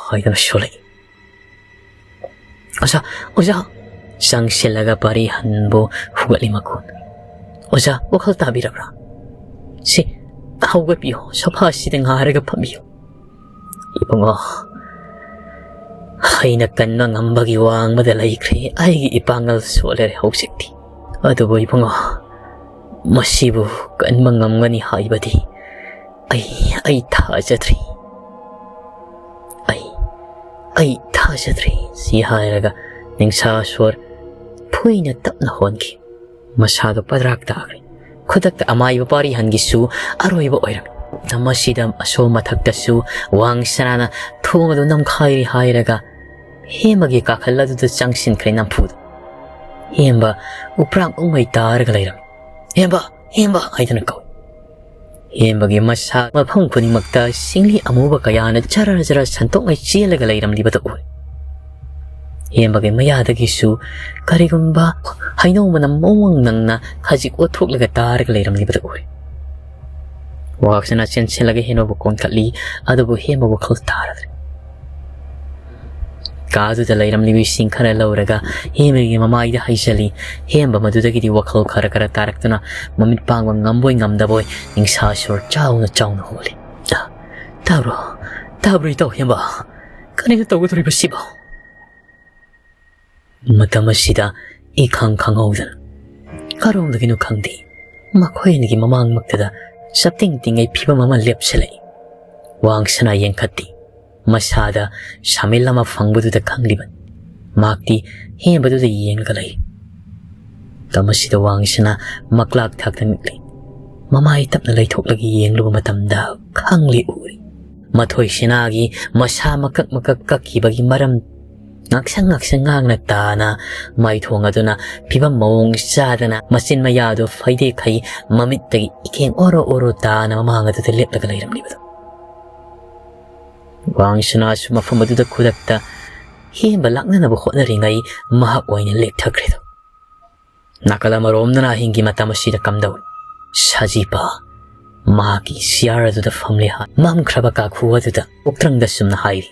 ꯍꯥꯏꯗꯨꯅ ꯁꯣꯜꯂꯛꯏ꯫ "ꯑꯣꯖꯥ, ꯑꯣꯖꯥ!" ꯆꯪꯁꯤꯜꯂꯒ ꯄꯥꯔꯤꯍꯟꯕꯨ ꯍꯨꯒꯠꯂꯤ ꯃꯀꯨꯅ꯫ "ꯑꯣꯖꯥ, ꯋꯥꯈꯜ ꯇꯥꯕꯤꯔꯕ꯭ꯔꯥ? ꯁꯤ, ꯍꯧꯒꯠꯄꯤꯌꯨ, ꯁꯣꯐꯥꯁꯤꯗ ꯉꯥꯏꯔꯒ ꯐꯝꯕꯤꯌꯨ꯫" "ꯏꯕꯨꯡꯉꯣ, ꯑꯩꯅ ꯀꯟꯕ ꯉꯝꯕꯒꯤ ꯋꯥꯡꯃꯗ ꯂꯩꯈ꯭ꯔꯦ꯫ ꯑꯩꯒꯤ ꯏꯄꯥꯡꯒꯜ ꯁꯣꯜꯂꯦ ꯍꯧꯖꯤꯛꯇꯤ꯫ ꯑꯗꯨꯕꯨ ꯏꯕꯨꯡꯉꯣ, ꯃꯁꯤꯕꯨ ꯀꯟꯕ ꯉꯝꯒꯅꯤ ꯍꯥꯏꯕꯗꯤ ꯑꯩ, ꯑꯩ ꯊꯥꯖꯗ꯭ꯔꯤ꯫ ꯑꯩ, ꯑꯩ ꯊꯥꯖꯗ꯭ꯔꯤ꯫" ꯁꯤ ꯍꯥꯏꯔꯒ ꯅꯤꯡꯁꯥ ꯁꯣꯔ ꯐꯨꯏꯅ ꯇꯞꯅ ꯍꯣꯟꯈꯤ꯫ ꯃꯁꯥꯗꯣ ꯄꯗ꯭ꯔꯥꯛ ꯇꯥꯈ꯭ꯔꯦ꯫ ꯈꯨꯗꯛꯇ ꯑꯃꯥꯏꯕ ꯄꯥꯔꯤꯍꯟꯒꯤꯁꯨ ꯑꯔꯣꯏꯕ ꯑꯣꯏꯔꯝꯃꯤ꯫ ꯃꯇꯝ ꯑꯁꯤꯗ ꯑꯁꯣꯝ ꯃꯊꯛꯇꯁꯨ ꯋꯥꯡ ꯁꯅꯥꯅ ꯊꯣꯡ ꯑꯗꯨ ꯅꯝꯈꯥꯏꯔꯤ ꯍꯥꯏꯔꯒ ꯍꯦꯝꯕꯒꯤ ꯀꯥꯈꯜ ꯑꯗꯨꯗ ꯆꯪꯁꯤꯟꯈ꯭ꯔꯦ ꯅꯝꯐꯨꯗ꯫ ꯍꯦꯝꯕ ꯎꯄ꯭ꯔꯥꯡ ꯎꯪꯉꯩ ꯇꯥꯔꯒ ꯂꯩꯔꯝꯃꯤ꯫ "ꯍꯦꯝꯕ! ꯍꯦꯝꯕ!" ꯍꯥꯏꯗꯨꯅ ꯀꯧꯏ꯫ ꯍꯦꯝꯕꯒꯤ ꯃꯁꯥ ꯃꯐꯝ ꯈꯨꯗꯤꯡꯃꯛꯇ ꯁꯤꯡꯂꯤ ꯑꯃꯨꯕ ꯀꯌꯥꯅ ꯖꯔ ꯖꯔ ꯁꯟꯇꯣꯛꯉꯩ ꯆꯦꯜꯂꯒ ꯂꯩꯔꯝꯂꯤꯕꯗꯨ ꯎꯔꯦ꯫ ꯍꯦꯝꯕꯒꯤ ꯃꯌꯥꯗꯒꯤꯁꯨ ꯀꯔꯤꯒꯨꯝꯕ ꯍꯩꯅꯧ ꯃꯅꯝ ꯃꯑꯣꯡ ꯅꯪꯅ ꯈꯖꯤꯛ ꯑꯣꯠꯊꯣꯛꯂꯒ ꯇꯥꯔꯒ ꯂꯩꯔꯝꯂꯤꯕꯗꯨ ꯎꯔꯦ꯫ ꯋꯥꯛꯁꯅꯥ ꯆꯦꯟꯁꯤꯜꯂꯒ ꯍꯦꯝꯕꯕꯨ ꯀꯣꯟꯈꯠꯂꯤ, ꯑꯗꯨꯕꯨ ꯍꯦꯝꯕ ꯋꯥꯈꯜ ꯇꯥꯔꯗ꯭ꯔꯦ꯫ ꯀꯥꯗꯨꯗ ꯂꯩꯔꯝꯂꯤꯕ ꯏꯁꯤꯡ ꯈꯔ ꯂꯧꯔꯒ ꯍꯦꯝꯕꯒꯤ ꯃꯃꯥꯏꯗ ꯍꯩꯖꯜꯂꯤ꯫ ꯍꯦꯝꯕ ꯃꯗꯨꯗꯒꯤꯗꯤ ꯋꯥꯈꯜ ꯈꯔ ꯈꯔ ꯇꯥꯔꯛꯇꯨꯅ ꯃꯃꯤꯠ ꯄꯥꯡꯕ ꯉꯝꯕꯣꯏ ꯉꯝꯗꯕꯣꯏ ꯅꯤꯡꯁꯥ ꯁꯣꯔ ꯆꯥꯎꯅ ꯆꯥꯎꯅ ꯍꯣꯜꯂꯤ꯫ "ꯇꯥꯕ꯭ꯔꯣ? ꯇꯥꯕ꯭ꯔꯣ ꯏꯇꯥꯎ ꯍꯦꯝꯕ? ꯀꯔꯤꯅꯣ ꯇꯧꯒꯗꯧꯔꯤꯕꯁꯤꯕꯣ?" ꯃꯇꯝ ꯑꯁꯤꯗ ꯏꯈꯪ ꯈꯪꯍꯧꯗꯅ ꯀꯔꯣꯝꯗꯒꯤꯅꯣ ꯈꯪꯗꯦ, ꯃꯈꯣꯏ ꯑꯅꯤꯒꯤ ꯃꯃꯥꯡꯃꯛꯇꯗ ꯆꯞꯇꯤꯡ ꯇꯤꯡꯉꯩ ꯐꯤꯕꯝ ꯑꯃ ꯂꯦꯞꯁꯤꯜꯂꯛꯏ꯫ ꯋꯥꯡꯁꯅꯥ ꯌꯦꯡꯈꯠꯇꯦ꯫ ꯃꯁꯥꯗ ꯁꯥꯃꯤꯜ ꯑꯃ ꯐꯪꯕꯗꯨꯗ ꯈꯪꯂꯤꯕꯅꯤ꯫ ꯃꯍꯥꯛꯇꯤ ꯍꯦꯝꯕꯗꯨꯗ ꯌꯦꯡꯂꯒ ꯂꯩ꯫ ꯃꯇꯝ ꯑꯁꯤꯗ ꯋꯥꯡꯁꯤꯅ ꯃꯛꯂꯥꯛ ꯊꯥꯛꯇ ꯅꯤꯛꯂꯤ꯫ ꯃꯃꯥꯏ ꯇꯞꯅ ꯂꯩꯊꯣꯛꯂꯒ ꯌꯦꯡꯂꯨꯕ ꯃꯇꯝꯗ ꯈꯪꯂꯤ ꯎꯔꯤ꯫ ꯃꯊꯣꯏ ꯁꯤꯅꯥꯒꯤ ꯃꯁꯥ ꯃꯀꯛ ꯃꯀꯛ ꯀꯛꯈꯤꯕꯒꯤ ꯃꯔꯝ ꯉꯥꯛꯁꯪ ꯉꯥꯛꯁꯪ ꯉꯥꯡꯅ ꯇꯥꯅ ꯃꯥꯏꯊꯣꯡ ꯑꯗꯨꯅ ꯐꯤꯕꯝ ꯃꯑꯣꯡ ꯆꯥꯗꯅ ꯃꯆꯤꯟ ꯃꯌꯥꯗꯨ ꯐꯩꯗꯦꯛꯈꯩ ꯃꯃꯤꯠꯇꯒꯤ ꯏꯀꯦꯡ ꯑꯣꯔꯣ ꯑꯣꯔꯣ ꯇꯥꯅ ꯃꯃꯥꯡ ꯑꯗꯨꯗ ꯂꯦꯞꯂꯒ ꯂꯩꯔꯝꯂꯤꯕꯗꯨ꯫ ꯋꯥꯡꯁꯅꯥꯁꯨ ꯃꯐꯝ ꯑꯗꯨꯗ ꯈꯨꯗꯛꯇ ꯍꯦꯟꯕ ꯂꯥꯛꯅꯅꯕ ꯍꯣꯠꯅꯔꯤꯉꯩ ꯃꯍꯥꯛ ꯑꯣꯏꯅ ꯂꯦꯛꯊꯈ꯭ꯔꯦꯗꯣ꯫ ꯅꯥꯀꯜ ꯑꯃꯔꯣꯝꯗꯅ ꯑꯍꯤꯡꯒꯤ ꯃꯇꯝ ꯑꯁꯤꯗ ꯀꯝꯗꯧꯏ? ꯁꯖꯤꯄꯥ ꯃꯍꯥꯛꯀꯤ ꯆꯤꯌꯥꯔ ꯑꯗꯨꯗ ꯐꯝꯂꯤ ꯍꯥꯏ꯫ ꯃꯝꯈ꯭ꯔꯕ ꯀꯥꯈꯨ ꯑꯗꯨꯗ ꯀꯣꯛꯇ꯭ꯔꯪꯗ ꯆꯨꯝꯅ ꯍꯥꯏꯔꯤ,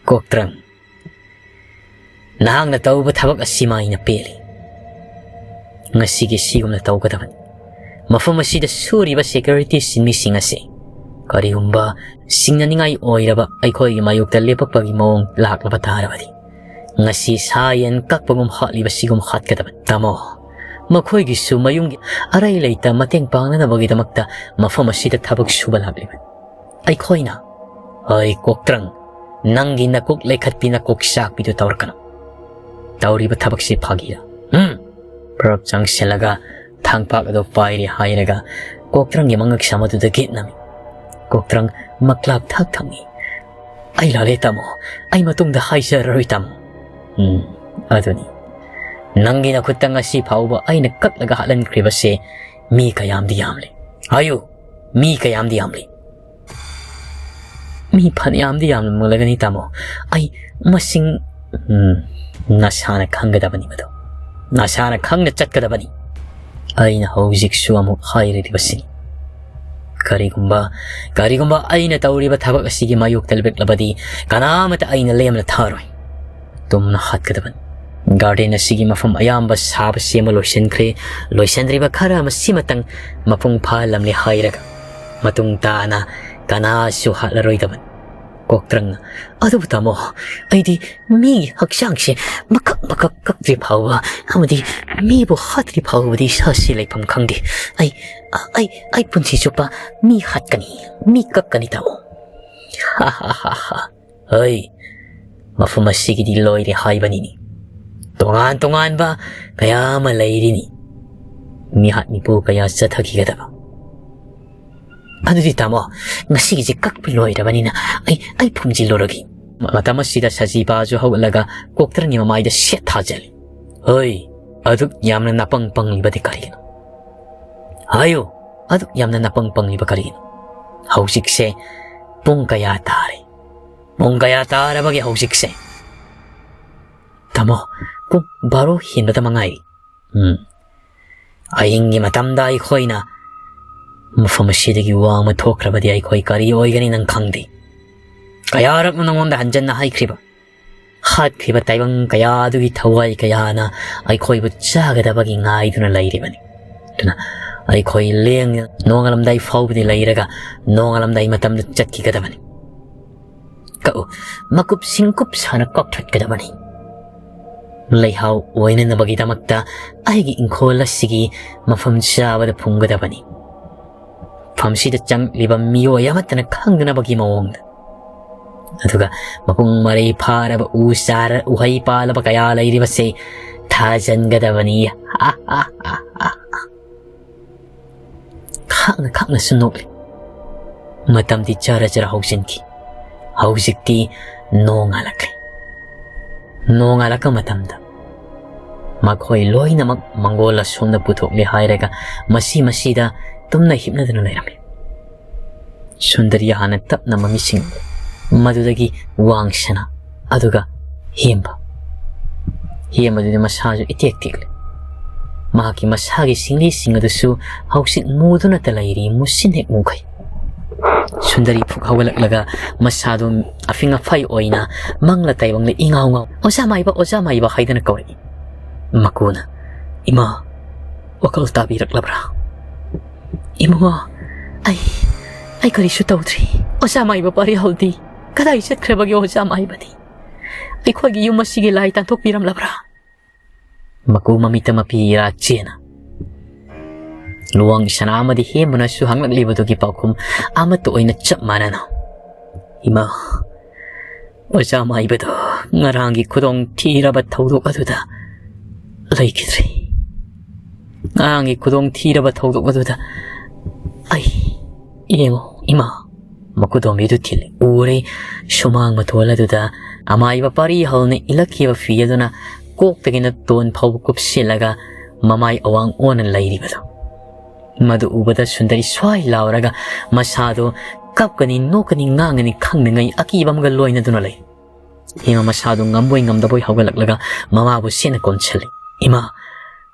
"ꯀꯣꯛꯇ꯭ꯔꯪ, ꯅꯍꯥꯛꯅ ꯇꯧꯕ ꯊꯕꯛ ꯑꯁꯤꯃ ꯑꯩꯅ ꯄꯦꯜꯂꯤ꯫ ꯉꯁꯤꯒꯤ ꯁꯤꯒꯨꯝꯅ ꯇꯧꯒꯗꯕꯅꯤ꯫ ꯃꯐꯝ ꯑꯁꯤꯗ ꯁꯨꯔꯤꯕ ꯁꯦꯀ꯭ꯌꯨꯔꯤꯇꯤ ꯁꯤꯟꯃꯤꯁꯤꯡ ꯑꯁꯤ ꯀꯔꯤꯒꯨꯝꯕ ꯁꯤꯡꯅꯅꯤꯡꯉꯥꯏ ꯑꯣꯏꯔꯕ ꯑꯩꯈꯣꯏꯒꯤ ꯃꯥꯌꯣꯛꯇ ꯂꯦꯞꯄꯛꯄꯒꯤ ꯃꯑꯣꯡ ꯂꯥꯛꯂꯕ ꯇꯥꯔꯕꯗꯤ, ꯉꯁꯤ ꯁꯥ ꯌꯦꯟ ꯀꯛꯄꯒꯨꯝ ꯍꯥꯠꯂꯤꯕꯁꯤꯒꯨꯝ ꯍꯥꯠꯀꯗꯕꯅꯤ꯫ ꯇꯥꯃꯣ, ꯃꯈꯣꯏꯒꯤꯁꯨ ꯃꯌꯨꯝꯒꯤ ꯑꯔꯩ ꯂꯩꯇ ꯃꯇꯦꯡ ꯄꯥꯡꯅꯅꯕꯒꯤꯗꯃꯛꯇ ꯃꯐꯝ ꯑꯁꯤꯗ ꯊꯕꯛ ꯁꯨꯕ ꯂꯥꯛꯂꯤꯕꯅꯤ꯫ ꯑꯩꯈꯣꯏꯅ, ꯍꯣꯏ ꯀꯣꯛꯇ꯭ꯔꯪ, ꯅꯪꯒꯤ ꯅꯀꯣꯛ ꯂꯩꯈꯠꯄꯤ ꯅꯀꯣꯛ ꯆꯥꯛꯄꯤꯗꯨ ꯇꯧꯔꯛꯀꯅꯨ꯫ ꯇꯧꯔꯤꯕ ꯊꯕꯛꯁꯤ ꯐꯥꯒꯤꯔ? ꯎꯝ?" ꯄ꯭ꯔꯞ ꯆꯪꯁꯤꯜꯂꯒ ꯊꯥꯡꯄꯥꯛ ꯑꯗꯨ ꯄꯥꯏꯔꯦ ꯍꯥꯏꯔꯒ ꯀꯣꯛꯇ꯭ꯔꯪꯒꯤ ꯃꯉꯛꯁꯝ ꯑꯗꯨꯗ ꯒꯤꯠ ꯅꯝꯃꯤ꯫ ꯀꯣꯛꯇ꯭ꯔꯪ ꯃꯛꯂꯥꯛ ꯊꯥꯛ ꯊꯝꯃꯤ꯫ "ꯑꯩ ꯂꯥꯜꯂꯦ ꯇꯥꯃꯣ, ꯑꯩ ꯃꯇꯨꯡꯗ ꯍꯥꯏꯖꯔꯔꯣꯏ ꯇꯥꯃꯣ꯫ ꯎꯝ, ꯑꯗꯨꯅꯤ꯫ ꯅꯪꯒꯤ ꯅꯈꯨꯠꯇ ꯉꯁꯤ ꯐꯥꯎꯕ ꯑꯩꯅ ꯀꯛꯂꯒ ꯍꯥꯠꯍꯟꯈ꯭ꯔꯤꯕꯁꯦ ꯃꯤ ꯀꯌꯥꯝꯗꯤ ꯌꯥꯝꯂꯦ? ꯍꯥꯏꯌꯨ, ꯃꯤ ꯀꯌꯥꯝꯗꯤ ꯌꯥꯝꯂꯦ?" "ꯃꯤ ꯐꯅꯌꯥꯝꯗꯤ ꯌꯥꯝꯂꯝꯂꯒꯅꯤ ꯇꯥꯃꯣ꯫ ꯑꯩ ꯃꯁꯤꯡ..." "ꯎꯝ, ꯅꯁꯥꯅ ꯈꯪꯒꯗꯕꯅꯤ ꯃꯗꯨ꯫ ꯅꯁꯥꯅ ꯈꯪꯅ ꯆꯠꯀꯗꯕꯅꯤ꯫ ꯑꯩꯅ ꯍꯧꯖꯤꯛꯁꯨ ꯑꯃꯨꯛ ꯍꯥꯏꯔꯤꯕꯁꯤꯅꯤ꯫ ꯀꯔꯤꯒꯨꯝꯕ, ꯀꯔꯤꯒꯨꯝꯕ ꯑꯩꯅ ꯇꯧꯔꯤꯕ ꯊꯕꯛ ꯑꯁꯤꯒꯤ ꯃꯥꯌꯣꯛꯇ ꯂꯦꯞꯂꯕꯗꯤ ꯀꯅꯥꯃꯠꯇ ꯑꯩꯅ ꯂꯦꯝꯅ ꯊꯥꯔꯣꯏ꯫ ꯇꯨꯝꯅ ꯍꯥꯠꯀꯗꯕꯅꯤ꯫" ꯒꯥꯔꯗꯦꯟ ꯑꯁꯤꯒꯤ ꯃꯐꯝ ꯑꯌꯥꯝꯕ ꯁꯥꯕ ꯁꯦꯝꯕ ꯂꯣꯏꯁꯤꯟꯈ꯭ꯔꯦ꯫ ꯂꯣꯏꯁꯤꯟꯗ꯭ꯔꯤꯕ ꯈꯔ ꯑꯃꯁꯤꯃꯇꯪ ꯃꯄꯨꯡ ꯐꯥꯍꯜꯂꯝꯂꯦ ꯍꯥꯏꯔꯒ ꯃꯇꯨꯡ ꯇꯥꯅ ꯀꯅꯥꯁꯨ ꯍꯥꯠꯂꯔꯣꯏꯗꯕꯅꯤ꯫ ꯀꯣꯛꯇ꯭ꯔꯪꯅ, "ꯑꯗꯨꯕꯨ ꯇꯥꯃꯣ, ꯑꯩꯗꯤ ꯃꯤꯒꯤ ꯍꯛꯆꯥꯡꯁꯦ ꯃꯀꯛ ꯃꯀꯛ ꯀꯛꯇ꯭ꯔꯤ ꯐꯥꯎꯕ ꯑꯃꯗꯤ ꯃꯤꯕꯨ ꯍꯥꯠꯇ꯭ꯔꯤ ꯐꯥꯎꯕꯗꯤ ꯏꯁꯥꯁꯤ ꯂꯩꯐꯝ ꯈꯪꯗꯦ꯫ ꯑꯩ, ꯑꯩ, ꯑꯩ ꯄꯨꯟꯁꯤ ꯆꯨꯞꯄ ꯃꯤ ꯍꯥꯠꯀꯅꯤ, ꯃꯤ ꯀꯛꯀꯅꯤ ꯇꯥꯃꯣ꯫" "ꯍꯥ ꯍꯥ ꯍꯥ ꯍꯥ꯫ ꯍꯣꯏ, ꯃꯐꯝ ꯑꯁꯤꯒꯤꯗꯤ ꯂꯣꯏꯔꯦ ꯍꯥꯏꯕꯅꯤꯅꯦ꯫ ꯇꯣꯉꯥꯟ ꯇꯣꯉꯥꯟꯕ ꯀꯌꯥ ꯑꯃ ꯂꯩꯔꯤꯅꯤ꯫ ꯃꯤꯍꯥꯠ ꯃꯤꯄꯨ ꯀꯌꯥ ꯆꯠꯊꯈꯤꯒꯗꯕ꯫ ꯑꯗꯨꯗꯤ ꯇꯥꯃꯣ, ꯉꯁꯤꯒꯤꯁꯦ ꯀꯛꯄ ꯂꯣꯏꯔꯕꯅꯤꯅ ꯑꯩ, ꯑꯩ ꯐꯨꯝꯖꯤꯜꯂꯨꯔꯒꯦ꯫ ꯃꯇꯝ ꯑꯁꯤꯗ ꯁꯖꯤꯕꯥꯁꯨ ꯍꯧꯒꯠꯂꯒ ꯀꯣꯛꯇ꯭ꯔꯟꯒꯤ ꯃꯃꯥꯏꯗ ꯁꯦꯠ ꯊꯥꯖꯜꯂꯤ꯫ "ꯍꯣꯏ, ꯑꯗꯨꯛ ꯌꯥꯝꯅ ꯅꯥꯄꯪ ꯄꯪꯂꯤꯕꯗꯤ ꯀꯔꯤꯒꯤꯅꯣ? ꯍꯥꯏꯌꯨ, ꯑꯗꯨꯛ ꯌꯥꯝꯅ ꯅꯥꯄꯪ ꯄꯪꯂꯤꯕ ꯀꯔꯤꯒꯤꯅꯣ? ꯍꯧꯖꯤꯛꯁꯦ ꯄꯨꯡ ꯀꯌꯥ ꯇꯥꯔꯦ? ꯄꯨꯡ ꯀꯌꯥ ꯇꯥꯔꯕꯒꯦ ꯍꯧꯖꯤꯛꯁꯦ?" "ꯇꯥꯃꯣ, ꯄꯨꯡ ꯕꯥꯔꯣ ꯍꯦꯟꯕꯇ ꯃꯉꯥꯏꯔꯤ꯫" "ꯎꯝ, ꯑꯍꯤꯡꯒꯤ ꯃꯇꯝꯗ ꯑꯩꯈꯣꯏꯅ ꯃꯐꯝ ꯑꯁꯤꯗꯒꯤ ꯋꯥꯡꯃ ꯊꯣꯛꯈ꯭ꯔꯕꯗꯤ ꯑꯩꯈꯣꯏ ꯀꯔꯤ ꯑꯣꯏꯒꯅꯤ ꯅꯪ ꯈꯪꯗꯦ꯫ ꯀꯌꯥꯔꯛꯅꯣ ꯅꯉꯣꯟꯗ ꯍꯟꯖꯟꯅ ꯍꯥꯏꯈ꯭ꯔꯤꯕ? ꯍꯥꯠꯈ꯭ꯔꯤꯕ ꯇꯥꯏꯕꯪ ꯀꯌꯥ ꯑꯗꯨꯒꯤ ꯊꯋꯥꯏ ꯀꯌꯥꯅ ꯑꯩꯈꯣꯏꯕꯨ ꯆꯥꯒꯗꯕꯒꯤ ꯉꯥꯏꯗꯨꯅ ꯂꯩꯔꯤꯕꯅꯤ꯫ ꯑꯗꯨꯅ ꯑꯩꯈꯣꯏ ꯂꯦꯡꯗꯅ ꯅꯣꯡꯉꯥꯜꯂꯝꯗꯥꯏ ꯐꯥꯎꯕꯗꯤ ꯂꯩꯔꯒ ꯅꯣꯡꯉꯥꯜꯂꯝꯗꯥꯏ ꯃꯇꯝꯗ ꯆꯠꯈꯤꯒꯗꯕꯅꯤ꯫ ꯀꯛꯎ, ꯃꯀꯨꯞ ꯁꯤꯡꯀꯨꯞ ꯁꯥꯅ ꯀꯛꯊꯠꯀꯗꯕꯅꯤ꯫ ꯂꯩꯍꯥꯎ ꯑꯣꯏꯅꯅꯕꯒꯤꯗꯃꯛꯇ ꯑꯩꯒꯤ ꯏꯪꯈꯣꯜ ꯑꯁꯤꯒꯤ ꯃꯐꯝ ꯆꯥꯕꯗ ꯐꯨꯝꯒꯗꯕꯅꯤ꯫ ꯃꯐꯝꯁꯤꯗ ꯆꯪꯂꯤꯕ ꯃꯤꯑꯣꯏ ꯑꯃꯠꯇꯅ ꯈꯪꯗꯅꯕꯒꯤ ꯃꯑꯣꯡꯗ꯫ ꯑꯗꯨꯒ ꯃꯄꯨꯡ ꯃꯔꯩ ꯐꯥꯔꯕ ꯎ ꯆꯥꯔ, ꯎꯍꯩ ꯄꯥꯜꯂꯕ ꯀꯌꯥ ꯂꯩꯔꯤꯕꯁꯦ ꯊꯥꯖꯟꯒꯗꯕꯅꯤ꯫" ꯈꯥꯛꯅ ꯈꯥꯛꯅꯁꯨ ꯅꯣꯛꯂꯤ꯫ ꯃꯇꯝꯗꯤ ꯖꯔ ꯖꯔ ꯍꯧꯖꯤꯟꯈꯤ꯫ ꯍꯧꯖꯤꯛꯇꯤ ꯅꯣꯡꯉꯥꯜꯂꯛꯂꯦ꯫ ꯅꯣꯡꯉꯥꯜꯂꯛꯄ ꯃꯇꯝꯗ ꯃꯈꯣꯏ ꯂꯣꯏꯅꯃꯛ ꯃꯪꯒꯣꯜ ꯑꯁꯣꯝꯗ ꯄꯨꯊꯣꯛꯂꯦ ꯍꯥꯏꯔꯒ ꯃꯁꯤ ꯃꯁꯤꯗ ꯇꯨꯝꯅ ꯍꯤꯞꯅꯗꯨꯅ ꯂꯩꯔꯝꯃꯤ꯫ ꯁꯨꯟꯗꯔꯤ ꯍꯥꯟꯅ ꯇꯞꯅ ꯃꯃꯤꯠꯁꯤꯡ ꯃꯗꯨꯗꯒꯤ ꯋꯥꯡꯁꯅꯥ, ꯑꯗꯨꯒ ꯍꯦꯝꯕ꯫ ꯍꯦꯝꯕꯗꯨꯗꯤ ꯃꯁꯥꯁꯨ ꯏꯇꯦꯛ ꯇꯦꯛꯂꯤ꯫ ꯃꯍꯥꯛꯀꯤ ꯃꯁꯥꯒꯤ ꯁꯤꯡꯂꯤꯁꯤꯡ ꯑꯗꯨꯁꯨ ꯍꯧꯖꯤꯛ ꯃꯨꯗꯨꯅꯇ ꯂꯩꯔꯤ, ꯃꯨꯁꯤꯟ ꯍꯦꯛ ꯃꯨꯈꯩ꯫ ꯁꯨꯟꯗꯔꯤ ꯐꯨꯛ ꯍꯧꯒꯠꯂꯛꯂꯒ ꯃꯁꯥꯗꯨ ꯑꯐꯤꯡ ꯑꯐꯥꯏ ꯑꯣꯏꯅ ꯃꯪꯂ ꯇꯥꯏꯕꯪꯂ ꯏꯉꯥꯎ ꯉꯥꯎ, "ꯑꯣꯖꯥ ꯃꯥꯏꯕ, ꯑꯣꯖꯥ ꯃꯥꯏꯕ" ꯍꯥꯏꯗꯨꯅ ꯀꯧꯔꯛꯏ꯫ ꯃꯀꯨꯅ, "ꯏꯃꯥ, ꯋꯥꯈꯜ ꯇꯥꯕꯤꯔꯛꯂꯕ꯭ꯔꯥ?" "ꯏꯕꯨꯡꯉꯣ, ꯑꯩ, ꯑꯩ ꯀꯔꯤꯁꯨ ꯇꯧꯗ꯭ꯔꯤ꯫ ꯑꯣꯖꯥ ꯃꯥꯏꯕ ꯄꯥꯔꯤꯍꯧꯗꯤ? ꯀꯗꯥꯏ ꯆꯠꯈ꯭ꯔꯕꯒꯦ ꯑꯣꯖꯥ ꯃꯥꯏꯕꯗꯤ? ꯑꯩꯈꯣꯏꯒꯤ ꯌꯨꯝ ꯑꯁꯤꯒꯤ ꯂꯥꯏ ꯇꯥꯟꯊꯣꯛꯄꯤꯔꯝꯂꯕ꯭ꯔꯥ?" ꯃꯀꯨ ꯃꯃꯤꯠꯇ ꯃꯄꯤ ꯏꯔꯥ ꯆꯦꯅ꯫ ꯂꯨꯋꯥꯡ ꯁꯅꯥ ꯑꯃꯗꯤ ꯍꯦꯝꯕꯅꯁꯨ ꯍꯪꯂꯛꯂꯤꯕꯗꯨꯒꯤ ꯄꯥꯎꯈꯨꯝ ꯑꯃꯠꯇ ꯑꯣꯏꯅ ꯆꯞ ꯃꯥꯟꯅꯅ, "ꯏꯃꯥ, ꯑꯣꯖꯥ ꯃꯥꯏꯕꯗꯣ ꯉꯔꯥꯡꯒꯤ ꯈꯨꯗꯣꯡ ꯊꯤꯔꯕ ꯊꯧꯗꯣꯛ ꯑꯗꯨꯗ ꯂꯩꯈꯤꯗ꯭ꯔꯦ꯫ ꯉꯔꯥꯡꯒꯤ ꯈꯨꯗꯣꯡ ꯊꯤꯔꯕ ꯊꯧꯗꯣꯛ ꯑꯗꯨꯗ ꯑꯩ, ꯌꯦꯡꯉꯣ ꯏꯃꯥ, ꯃꯈꯨꯗꯣꯝꯕꯤꯗꯨ ꯊꯤꯜꯂꯤ꯫ ꯎꯔꯦ ꯁꯨꯃꯥꯡ ꯃꯇꯣꯜ ꯑꯗꯨꯗ ꯑꯃꯥꯏꯕ ꯄꯥꯔꯤ ꯍꯧꯅ ꯏꯜꯂꯛꯈꯤꯕ ꯐꯤ ꯑꯗꯨꯅ ꯀꯣꯛꯇꯒꯤꯅ ꯇꯣꯟ ꯐꯥꯎꯕ ꯀꯨꯞꯁꯤꯜꯂꯒ ꯃꯃꯥꯏ ꯑꯋꯥꯡ ꯑꯣꯟꯅ ꯂꯩꯔꯤꯕꯗꯣ꯫ ꯃꯗꯨ ꯎꯕꯗ ꯁꯨꯟꯗꯔꯤ ꯁ꯭ꯋꯥꯏ ꯂꯥꯎꯔꯒ ꯃꯁꯥꯗꯣ ꯀꯞꯀꯅꯤ, ꯅꯣꯛꯀꯅꯤ, ꯉꯥꯡꯒꯅꯤ ꯈꯪꯗꯉꯩ ꯑꯀꯤꯕ ꯑꯃꯒ ꯂꯣꯏꯅꯗꯨꯅ ꯂꯩ꯫ ꯏꯃꯥ ꯃꯁꯥꯗꯣ ꯉꯝꯕꯣꯏ ꯉꯝꯗꯕꯣꯏ ꯍꯧꯒꯠꯂꯛꯂꯒ ꯃꯃꯥꯕꯨ ꯁꯦꯠꯅ ꯀꯣꯟꯁꯤꯜꯂꯤ꯫ "ꯏꯃꯥ,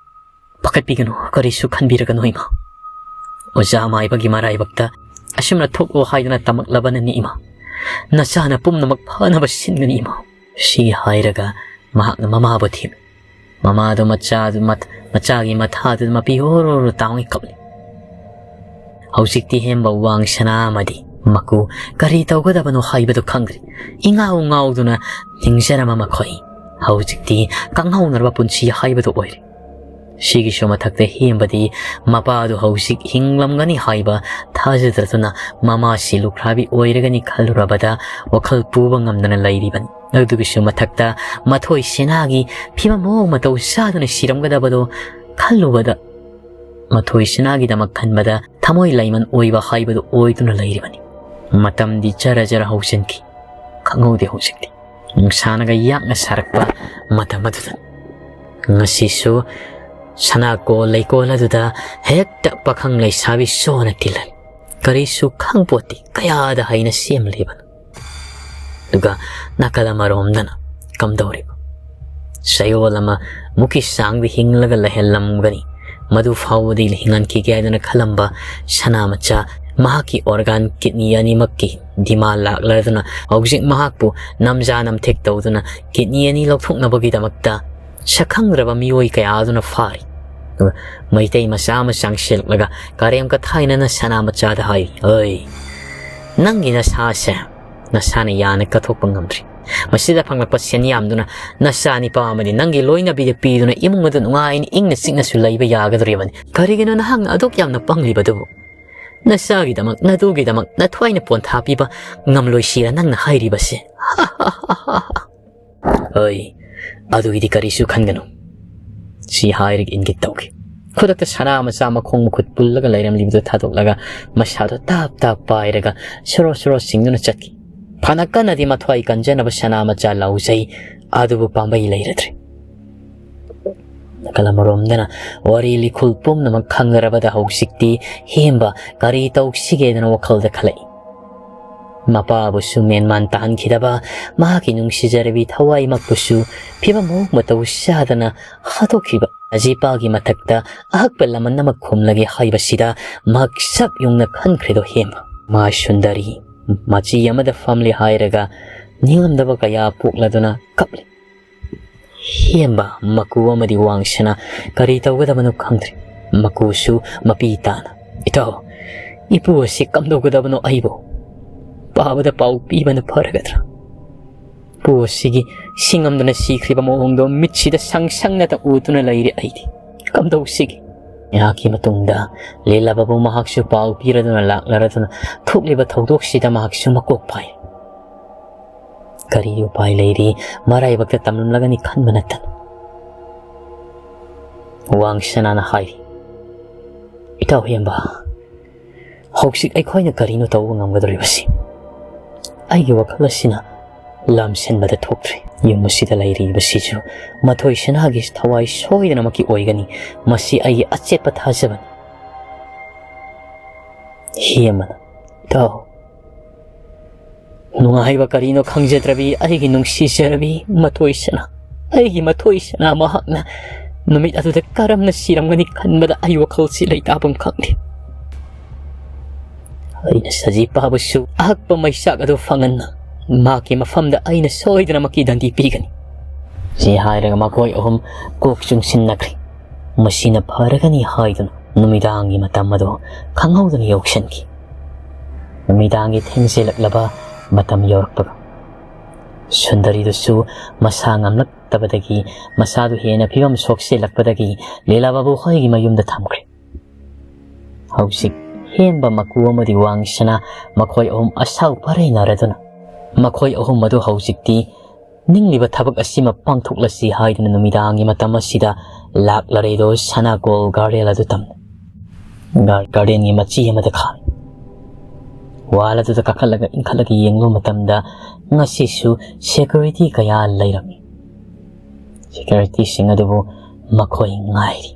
ꯄꯥꯈꯠꯄꯤꯒꯅꯨ, ꯀꯔꯤꯁꯨ ꯈꯟꯕꯤꯔꯒꯅꯨ ꯏꯃꯥ꯫ ꯑꯣꯖꯥ ꯃꯥꯏꯕꯒꯤ ꯃꯔꯥꯏꯕꯛꯇ ꯑꯁꯨꯝꯅ ꯊꯣꯛꯂꯣ ꯍꯥꯏꯗꯅ ꯇꯝꯃꯛꯂꯕꯅꯅꯤ ꯏꯃꯥ꯫ ꯅꯆꯥꯅ ꯄꯨꯝꯅꯃꯛ ꯐꯅꯕ ꯁꯤꯟꯒꯅꯤ ꯏꯃꯥ"꯫ ꯁꯤ ꯍꯥꯏꯔꯒ ꯃꯍꯥꯛꯅ ꯃꯃꯥꯕꯨ ꯊꯦꯝꯃꯤ꯫ ꯃꯃꯥꯗꯣ ꯃꯆꯥ-, ꯃꯠ-, ꯃꯆꯥꯒꯤ ꯃꯊꯥꯗꯨꯗ ꯃꯄꯤ ꯍꯣꯔꯣ ꯍꯣꯔꯣ ꯇꯥꯎꯉꯩ ꯀꯞꯂꯤ꯫ ꯍꯧꯖꯤꯛꯇꯤ ꯍꯦꯝꯕ ꯋꯥꯡ ꯁꯅꯥ ꯑꯃꯗꯤ ꯃꯀꯨ ꯀꯔꯤ ꯇꯧꯒꯗꯕꯅꯣ ꯍꯥꯏꯕꯗꯨ ꯈꯪꯗ꯭ꯔꯦ꯫ ꯏꯉꯥꯎ ꯉꯥꯎꯗꯨꯅ ꯍꯤꯡꯖꯔꯝꯕ ꯃꯈꯣꯏ ꯍꯧꯖꯤꯛꯇꯤ ꯀꯪꯍꯧꯅꯔꯕ ꯄꯨꯟꯁꯤ ꯍꯥꯏꯕꯗꯨ ꯑꯣꯏꯔꯦ꯫ ꯁꯤꯒꯤꯁꯨ ꯃꯊꯛꯇ ꯍꯦꯝꯕꯗꯤ ꯃꯄꯥꯗꯨ ꯍꯧꯖꯤꯛ ꯍꯤꯡꯂꯝꯒꯅꯤ ꯍꯥꯏꯕ ꯊꯥꯖꯗ꯭ꯔꯗꯨꯅ ꯃꯃꯥꯁꯤ ꯂꯨꯈ꯭ꯔꯥꯕꯤ ꯑꯣꯏꯔꯒꯅꯤ ꯈꯜꯂꯨꯔꯕꯗ ꯋꯥꯈꯜ ꯄꯨꯕ ꯉꯝꯗꯅ ꯂꯩꯔꯤꯕꯅꯤ꯫ ꯑꯗꯨꯒꯤꯁꯨ ꯃꯊꯛꯇ ꯃꯊꯣꯏ ꯁꯦꯅꯥꯒꯤ ꯐꯤꯕꯝ ꯃꯑꯣꯡ ꯃꯇꯧ ꯆꯥꯗꯨꯅ ꯁꯤꯔꯝꯒꯗꯕꯗꯣ ꯈꯜꯂꯨꯕꯗ, ꯃꯊꯣꯏ ꯁꯦꯅꯥꯒꯤꯗꯃꯛ ꯈꯟꯕꯗ ꯊꯃꯣꯏ ꯂꯩꯃꯟ ꯑꯣꯏꯕ ꯍꯥꯏꯕꯗꯨ ꯑꯣꯏꯗꯨꯅ ꯂꯩꯔꯤꯕꯅꯤ꯫ ꯃꯇꯝꯗꯤ ꯖꯔ ꯖꯔ ꯍꯧꯖꯤꯟꯈꯤ꯫ ꯈꯪꯍꯧꯗꯦ ꯍꯧꯖꯤꯛꯇꯤ꯫ ꯅꯨꯡꯁꯥꯅꯒ ꯌꯥꯛꯅ ꯁꯥꯔꯛꯄ ꯃꯇꯝ ꯑꯗꯨꯗ꯫ ꯉꯁꯤꯁꯨ ꯁꯅꯥꯀꯣꯜ ꯂꯩꯀꯣꯜ ꯑꯗꯨꯗ ꯍꯦꯛꯇ ꯄꯥꯈꯪ ꯂꯩꯁꯥꯕꯤ ꯁꯣꯅ ꯇꯤꯜꯍꯜꯂꯤ꯫ ꯀꯔꯤꯁꯨ ꯈꯪꯄꯣꯠꯇꯦ ꯀꯌꯥꯗ ꯍꯩꯅ ꯁꯦꯝꯂꯤꯕꯅꯣ꯫ ꯑꯗꯨꯒ ꯅꯥꯀꯜ ꯑꯃꯔꯣꯝꯗꯅ ꯀꯝꯗꯧꯔꯤꯕ? ꯆꯌꯣꯜ ꯑꯃ ꯃꯨꯛꯀꯤ ꯆꯥꯡꯗꯤ ꯍꯤꯡꯂꯒ ꯂꯩꯍꯜꯂꯝꯒꯅꯤ꯫ ꯃꯗꯨ ꯐꯥꯎꯕꯗꯤ ꯍꯤꯡꯍꯟꯈꯤꯒꯦ ꯍꯥꯏꯗꯨꯅ ꯈꯜꯂꯝꯕ ꯁꯅꯥ ꯃꯆꯥ, ꯃꯍꯥꯛꯀꯤ organ kidney ꯑꯅꯤꯃꯛꯀꯤ demand ꯂꯥꯛꯂꯗꯨꯅ ꯍꯧꯖꯤꯛ ꯃꯍꯥꯛꯄꯨ ꯅꯝꯖꯥ ꯅꯝꯊꯦꯛ ꯇꯧꯗꯨꯅ kidney ꯑꯅꯤ ꯂꯧꯊꯣꯛꯅꯕꯒꯤꯗꯃꯛꯇ ꯁꯛꯈꯪꯗ꯭ꯔꯕ ꯃꯤꯑꯣꯏ ꯀꯌꯥ ꯑꯗꯨꯅ ꯐꯥꯔꯤ꯫ ꯑꯗꯨꯒ ꯃꯩꯇꯩ ꯃꯆꯥ ꯑꯃ ꯆꯪꯁꯤꯜꯂꯛꯂꯒ ꯀꯔꯦꯝ ꯀꯊꯥꯏꯅꯅ ꯁꯅꯥ ꯃꯆꯥꯗ ꯍꯥꯏꯔꯤ, "ꯑꯩ, ꯅꯪꯒꯤ ꯅꯁꯥꯁꯦ ꯅꯁꯥꯅ ꯌꯥꯅ ꯀꯠꯊꯣꯛꯄ ꯉꯝꯗ꯭ꯔꯤ꯫ ꯃꯁꯤꯗ ꯐꯪꯂꯛꯄ ꯁꯦꯟꯌꯥꯝꯗꯨꯅ ꯅꯆꯥ ꯅꯤꯄꯥ ꯑꯃꯗꯤ ꯅꯪꯒꯤ ꯂꯣꯏꯅꯕꯤꯗ ꯄꯤꯗꯨꯅ ꯏꯃꯨꯡ ꯑꯗꯨ ꯅꯨꯡꯉꯥꯏꯅ ꯏꯪꯅ ꯆꯤꯛꯅꯁꯨ ꯂꯩꯕ ꯌꯥꯒꯗꯧꯔꯤꯕꯅꯤ꯫ ꯀꯔꯤꯒꯤꯅꯣ ꯅꯍꯥꯛꯅ ꯑꯗꯨꯛ ꯌꯥꯝꯅ ꯄꯪꯂꯤꯕꯗꯨꯕꯨ? ꯅꯆꯥꯒꯤꯗꯃꯛ, ꯅꯇꯨꯒꯤꯗꯃꯛ ꯅꯊ꯭ꯋꯥꯏꯅ ꯄꯣꯟꯊꯥ ꯄꯤꯕ ꯉꯝꯂꯣꯏꯁꯤꯔ ꯅꯪꯅ ꯍꯥꯏꯔꯤꯕꯁꯦ?" "ꯍꯣꯏ, ꯑꯗꯨꯒꯤꯗꯤ ꯀꯔꯤꯁꯨ ꯈꯟꯒꯅꯨ," ꯁꯤ ꯍꯥꯏꯔꯒ ꯏꯪꯒꯤꯠ ꯇꯧꯈꯤ꯫ ꯈꯨꯗꯛꯇ ꯁꯅꯥ ꯃꯆꯥ ꯃꯈꯣꯡ ꯃꯈꯨꯠ ꯄꯨꯜꯂꯒ ꯂꯩꯔꯝꯂꯤꯕꯗꯨ ꯊꯥꯗꯣꯛꯂꯒ ꯃꯁꯥꯗꯣ ꯇꯥꯞ ꯇꯥꯞ ꯄꯥꯏꯔꯒ ꯁꯣꯔꯣ ꯁꯣꯔꯣ ꯆꯤꯡꯗꯨꯅ ꯆꯠꯈꯤ꯫ ꯐꯅ ꯀꯟꯅꯗꯤ ꯃꯊ꯭ꯋꯥꯏ ꯀꯟꯖꯅꯕ ꯁꯅꯥ ꯃꯆꯥ ꯂꯥꯎꯖꯩ, ꯑꯗꯨꯕꯨ ꯄꯥꯝꯕꯩ ꯂꯩꯔꯗ꯭ꯔꯦ꯫ ꯅꯥꯀꯜ ꯑꯃꯔꯣꯝꯗꯅ ꯋꯥꯔꯤ ꯂꯤꯈꯨꯜ ꯄꯨꯝꯅꯃꯛ ꯈꯪꯅꯔꯕꯗ ꯍꯧꯖꯤꯛꯇꯤ ꯍꯦꯝꯕ ꯀꯔꯤ ꯇꯧꯁꯤꯒꯦꯗꯅ ꯋꯥꯈꯜꯗ ꯈꯜꯂꯛꯏ꯫ ꯃꯄꯥꯕꯨꯁꯨ ꯃꯦꯟꯃꯥꯟ ꯇꯥꯍꯟꯈꯤꯗꯕ, ꯃꯍꯥꯛꯀꯤ ꯅꯨꯡꯁꯤꯖꯔꯕꯤ ꯊꯋꯥꯏꯃꯛꯄꯨꯁꯨ ꯐꯤꯕꯝ ꯃꯑꯣꯡ ꯃꯇꯧ ꯆꯥꯗꯅ ꯍꯥꯠꯇꯣꯛꯈꯤꯕ꯫ ꯑꯖꯤꯄꯥꯒꯤ ꯃꯊꯛꯇ ꯑꯍꯛꯄ ꯂꯃꯟ ꯑꯃ ꯈꯨꯝꯂꯒꯦ ꯍꯥꯏꯕꯁꯤꯗ ꯃꯍꯥꯛ ꯆꯞ ꯌꯨꯡꯅ ꯈꯟꯈ꯭ꯔꯦꯗꯣ ꯍꯦꯝꯕ꯫ ꯃꯥ ꯁꯨꯟꯗꯔꯤ ꯃꯆꯤ ꯑꯃꯗ ꯐꯝꯂꯤ ꯍꯥꯏꯔꯒ ꯅꯤꯡꯉꯝꯗꯕ ꯀꯌꯥ ꯄꯣꯛꯂꯗꯨꯅ ꯀꯞꯂꯤ꯫ ꯍꯦꯝꯕ ꯃꯀꯨ ꯑꯃꯗꯤ ꯋꯥꯡꯁꯅꯥ ꯀꯔꯤ ꯇꯧꯒꯗꯕꯅꯣ ꯈꯪꯗ꯭ꯔꯦ꯫ ꯃꯀꯨꯁꯨ ꯃꯄꯤ ꯇꯥꯅ, "ꯏꯇꯥꯎ, ꯏꯄꯨ ꯑꯁꯤ ꯀꯝꯗꯧꯒꯗꯕꯅꯣ? ꯑꯩꯕꯨ ꯄꯥꯕꯗ ꯄꯥꯎ ꯄꯤꯕꯅ ꯐꯔꯒꯗ꯭ꯔꯥ? ꯏꯄꯨ ꯑꯁꯤꯒꯤ ꯁꯤꯡꯉꯝꯗꯅ ꯁꯤꯈ꯭ꯔꯤꯕ ꯃꯑꯣꯡꯗꯣ ꯃꯤꯠꯁꯤꯗ ꯁꯪ ꯁꯪꯅꯇ ꯎꯗꯨꯅ ꯂꯩꯔꯦ ꯑꯩꯗꯤ꯫ ꯀꯝꯗꯧꯁꯤꯒꯦ?" ꯉꯥꯏꯍꯥꯛꯀꯤ ꯃꯇꯨꯡꯗ ꯂꯤꯂꯥ ꯕꯥꯕꯨ ꯃꯍꯥꯛꯁꯨ ꯄꯥꯎ ꯄꯤꯔꯗꯨꯅ ꯂꯥꯛꯂꯔꯗꯨꯅ ꯊꯣꯛꯂꯤꯕ ꯊꯧꯗꯣꯛꯁꯤꯗ ꯃꯍꯥꯛꯁꯨ ꯃꯀꯣꯛ ꯐꯥꯏ꯫ ꯀꯔꯤ ꯎꯄꯥꯏ ꯂꯩꯔꯤ? ꯃꯔꯥꯏꯕꯛꯇ ꯇꯝꯂꯝꯂꯒꯅꯤ ꯈꯟꯕ ꯅꯠꯇꯅ꯫ ꯋꯥꯡ ꯁꯅꯥꯅ ꯍꯥꯏꯔꯤ, "ꯏꯇꯥꯎ ꯍꯦꯝꯕ, ꯍꯧꯖꯤꯛ ꯑꯩꯈꯣꯏꯅ ꯀꯔꯤꯅꯣ ꯇꯧꯕ ꯉꯝꯒꯗꯧꯔꯤꯕꯁꯤ? ꯑꯩꯒꯤ ꯋꯥꯈꯜ ꯑꯁꯤꯅ ꯂꯝꯁꯤꯟꯕꯗ ꯊꯣꯛꯇ꯭ꯔꯦ꯫ ꯌꯨꯝ ꯑꯁꯤꯗ ꯂꯩꯔꯤꯕꯁꯤꯁꯨ ꯃꯊꯣꯏ ꯁꯅꯥꯒꯤ ꯊꯋꯥꯏ ꯁꯣꯏꯗꯅꯃꯛꯀꯤ ꯑꯣꯏꯒꯅꯤ꯫ ꯃꯁꯤ ꯑꯩꯒꯤ ꯑꯆꯦꯠꯄ ꯊꯥꯖꯕꯅꯤ꯫" ꯍꯦꯝꯕꯅ, "ꯏꯇꯥꯎ, ꯅꯨꯡꯉꯥꯏꯕ ꯀꯔꯤꯅꯣ ꯈꯪꯖꯗ꯭ꯔꯕꯤ ꯑꯩꯒꯤ ꯅꯨꯡꯁꯤꯖꯔꯕꯤ ꯃꯊꯣꯏ ꯁꯅꯥ, ꯑꯩꯒꯤ ꯃꯊꯣꯏ ꯁꯅꯥ ꯃꯍꯥꯛꯅ ꯅꯨꯃꯤꯠ ꯑꯗꯨꯗ ꯀꯔꯝꯅ ꯁꯤꯔꯝꯒꯅꯤ ꯈꯟꯕꯗ ꯑꯩ ꯋꯥꯈꯜꯁꯤ ꯂꯩꯇꯥꯐꯝ ꯈꯪꯗꯦ꯫ ꯑꯩꯅ ꯁꯖꯤꯄꯥꯕꯨꯁꯨ ꯑꯍꯛꯄ ꯃꯩꯆꯥꯛ ꯑꯗꯨ ꯐꯪꯍꯟꯅ ꯃꯍꯥꯛꯀꯤ ꯃꯐꯝꯗ ꯑꯩꯅ ꯁꯣꯏꯗꯅꯃꯛꯀꯤ ꯗꯟꯗꯤ ꯄꯤꯒꯅꯤ꯫" ꯁꯤ ꯍꯥꯏꯔꯒ ꯃꯈꯣꯏ ꯑꯍꯨꯝ ꯀꯣꯛ ꯆꯨꯡꯁꯤꯟꯅꯈ꯭ꯔꯦ꯫ ꯃꯁꯤꯅ ꯐꯔꯒꯅꯤ ꯍꯥꯏꯗꯨꯅ ꯅꯨꯃꯤꯗꯥꯡꯒꯤ ꯃꯇꯝ ꯑꯗꯨ ꯈꯪꯍꯧꯗꯅ ꯌꯧꯁꯤꯟꯈꯤ꯫ ꯅꯨꯃꯤꯗꯥꯡꯒꯤ ꯊꯦꯡꯖꯤꯜꯂꯛꯂꯕ ꯃꯇꯝ ꯌꯧꯔꯛꯄꯒ ꯁꯨꯟꯗꯔꯤꯗꯨꯁꯨ ꯃꯁꯥ ꯉꯝꯂꯛꯇꯕꯗꯒꯤ, ꯃꯁꯥꯗꯨ ꯍꯦꯟꯅ ꯐꯤꯕꯝ ꯁꯣꯛꯆꯤꯜꯂꯛꯄꯗꯒꯤ ꯂꯤꯂꯥ ꯕꯥꯕꯨ ꯍꯣꯏꯒꯤ ꯃꯌꯨꯝꯗ ꯊꯝꯈ꯭ꯔꯦ꯫ ꯍꯧꯖꯤꯛ ꯍꯦꯝꯕ ꯃꯀꯨ ꯑꯃꯗꯤ ꯋꯥꯡꯁꯅꯥ ꯃꯈꯣꯏ ꯑꯍꯨꯝ ꯑꯁꯥꯎ ꯄꯔꯩꯅꯔꯗꯨꯅ ꯃꯈꯣꯏ ꯑꯍꯨꯝ ꯑꯗꯨ ꯍꯧꯖꯤꯛꯇꯤ ꯅꯤꯡꯂꯤꯕ ꯊꯕꯛ ꯑꯁꯤꯃ ꯄꯥꯡꯊꯣꯛꯂꯁꯤ ꯍꯥꯏꯗꯨꯅ ꯅꯨꯃꯤꯗꯥꯡꯒꯤ ꯃꯇꯝ ꯑꯁꯤꯗ ꯂꯥꯛꯂꯔꯦꯗꯣ ꯁꯅꯥꯀꯣꯜ ꯒꯥꯔꯗꯦꯟ ꯑꯗꯨ ꯇꯝꯅ꯫ ꯒꯥꯔ-, ꯒꯥꯔꯗꯦꯟꯒꯤ ꯃꯆꯤ ꯑꯃꯗ ꯈꯥꯝꯃꯤ꯫ ꯋꯥꯜ ꯑꯗꯨꯗ ꯀꯥꯈꯠꯂꯒ ꯏꯟꯈꯠꯂꯒ ꯌꯦꯡꯂꯨꯕ ꯃꯇꯝꯗ ꯉꯁꯤꯁꯨ ꯁꯦꯀ꯭ꯌꯨꯔꯤꯇꯤ ꯀꯌꯥ ꯂꯩꯔꯝꯃꯤ꯫ ꯁꯦꯀ꯭ꯌꯨꯔꯤꯇꯤꯁꯤꯡ ꯑꯗꯨꯕꯨ ꯃꯈꯣꯏ ꯉꯥꯏꯔꯤ꯫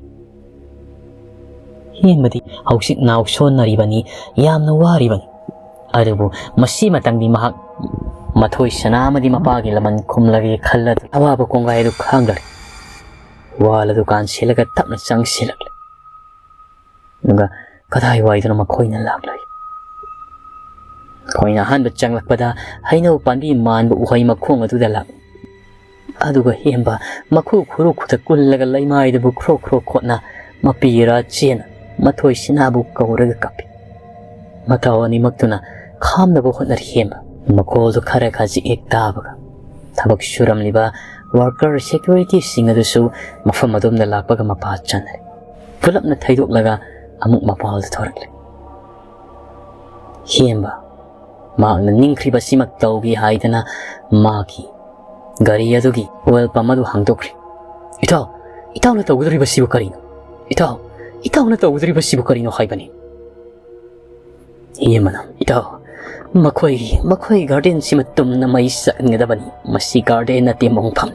ꯍꯦꯟꯕꯗꯤ ꯍꯧꯖꯤꯛ ꯅꯥꯎ ꯁꯣꯟꯅꯔꯤꯕꯅꯤ, ꯌꯥꯝꯅ ꯋꯥꯔꯤꯕꯅꯤ꯫ ꯑꯗꯨꯕꯨ ꯃꯁꯤꯃꯇꯪꯗꯤ ꯃꯍꯥꯛ ꯃꯊꯣꯏ ꯁꯅꯥ ꯑꯃꯗꯤ ꯃꯄꯥꯒꯤ ꯂꯃꯟ ꯈꯨꯝꯂꯒꯦ ꯈꯜꯂꯗꯨꯅ ꯑꯋꯥꯕ ꯀꯣꯡꯒꯥꯏ ꯑꯗꯨ ꯈꯥꯡꯗꯔꯦ꯫ ꯋꯥꯜ ꯑꯗꯨ ꯀꯥꯟꯁꯤꯜꯂꯒ ꯇꯞꯅ ꯆꯪꯁꯤꯜꯂꯛꯂꯦ꯫ ꯑꯗꯨꯒ ꯀꯗꯥꯏꯋꯥꯏꯗꯅꯣ ꯃꯈꯣꯏꯅ ꯂꯥꯛꯂꯣꯏ꯫ ꯑꯩꯈꯣꯏꯅ ꯑꯍꯥꯟꯕ ꯆꯪꯂꯛꯄꯗ ꯍꯩꯅꯧ ꯄꯥꯝꯕꯤ ꯃꯥꯟꯕ ꯎꯍꯩ ꯃꯈꯣꯡ ꯑꯗꯨꯗ ꯂꯥꯛ-, ꯑꯗꯨꯒ ꯍꯦꯝꯕ ꯃꯈꯨ ꯈꯨꯔꯨ ꯈꯨꯠꯇ ꯀꯨꯜꯂꯒ ꯂꯩꯃꯥꯏꯗꯕꯨ ꯈ꯭ꯔꯣꯛ ꯈ꯭ꯔꯣꯛ ꯈꯣꯠꯅ ꯃꯄꯤꯔꯥ ꯆꯦꯅ ꯃꯊꯣꯏ ꯁꯤꯅꯥꯕꯨ ꯀꯧꯔꯒ ꯀꯞꯄꯤ꯫ ꯃꯇꯥꯎ ꯑꯅꯤꯃꯛꯇꯨꯅ ꯈꯥꯝꯅꯕ ꯍꯣꯠꯅꯔꯤ ꯍꯦꯝꯕ꯫ ꯃꯈꯣꯜꯗꯨ ꯈꯔ ꯈꯖꯤꯛ ꯍꯦꯛ ꯇꯥꯕꯒ ꯊꯕꯛ ꯁꯨꯔꯝꯂꯤꯕ ꯋꯥꯔꯀꯔ ꯁꯦꯀ꯭ꯌꯨꯔꯤꯇꯤꯁꯤꯡ ꯑꯗꯨꯁꯨ ꯃꯐꯝ ꯑꯗꯣꯝꯗ ꯂꯥꯛꯄꯒ ꯃꯄꯥ ꯆꯥꯅꯔꯦ꯫ ꯄꯨꯂꯞꯅ ꯊꯩꯗꯣꯛꯂꯒ ꯑꯃꯨꯛ ꯃꯄꯥꯜꯗ ꯊꯣꯔꯛꯂꯦ꯫ ꯍꯦꯝꯕ ꯃꯍꯥꯛꯅ ꯅꯤꯡꯈ꯭ꯔꯤꯕꯁꯤꯃꯛ ꯇꯧꯒꯦ ꯍꯥꯏꯗꯅ ꯃꯥꯒꯤ ꯒꯥꯔꯤ ꯑꯗꯨꯒꯤ ꯑꯣꯏꯜ ꯄꯝ ꯑꯗꯨ ꯍꯥꯡꯗꯣꯛꯈ꯭ꯔꯦ꯫ "ꯏꯇꯥꯎ, ꯏꯇꯥꯎꯅ ꯇꯧꯒꯗꯧꯔꯤꯕꯁꯤꯕꯨ ꯀꯔꯤꯅꯣ? ꯏꯇꯥꯎ, ꯏꯇꯥꯎꯅ ꯇꯧꯒꯗꯧꯔꯤꯕꯁꯤꯕꯨ ꯀꯔꯤꯅꯣ?" ꯍꯥꯏꯕꯅꯤ꯫ ꯍꯦꯝꯕꯅ, "ꯏꯇꯥꯎ, ꯃꯈꯣꯏ, ꯃꯈꯣꯏ ꯒꯥꯔꯗꯦꯟꯁꯤꯃ ꯇꯨꯝꯅ ꯃꯩ ꯆꯠꯍꯟꯒꯗꯕꯅꯤ꯫ ꯃꯁꯤ ꯒꯥꯔꯗꯦꯟ ꯅꯠꯇꯦ, ꯃꯣꯡꯐꯝ꯫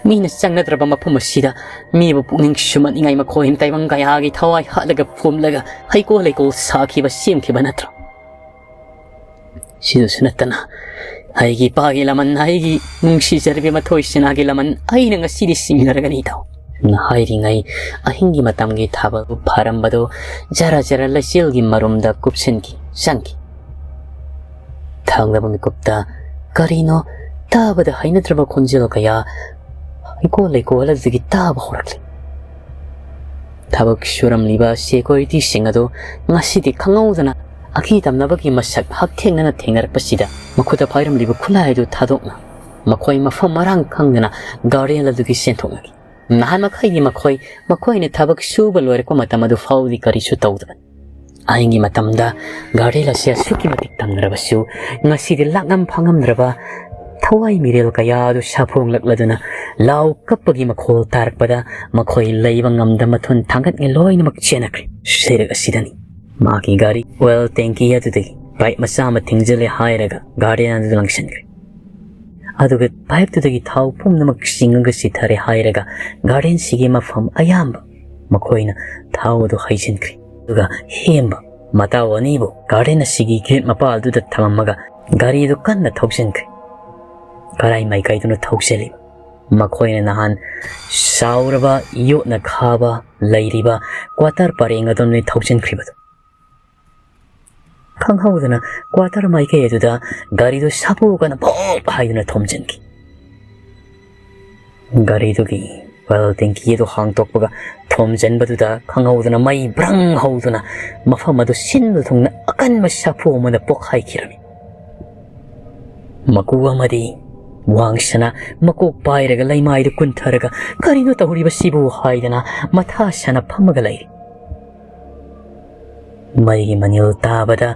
ꯃꯤꯅ ꯆꯪꯅꯗ꯭ꯔꯕ ꯃꯐꯝ ꯑꯁꯤꯗ ꯃꯤꯕꯨ ꯄꯨꯛꯅꯤꯡ ꯁꯨꯝꯍꯠꯅꯤꯡꯉꯥꯏ ꯃꯈꯣꯏꯅ ꯇꯥꯏꯕꯪ ꯀꯌꯥꯒꯤ ꯊꯋꯥꯏ ꯍꯥꯠꯂꯒ ꯐꯨꯝꯂꯒ ꯍꯩꯀꯣꯜ ꯂꯩꯀꯣꯜ ꯁꯥꯈꯤꯕ, ꯁꯦꯝꯈꯤꯕ ꯅꯠꯇ꯭ꯔꯣ? ꯁꯤꯗꯁꯨ ꯅꯠꯇꯅ ꯑꯩꯒꯤ ꯏꯄꯥꯒꯤ ꯂꯃꯟ, ꯑꯩꯒꯤ ꯅꯨꯡꯁꯤꯖꯔꯕꯤ ꯃꯊꯣꯏ ꯁꯤꯅꯥꯒꯤ ꯂꯃꯟ ꯑꯩꯅ ꯉꯁꯤꯗꯤ ꯁꯤꯡꯅꯔꯒꯅꯤ ꯏꯇꯥꯎ" ꯍꯥꯏꯔꯤꯉꯩ ꯑꯍꯤꯡꯒꯤ ꯃꯇꯝꯒꯤ ꯊꯥꯕꯜ ꯐꯥꯔꯝꯕꯗꯨ ꯖꯔ ꯖꯔ ꯂꯩꯆꯤꯜꯒꯤ ꯃꯔꯨꯝꯗ ꯀꯨꯞꯁꯤꯟꯈꯤ, ꯆꯪꯈꯤ꯫ ꯊꯪꯅꯕ ꯃꯤꯀꯨꯞꯇ ꯀꯔꯤꯅꯣ ꯇꯥꯕꯗ ꯍꯩꯅꯗ꯭ꯔꯕ ꯈꯣꯟꯖꯦꯜ ꯀꯌꯥ ꯍꯩꯀꯣꯜ ꯂꯩꯀꯣꯜ ꯑꯗꯨꯗꯒꯤ ꯇꯥꯕ ꯍꯧꯔꯛꯂꯤ꯫ ꯊꯕꯛ ꯁꯨꯔꯝꯂꯤꯕ ꯁꯦꯀ꯭ꯌꯨꯔꯤꯇꯤꯁꯤꯡ ꯑꯗꯨ ꯉꯁꯤꯗꯤ ꯈꯪꯍꯧꯗꯅ ꯑꯀꯤ ꯇꯝꯅꯕꯒꯤ ꯃꯁꯛ ꯍꯛꯊꯦꯡꯅꯅ ꯊꯦꯡꯅꯔꯛꯄꯁꯤꯗ ꯃꯈꯨꯠꯇ ꯄꯥꯏꯔꯝꯂꯤꯕ ꯈꯨꯠꯂꯥꯏ ꯑꯗꯨ ꯊꯥꯗꯣꯛꯅ ꯃꯈꯣꯏ ꯃꯐꯝ ꯃꯔꯥꯡ ꯈꯪꯗꯅ ꯒꯥꯔꯗꯦꯟ ꯑꯗꯨꯒꯤ ꯆꯦꯟꯊꯣꯛꯅꯈꯤ꯫ ꯅꯍꯥꯟ ꯃꯈꯩꯗꯤ ꯃꯈꯣꯏ, ꯃꯈꯣꯏꯅ ꯊꯕꯛ ꯁꯨꯕ ꯂꯣꯏꯔꯛꯄ ꯃꯇꯝ ꯑꯗꯨ ꯐꯥꯎꯗꯤ ꯀꯔꯤꯁꯨ ꯇꯧꯗꯕꯅꯤ꯫ ꯑꯍꯤꯡꯒꯤ ꯃꯇꯝꯗ ꯒꯥꯔꯗꯦꯟ ꯑꯁꯤ ꯑꯁꯨꯛꯀꯤ ꯃꯇꯤꯛ ꯇꯝꯅꯔꯕꯁꯨ, ꯉꯁꯤꯗꯤ ꯂꯥꯛꯉꯝ ꯐꯥꯉꯝꯗ꯭ꯔꯕ ꯊꯋꯥꯏ ꯃꯤꯔꯦꯜ ꯀꯌꯥ ꯑꯗꯨ ꯁꯥꯐꯣꯡꯂꯛꯂꯗꯨꯅ, ꯂꯥꯎ ꯀꯞꯄꯒꯤ ꯃꯈꯣꯜ ꯇꯥꯔꯛꯄꯗ, ꯃꯈꯣꯏ ꯂꯩꯕ ꯉꯝꯗ ꯃꯊꯨꯟ ꯊꯥꯡꯒꯠꯉꯩ ꯂꯣꯏꯅꯃꯛ ꯆꯦꯟꯅꯈ꯭ꯔꯦ꯫ ꯁꯩꯔꯦꯛ ꯑꯁꯤꯗꯅꯤ꯫ ꯃꯥꯒꯤ ꯒꯥꯔꯤ ꯑꯣꯏꯜ ꯇꯦꯡꯀꯤ ꯑꯗꯨꯗꯒꯤ ꯄꯥꯏꯞ ꯃꯆꯥ ꯑꯃ ꯊꯤꯡꯖꯤꯜꯂꯦ ꯍꯥꯏꯔꯒ ꯒꯥꯔꯗꯦꯟ ꯑꯗꯨꯗ ꯂꯪꯁꯤꯟꯈ꯭ꯔꯦ꯫ ꯑꯗꯨꯒ ꯄꯥꯏꯞꯇꯨꯗꯒꯤ ꯊꯥꯎ ꯄꯨꯝꯅꯃꯛ ꯆꯤꯡꯉꯒ ꯆꯤꯊꯔꯦ ꯍꯥꯏꯔꯒ ꯒꯥꯔꯗꯦꯟꯁꯤꯒꯤ ꯃꯐꯝ ꯑꯌꯥꯝꯕ ꯃꯈꯣꯏꯅ ꯊꯥꯎ ꯑꯗꯨ ꯍꯩꯖꯤꯟꯈ꯭ꯔꯦ꯫ ꯑꯗꯨꯒ ꯍꯦꯝꯕ ꯃꯇꯥꯎ ꯑꯅꯤꯕꯨ ꯒꯥꯔꯗꯦꯟ ꯑꯁꯤꯒꯤ ꯒꯦꯠ ꯃꯄꯥꯜꯗꯨꯗ ꯊꯝꯃꯝꯃꯒ ꯒꯥꯔꯤꯗꯨ ꯀꯟꯅ ꯊꯧꯖꯤꯟꯈ꯭ꯔꯦ꯫ ꯀꯔꯥꯏ ꯃꯥꯏꯀꯩꯗꯅꯣ ꯊꯧꯖꯤꯜꯂꯤꯕ? ꯃꯈꯣꯏꯅ ꯅꯍꯥꯟ ꯆꯥꯎꯔꯕ ꯌꯣꯠꯅ ꯈꯥꯕ ꯂꯩꯔꯤꯕ ꯀ꯭ꯋꯥꯇꯔ ꯄꯔꯦꯡ ꯑꯗꯨꯅꯤ ꯊꯧꯖꯤꯟꯈ꯭ꯔꯤꯕꯗꯨ꯫ ꯈꯪꯍꯧꯗꯅ ꯀ꯭ꯋꯥꯇꯔ ꯃꯥꯏꯀꯩ ꯑꯗꯨꯗ ꯒꯥꯔꯤꯗꯨ ꯁꯥꯄꯨ ꯀꯅ ꯚꯣꯞ ꯍꯥꯏꯗꯨꯅ ꯊꯣꯝꯖꯤꯟꯈꯤ꯫ ꯒꯥꯔꯤꯗꯨꯒꯤ ꯑꯣꯏꯜ ꯇꯦꯡꯀꯤ ꯑꯗꯨ ꯍꯥꯡꯇꯣꯛꯄꯒ ꯊꯣꯝꯖꯤꯟꯕꯗꯨꯗ ꯈꯪꯍꯧꯗꯅ ꯃꯩ ꯕ꯭ꯔꯪ ꯍꯧꯗꯨꯅ ꯃꯐꯝ ꯑꯗꯨ ꯁꯤꯟꯕ ꯊꯨꯡꯅ ꯑꯀꯟꯕ ꯁꯥꯐꯨ ꯑꯃꯗ ꯄꯣꯛꯈꯥꯏꯈꯤꯔꯝꯃꯤ꯫ ꯃꯀꯨ ꯑꯃꯗꯤ ꯋꯥꯡꯁꯅ ꯃꯀꯣꯛ ꯄꯥꯏꯔꯒ ꯂꯩꯃꯥꯏꯗꯨ ꯀꯨꯟꯊꯔꯒ, "ꯀꯔꯤꯅꯣ ꯇꯧꯔꯤꯕꯁꯤꯕꯨ?" ꯍꯥꯏꯗꯅ ꯃꯊꯥ ꯁꯥꯅ ꯐꯝꯃꯒ ꯂꯩꯔꯤ꯫ ꯃꯩꯒꯤ ꯃꯅꯤꯜ ꯇꯥꯕꯗ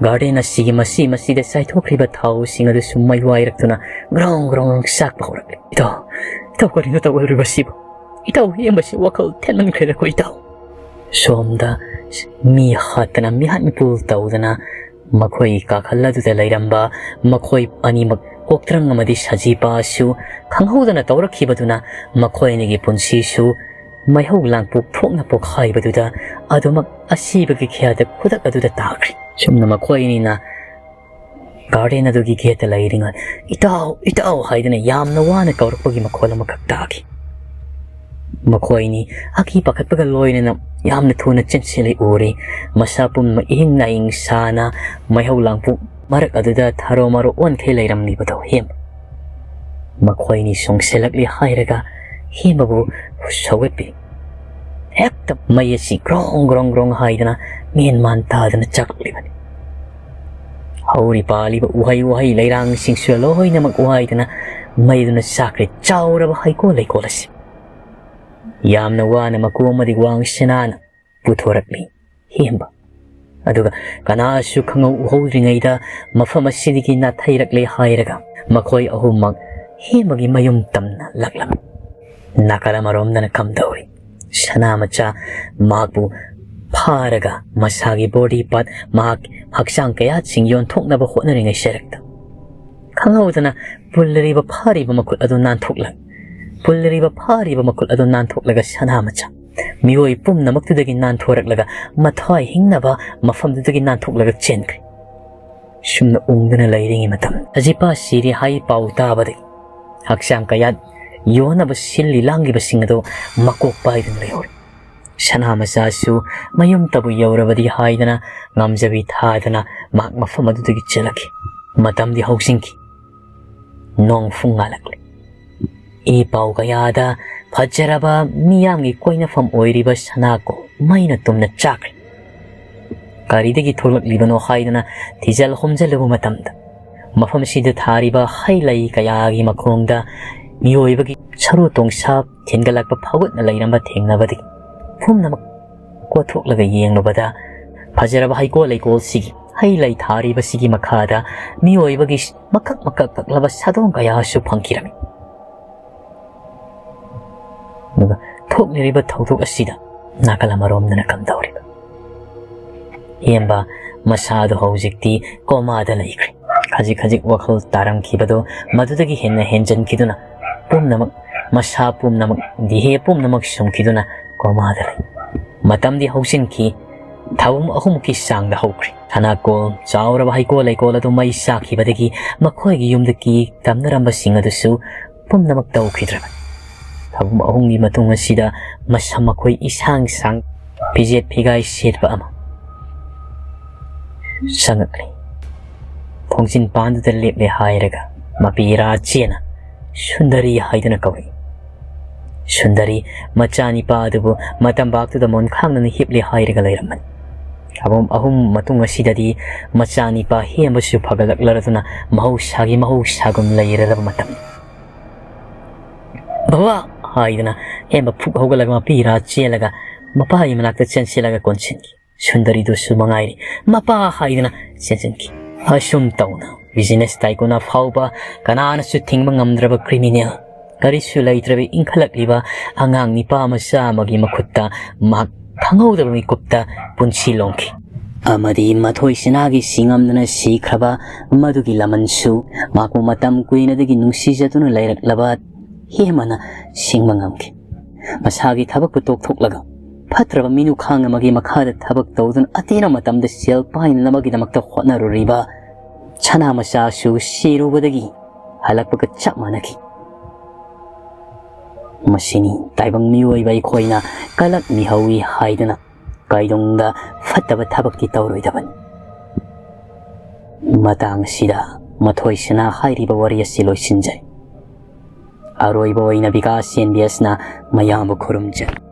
ꯒꯥꯔꯗꯦꯟ ꯑꯁꯤꯒꯤ ꯃꯁꯤ ꯃꯁꯤꯗ ꯆꯥꯏꯊꯣꯛꯈ꯭ꯔꯤꯕ ꯊꯥꯎꯁꯤꯡ ꯑꯗꯨꯁꯨ ꯃꯩ ꯋꯥꯏꯔꯛꯇꯨꯅ ꯒ꯭ꯔꯣꯡ ꯒ꯭ꯔꯣꯡ ꯒ꯭ꯔꯣꯡ ꯆꯥꯛꯄ ꯍꯧꯔꯛꯂꯤ꯫ "ꯏꯇꯥꯎ, ꯏꯇꯥꯎ, ꯀꯔꯤꯅꯣ ꯇꯧꯔꯤꯕꯁꯤꯕꯨ? ꯏꯇꯥꯎ, ꯍꯦꯝꯕꯁꯤ ꯋꯥꯈꯜ ꯊꯦꯟꯃꯟꯈ꯭ꯔꯦꯗꯀꯣ, ꯏꯇꯥꯎ!" ꯁꯣꯝꯗ ꯃꯤ ꯍꯥꯠꯇꯅ ꯃꯤꯍꯥꯠ ꯃꯤꯄꯨꯜ ꯇꯧꯗꯅ ꯃꯈꯣꯏ ꯀꯥꯈꯜ ꯑꯗꯨꯗ ꯂꯩꯔꯝꯕ ꯃꯈꯣꯏ ꯑꯅꯤꯃꯛ, ꯑꯣꯛꯇ꯭ꯔꯪ ꯑꯃꯗꯤ ꯁꯖꯤꯄꯥꯁꯨ ꯈꯪꯍꯧꯗꯅ ꯇꯧꯔꯛꯈꯤꯕꯗꯨꯅ ꯃꯈꯣꯏ ꯑꯅꯤꯒꯤ ꯄꯨꯟꯁꯤꯁꯨ ꯃꯩꯍꯧ ꯂꯥꯡꯄꯣꯛ ꯊꯣꯛꯅ ꯄꯣꯛꯈꯥꯏꯕꯗꯨꯗ ꯑꯗꯨꯃꯛ ꯑꯁꯤꯕꯒꯤ ꯈꯌꯥꯗ ꯈꯨꯗꯛ ꯑꯗꯨꯗ ꯇꯥꯈ꯭ꯔꯦ꯫ ꯁꯨꯝꯅ ꯃꯈꯣꯏ ꯑꯅꯤꯅ ꯒꯥꯔꯗꯦꯟ ꯑꯗꯨꯒꯤ ꯒꯦꯠꯇ ꯂꯩꯔꯤꯉꯩ, "ꯏꯇꯥꯎ, ꯏꯇꯥꯎ" ꯍꯥꯏꯗꯨꯅ ꯌꯥꯝꯅ ꯋꯥꯅ ꯀꯧꯔꯛꯄꯒꯤ ꯃꯈꯣꯜ ꯑꯃꯈꯛ ꯇꯥꯈꯤ꯫ ꯃꯈꯣꯏꯅꯤ ꯑꯀꯤ ꯄꯥꯈꯠꯄꯒ ꯂꯣꯏꯅꯅ ꯌꯥꯝꯅ ꯊꯨꯅ ꯆꯦꯟꯁꯤꯜꯂꯤ ꯎꯔꯤ꯫ ꯃꯁꯥ ꯄꯨꯝꯅꯃꯛ ꯏꯍꯤꯡ ꯅꯥꯍꯤꯡ ꯁꯥꯅ ꯃꯩꯍꯧ ꯂꯥꯡꯄꯣꯛ ꯃꯔꯛ ꯑꯗꯨꯗ ꯊꯥꯔꯣ ꯃꯥꯔꯣ ꯑꯣꯟꯈꯩ ꯂꯩꯔꯝꯂꯤꯕꯗꯣ ꯍꯦꯝ꯫ ꯃꯈꯣꯏꯅꯤ ꯁꯣꯡꯁꯤꯜꯂꯛꯂꯤ ꯍꯥꯏꯔꯒ ꯍꯦꯝꯕꯕꯨ ꯁꯧꯒꯠꯄꯤ꯫ ꯍꯦꯛꯇ ꯃꯩ ꯑꯁꯤ ꯒ꯭ꯔꯣꯡ ꯒ꯭ꯔꯣꯡ ꯒ꯭ꯔꯣꯡ ꯍꯥꯏꯗꯅ ꯃꯦꯟ ꯃꯥꯟ ꯇꯥꯗꯅ ꯆꯥꯛꯂꯤꯕꯅꯤ꯫ ꯍꯧꯔꯤ ꯄꯥꯜꯂꯤꯕ ꯎꯍꯩ ꯋꯥꯍꯩ ꯂꯩꯔꯥꯡꯁꯤꯡꯁꯨ ꯂꯣꯏꯅꯃꯛ ꯋꯥꯏꯗꯅ ꯃꯩꯗꯨꯅ ꯆꯥꯛꯈ꯭ꯔꯦ ꯆꯥꯎꯔꯕ ꯍꯩꯀꯣꯜ ꯂꯩꯀꯣꯜ ꯑꯁꯤ꯫ ꯌꯥꯝꯅ ꯋꯥꯅ ꯃꯀꯨ ꯑꯃꯗꯤ ꯋꯥꯡ ꯁꯅꯥꯅ ꯄꯨꯊꯣꯔꯛꯂꯤ ꯍꯦꯝꯕ꯫ ꯑꯗꯨꯒ ꯀꯅꯥꯁꯨ ꯈꯪꯍꯧ ꯎꯍꯧꯗ꯭ꯔꯤꯉꯩꯗ ꯃꯐꯝ ꯑꯁꯤꯗꯒꯤ ꯅꯥꯊꯩꯔꯛꯂꯦ ꯍꯥꯏꯔꯒ ꯃꯈꯣꯏ ꯑꯍꯨꯝꯃꯛ ꯍꯦꯃꯒꯤ ꯃꯌꯨꯝ ꯇꯝꯅ ꯂꯥꯛꯂꯝꯃꯤ꯫ ꯅꯥꯀꯜ ꯑꯃꯔꯣꯝꯗꯅ ꯀꯝꯗꯧꯔꯤ? ꯁꯅꯥꯃꯆꯥ ꯃꯍꯥꯛꯄꯨ ꯐꯥꯔꯒ ꯃꯁꯥꯒꯤ body part, ꯃꯍꯥꯛ ꯍꯛꯆꯥꯡ ꯀꯌꯥꯠꯁꯤꯡ ꯌꯣꯟꯊꯣꯛꯅꯕ ꯍꯣꯠꯅꯔꯤꯉꯩ ꯁꯔꯛꯇ ꯈꯪꯍꯧꯗꯅ ꯄꯨꯜꯂꯔꯤꯕ ꯐꯥꯔꯤꯕ ꯃꯈꯨꯠ ꯑꯗꯨ ꯅꯥꯟꯊꯣꯛꯂꯒ, ꯄꯨꯜꯂꯔꯤꯕ ꯐꯥꯔꯤꯕ ꯃꯈꯨꯠ ꯑꯗꯨ ꯅꯥꯟꯊꯣꯛꯂꯒ ꯁꯅꯥꯃꯆꯥ ꯃꯤꯑꯣꯏ ꯄꯨꯝꯅꯃꯛꯇꯨꯗꯒꯤ ꯅꯥꯟꯊꯣꯔꯛꯂꯒ ꯃꯊ꯭ꯋꯥꯏ ꯍꯤꯡꯅꯕ ꯃꯐꯝꯗꯨꯗꯒꯤ ꯅꯥꯟꯊꯣꯛꯂꯒ ꯆꯦꯟꯈ꯭ꯔꯦ꯫ ꯁꯨꯝꯅ ꯎꯪꯗꯨꯅ ꯂꯩꯔꯤꯉꯩ ꯃꯇꯝ, ꯑꯖꯤꯄꯥ ꯁꯤꯔꯦ ꯍꯥꯏ ꯄꯥꯎ ꯇꯥꯕꯗꯒꯤ ꯍꯛꯆꯥꯡ ꯀꯌꯥꯠ ꯌꯣꯟꯅꯕ ꯁꯤꯜꯂꯤ ꯂꯥꯡꯂꯤꯕꯁꯤꯡ ꯑꯗꯨ ꯃꯀꯣꯛ ꯄꯥꯏꯗꯨꯅ ꯂꯩꯍꯧꯔꯤ꯫ ꯁꯅꯥꯃꯆꯥꯁꯨ ꯃꯌꯨꯝꯇꯕꯨ ꯌꯧꯔꯕꯗꯤ ꯍꯥꯏꯗꯅ ꯉꯝꯖꯕꯤ ꯊꯥꯗꯅ ꯃꯍꯥꯛ ꯃꯐꯝ ꯑꯗꯨꯗꯒꯤ ꯆꯦꯜꯂꯛꯈꯤ꯫ ꯃꯇꯝꯗꯤ ꯍꯧꯖꯤꯟꯈꯤ꯫ ꯅꯣꯡ ꯐꯨꯡ ꯉꯥꯜꯂꯛꯂꯦ꯫ ꯏ ꯄꯥꯎ ꯀꯌꯥꯗ ꯐꯖꯔꯕ ꯃꯤꯌꯥꯝꯒꯤ ꯀꯣꯏꯅꯐꯝ ꯑꯣꯏꯔꯤꯕ ꯁꯅꯥꯀꯣ ꯃꯩꯅ ꯇꯨꯝꯅ ꯆꯥꯛꯈ꯭ꯔꯦ꯫ ꯀꯔꯤꯗꯒꯤ ꯊꯣꯛꯂꯛꯂꯤꯕꯅꯣ ꯍꯥꯏꯗꯅ ꯊꯤꯖꯤꯜ ꯍꯨꯝꯖꯤꯜꯂꯨꯕ ꯃꯇꯝꯗ ꯃꯐꯝꯁꯤꯗ ꯊꯥꯔꯤꯕ ꯍꯩ ꯂꯩ ꯀꯌꯥꯒꯤ ꯃꯈꯣꯡꯗ ꯃꯤꯑꯣꯏꯕꯒꯤ ꯁꯔꯨ ꯇꯣꯡꯁꯥ ꯊꯤꯟꯒꯠꯂꯛꯄ ꯐꯥꯎꯒꯠꯅ ꯂꯩꯔꯝꯕ ꯊꯦꯡꯅꯕꯗꯒꯤ ꯄꯨꯝꯅꯃꯛ ꯀꯣꯊꯣꯛꯂꯒ ꯌꯦꯡꯂꯨꯕꯗ ꯐꯖꯔꯕ ꯍꯩꯀꯣꯜ ꯂꯩꯀꯣꯜꯁꯤꯒꯤ ꯍꯩ ꯂꯩ ꯊꯥꯔꯤꯕꯁꯤꯒꯤ ꯃꯈꯥꯗ ꯃꯤꯑꯣꯏꯕꯒꯤ ꯃꯀꯛ ꯃꯀꯛ ꯀꯛꯂꯕ ꯁꯥꯗꯣꯡ ꯀꯌꯥꯁꯨ ꯐꯪꯈꯤꯔꯝꯃꯤ꯫ ꯑꯗꯨꯒ ꯊꯣꯛꯂꯤꯕ ꯊꯧꯗꯣꯛ ꯑꯁꯤꯗ ꯅꯥꯀꯜ ꯑꯃꯔꯣꯝꯗꯅ ꯀꯝꯗꯧꯔꯤꯕ? ꯍꯦꯝꯕ ꯃꯁꯥꯗꯨ ꯍꯧꯖꯤꯛꯇꯤ ꯀꯣꯃꯥꯗ ꯂꯩꯈ꯭ꯔꯦ꯫ ꯈꯖꯤꯛ ꯈꯖꯤꯛ ꯋꯥꯈꯜ ꯇꯥꯔꯝꯈꯤꯕꯗꯨ ꯃꯗꯨꯗꯒꯤ ꯍꯦꯟꯅ ꯍꯦꯟꯖꯟꯈꯤꯗꯨꯅ ꯄꯨꯝꯅꯃꯛ, ꯃꯁꯥ ꯄꯨꯝꯅꯃꯛ, ꯗꯤꯍꯦ ꯄꯨꯝꯅꯃꯛ ꯁꯨꯝꯈꯤꯗꯨꯅ ꯀꯣꯃꯥꯗ ꯂꯩ꯫ ꯃꯇꯝꯗꯤ ꯍꯧꯖꯤꯟꯈꯤ꯫ ꯊꯥꯕꯨꯝ ꯑꯍꯨꯝꯃꯨꯛꯀꯤ ꯆꯥꯡꯗ ꯍꯧꯈ꯭ꯔꯦ꯫ ꯁꯅꯥꯀꯣꯜ ꯆꯥꯎꯔꯕ ꯍꯩꯀꯣꯜ ꯂꯩꯀꯣꯜ ꯑꯗꯨ ꯃꯩ ꯆꯥꯛꯈꯤꯕꯗꯒꯤ ꯃꯈꯣꯏꯒꯤ ꯌꯨꯝꯗ ꯀꯤ ꯇꯝꯅꯔꯝꯕꯁꯤꯡ ꯑꯗꯨꯁꯨ ꯄꯨꯝꯅꯃꯛ ꯇꯧꯈꯤꯗ꯭ꯔꯕꯅꯤ꯫ ꯊꯥꯕꯨꯝ ꯑꯍꯨꯝꯒꯤ ꯃꯇꯨꯡ ꯑꯁꯤꯗ ꯃꯁꯝ ꯃꯈꯣꯏ ꯏꯁꯥꯡ ꯁꯥꯡ, ꯐꯤꯖꯦꯠ ꯐꯤꯒꯥꯏ ꯁꯦꯠꯄ ꯑꯃ ꯆꯪꯉꯛꯂꯤ꯫ ꯊꯣꯡꯖꯤꯟ ꯄꯥꯟꯗꯨꯗ ꯂꯦꯞꯂꯦ ꯍꯥꯏꯔꯒ ꯃꯄꯤ ꯔꯥꯖꯦꯅ ꯁꯨꯟꯗꯔꯤ ꯍꯥꯏꯗꯨꯅ ꯀꯧꯔꯛꯏ꯫ ꯁꯨꯟꯗꯔꯤ ꯃꯆꯥꯅꯤꯄꯥ ꯑꯗꯨꯕꯨ ꯃꯇꯝꯕꯥꯛꯇꯨꯗ ꯃꯣꯟꯈꯥꯡꯅꯅ ꯍꯤꯞꯂꯦ ꯍꯥꯏꯔꯒ ꯂꯩꯔꯝꯕꯅꯤ꯫ ꯊꯥꯕꯨꯝ ꯑꯍꯨꯝ ꯃꯇꯨꯡ ꯑꯁꯤꯗꯗꯤ ꯃꯆꯥꯅꯤꯄꯥ ꯍꯦꯝꯕꯁꯨ ꯐꯒꯠꯂꯛꯂꯗꯨꯅ ꯃꯍꯧꯁꯥꯒꯤ ꯃꯍꯧꯁꯥꯒꯨꯝ ꯂꯩꯔꯔꯕ ꯃꯇꯝꯅꯤ꯫ "ꯕꯕꯥ!" ꯍꯥꯏꯗꯨꯅ ꯍꯦꯝꯕ ꯐꯨꯛ ꯍꯧꯒꯠꯂꯒ ꯃꯄꯤ ꯔꯥ ꯆꯦꯜꯂꯒ ꯃꯄꯥꯒꯤ ꯃꯅꯥꯛꯇ ꯆꯦꯟꯁꯤꯜꯂꯒ ꯀꯣꯟꯁꯤꯟꯈꯤ꯫ ꯁꯨꯟꯗꯔꯤꯗꯨꯁꯨ ꯃꯉꯥꯏꯔꯦ, ꯃꯄꯥ ꯍꯥꯏꯗꯨꯅ ꯆꯦꯟꯁꯤꯟꯈꯤ꯫ ꯑꯁꯨꯝ ꯇꯧꯅ business tycoon ꯐꯥꯎꯕ ꯀꯅꯥꯅꯁꯨ ꯊꯤꯡꯕ ꯉꯝꯗ꯭ꯔꯕ criminal, ꯀꯔꯤꯁꯨ ꯂꯩꯇ꯭ꯔꯕ ꯏꯟꯈꯠꯂꯛꯂꯤꯕ ꯑꯉꯥꯡ ꯅꯤꯄꯥ ꯃꯆꯥ ꯑꯃꯒꯤ ꯃꯈꯨꯠꯇ ꯃꯍꯥꯛ ꯈꯪꯍꯧꯗꯕ ꯃꯤꯀꯨꯞꯇ ꯄꯨꯟꯁꯤ ꯂꯣꯡꯈꯤ꯫ ꯑꯃꯗꯤ ꯃꯊꯣꯏ ꯁꯅꯥꯒꯤ ꯁꯤꯡꯉꯝꯗꯅ ꯁꯤꯈ꯭ꯔꯕ ꯃꯗꯨꯒꯤ ꯂꯃꯟꯁꯨ ꯃꯍꯥꯛꯄꯨ ꯃꯇꯝ ꯀꯨꯏꯅꯗꯒꯤ ꯅꯨꯡꯁꯤꯖꯗꯨꯅ ꯂꯩꯔꯛꯂꯕ ꯍꯦꯃꯅ ꯁꯤꯡꯕ ꯉꯝꯈꯤ꯫ ꯃꯁꯥꯒꯤ ꯊꯕꯛꯄꯨ ꯇꯣꯛꯊꯣꯛꯂꯒ ꯐꯠꯇ꯭ꯔꯕ ꯃꯤꯅꯨꯈꯥꯡ ꯑꯃꯒꯤ ꯃꯈꯥꯗ ꯊꯕꯛ ꯇꯧꯗꯨꯅ ꯑꯇꯦꯟꯕ ꯃꯇꯝꯗ ꯁꯦꯜ ꯄꯥꯏꯅꯅꯕꯒꯤꯗꯃꯛꯇ ꯍꯣꯠꯅꯔꯨꯔꯤꯕ ꯁꯅꯥ ꯃꯆꯥꯁꯨ ꯁꯤꯔꯨꯕꯗꯒꯤ ꯍꯜꯂꯛꯄꯒ ꯆꯞ ꯃꯥꯟꯅꯈꯤ꯫ ꯃꯁꯤꯅꯤ ꯇꯥꯏꯕꯪ ꯃꯤꯑꯣꯏꯕ ꯑꯩꯈꯣꯏꯅ ꯀꯂꯛ ꯃꯤꯍꯧꯏ ꯍꯥꯏꯗꯨꯅ ꯀꯩꯗꯧꯅꯨꯡꯗ ꯐꯠꯇꯕ ꯊꯕꯛꯇꯤ ꯇꯧꯔꯣꯏꯗꯕꯅꯤ꯫ ꯃꯇꯥꯡ ꯑꯁꯤꯗ ꯃꯊꯣꯏ ꯁꯅꯥ ꯍꯥꯏꯔꯤꯕ ꯋꯥꯔꯤ ꯑꯁꯤ ꯂꯣꯏꯁꯤꯟꯖꯩ꯫ ꯑꯔꯣꯏꯕ ꯑꯣꯏꯅ ꯕꯤꯀꯥꯁ ꯑꯦꯟ ꯕꯤ ꯑꯦꯁꯅ ꯃꯌꯥꯝꯕꯨ ꯈꯨꯔꯨꯝꯖꯩ꯫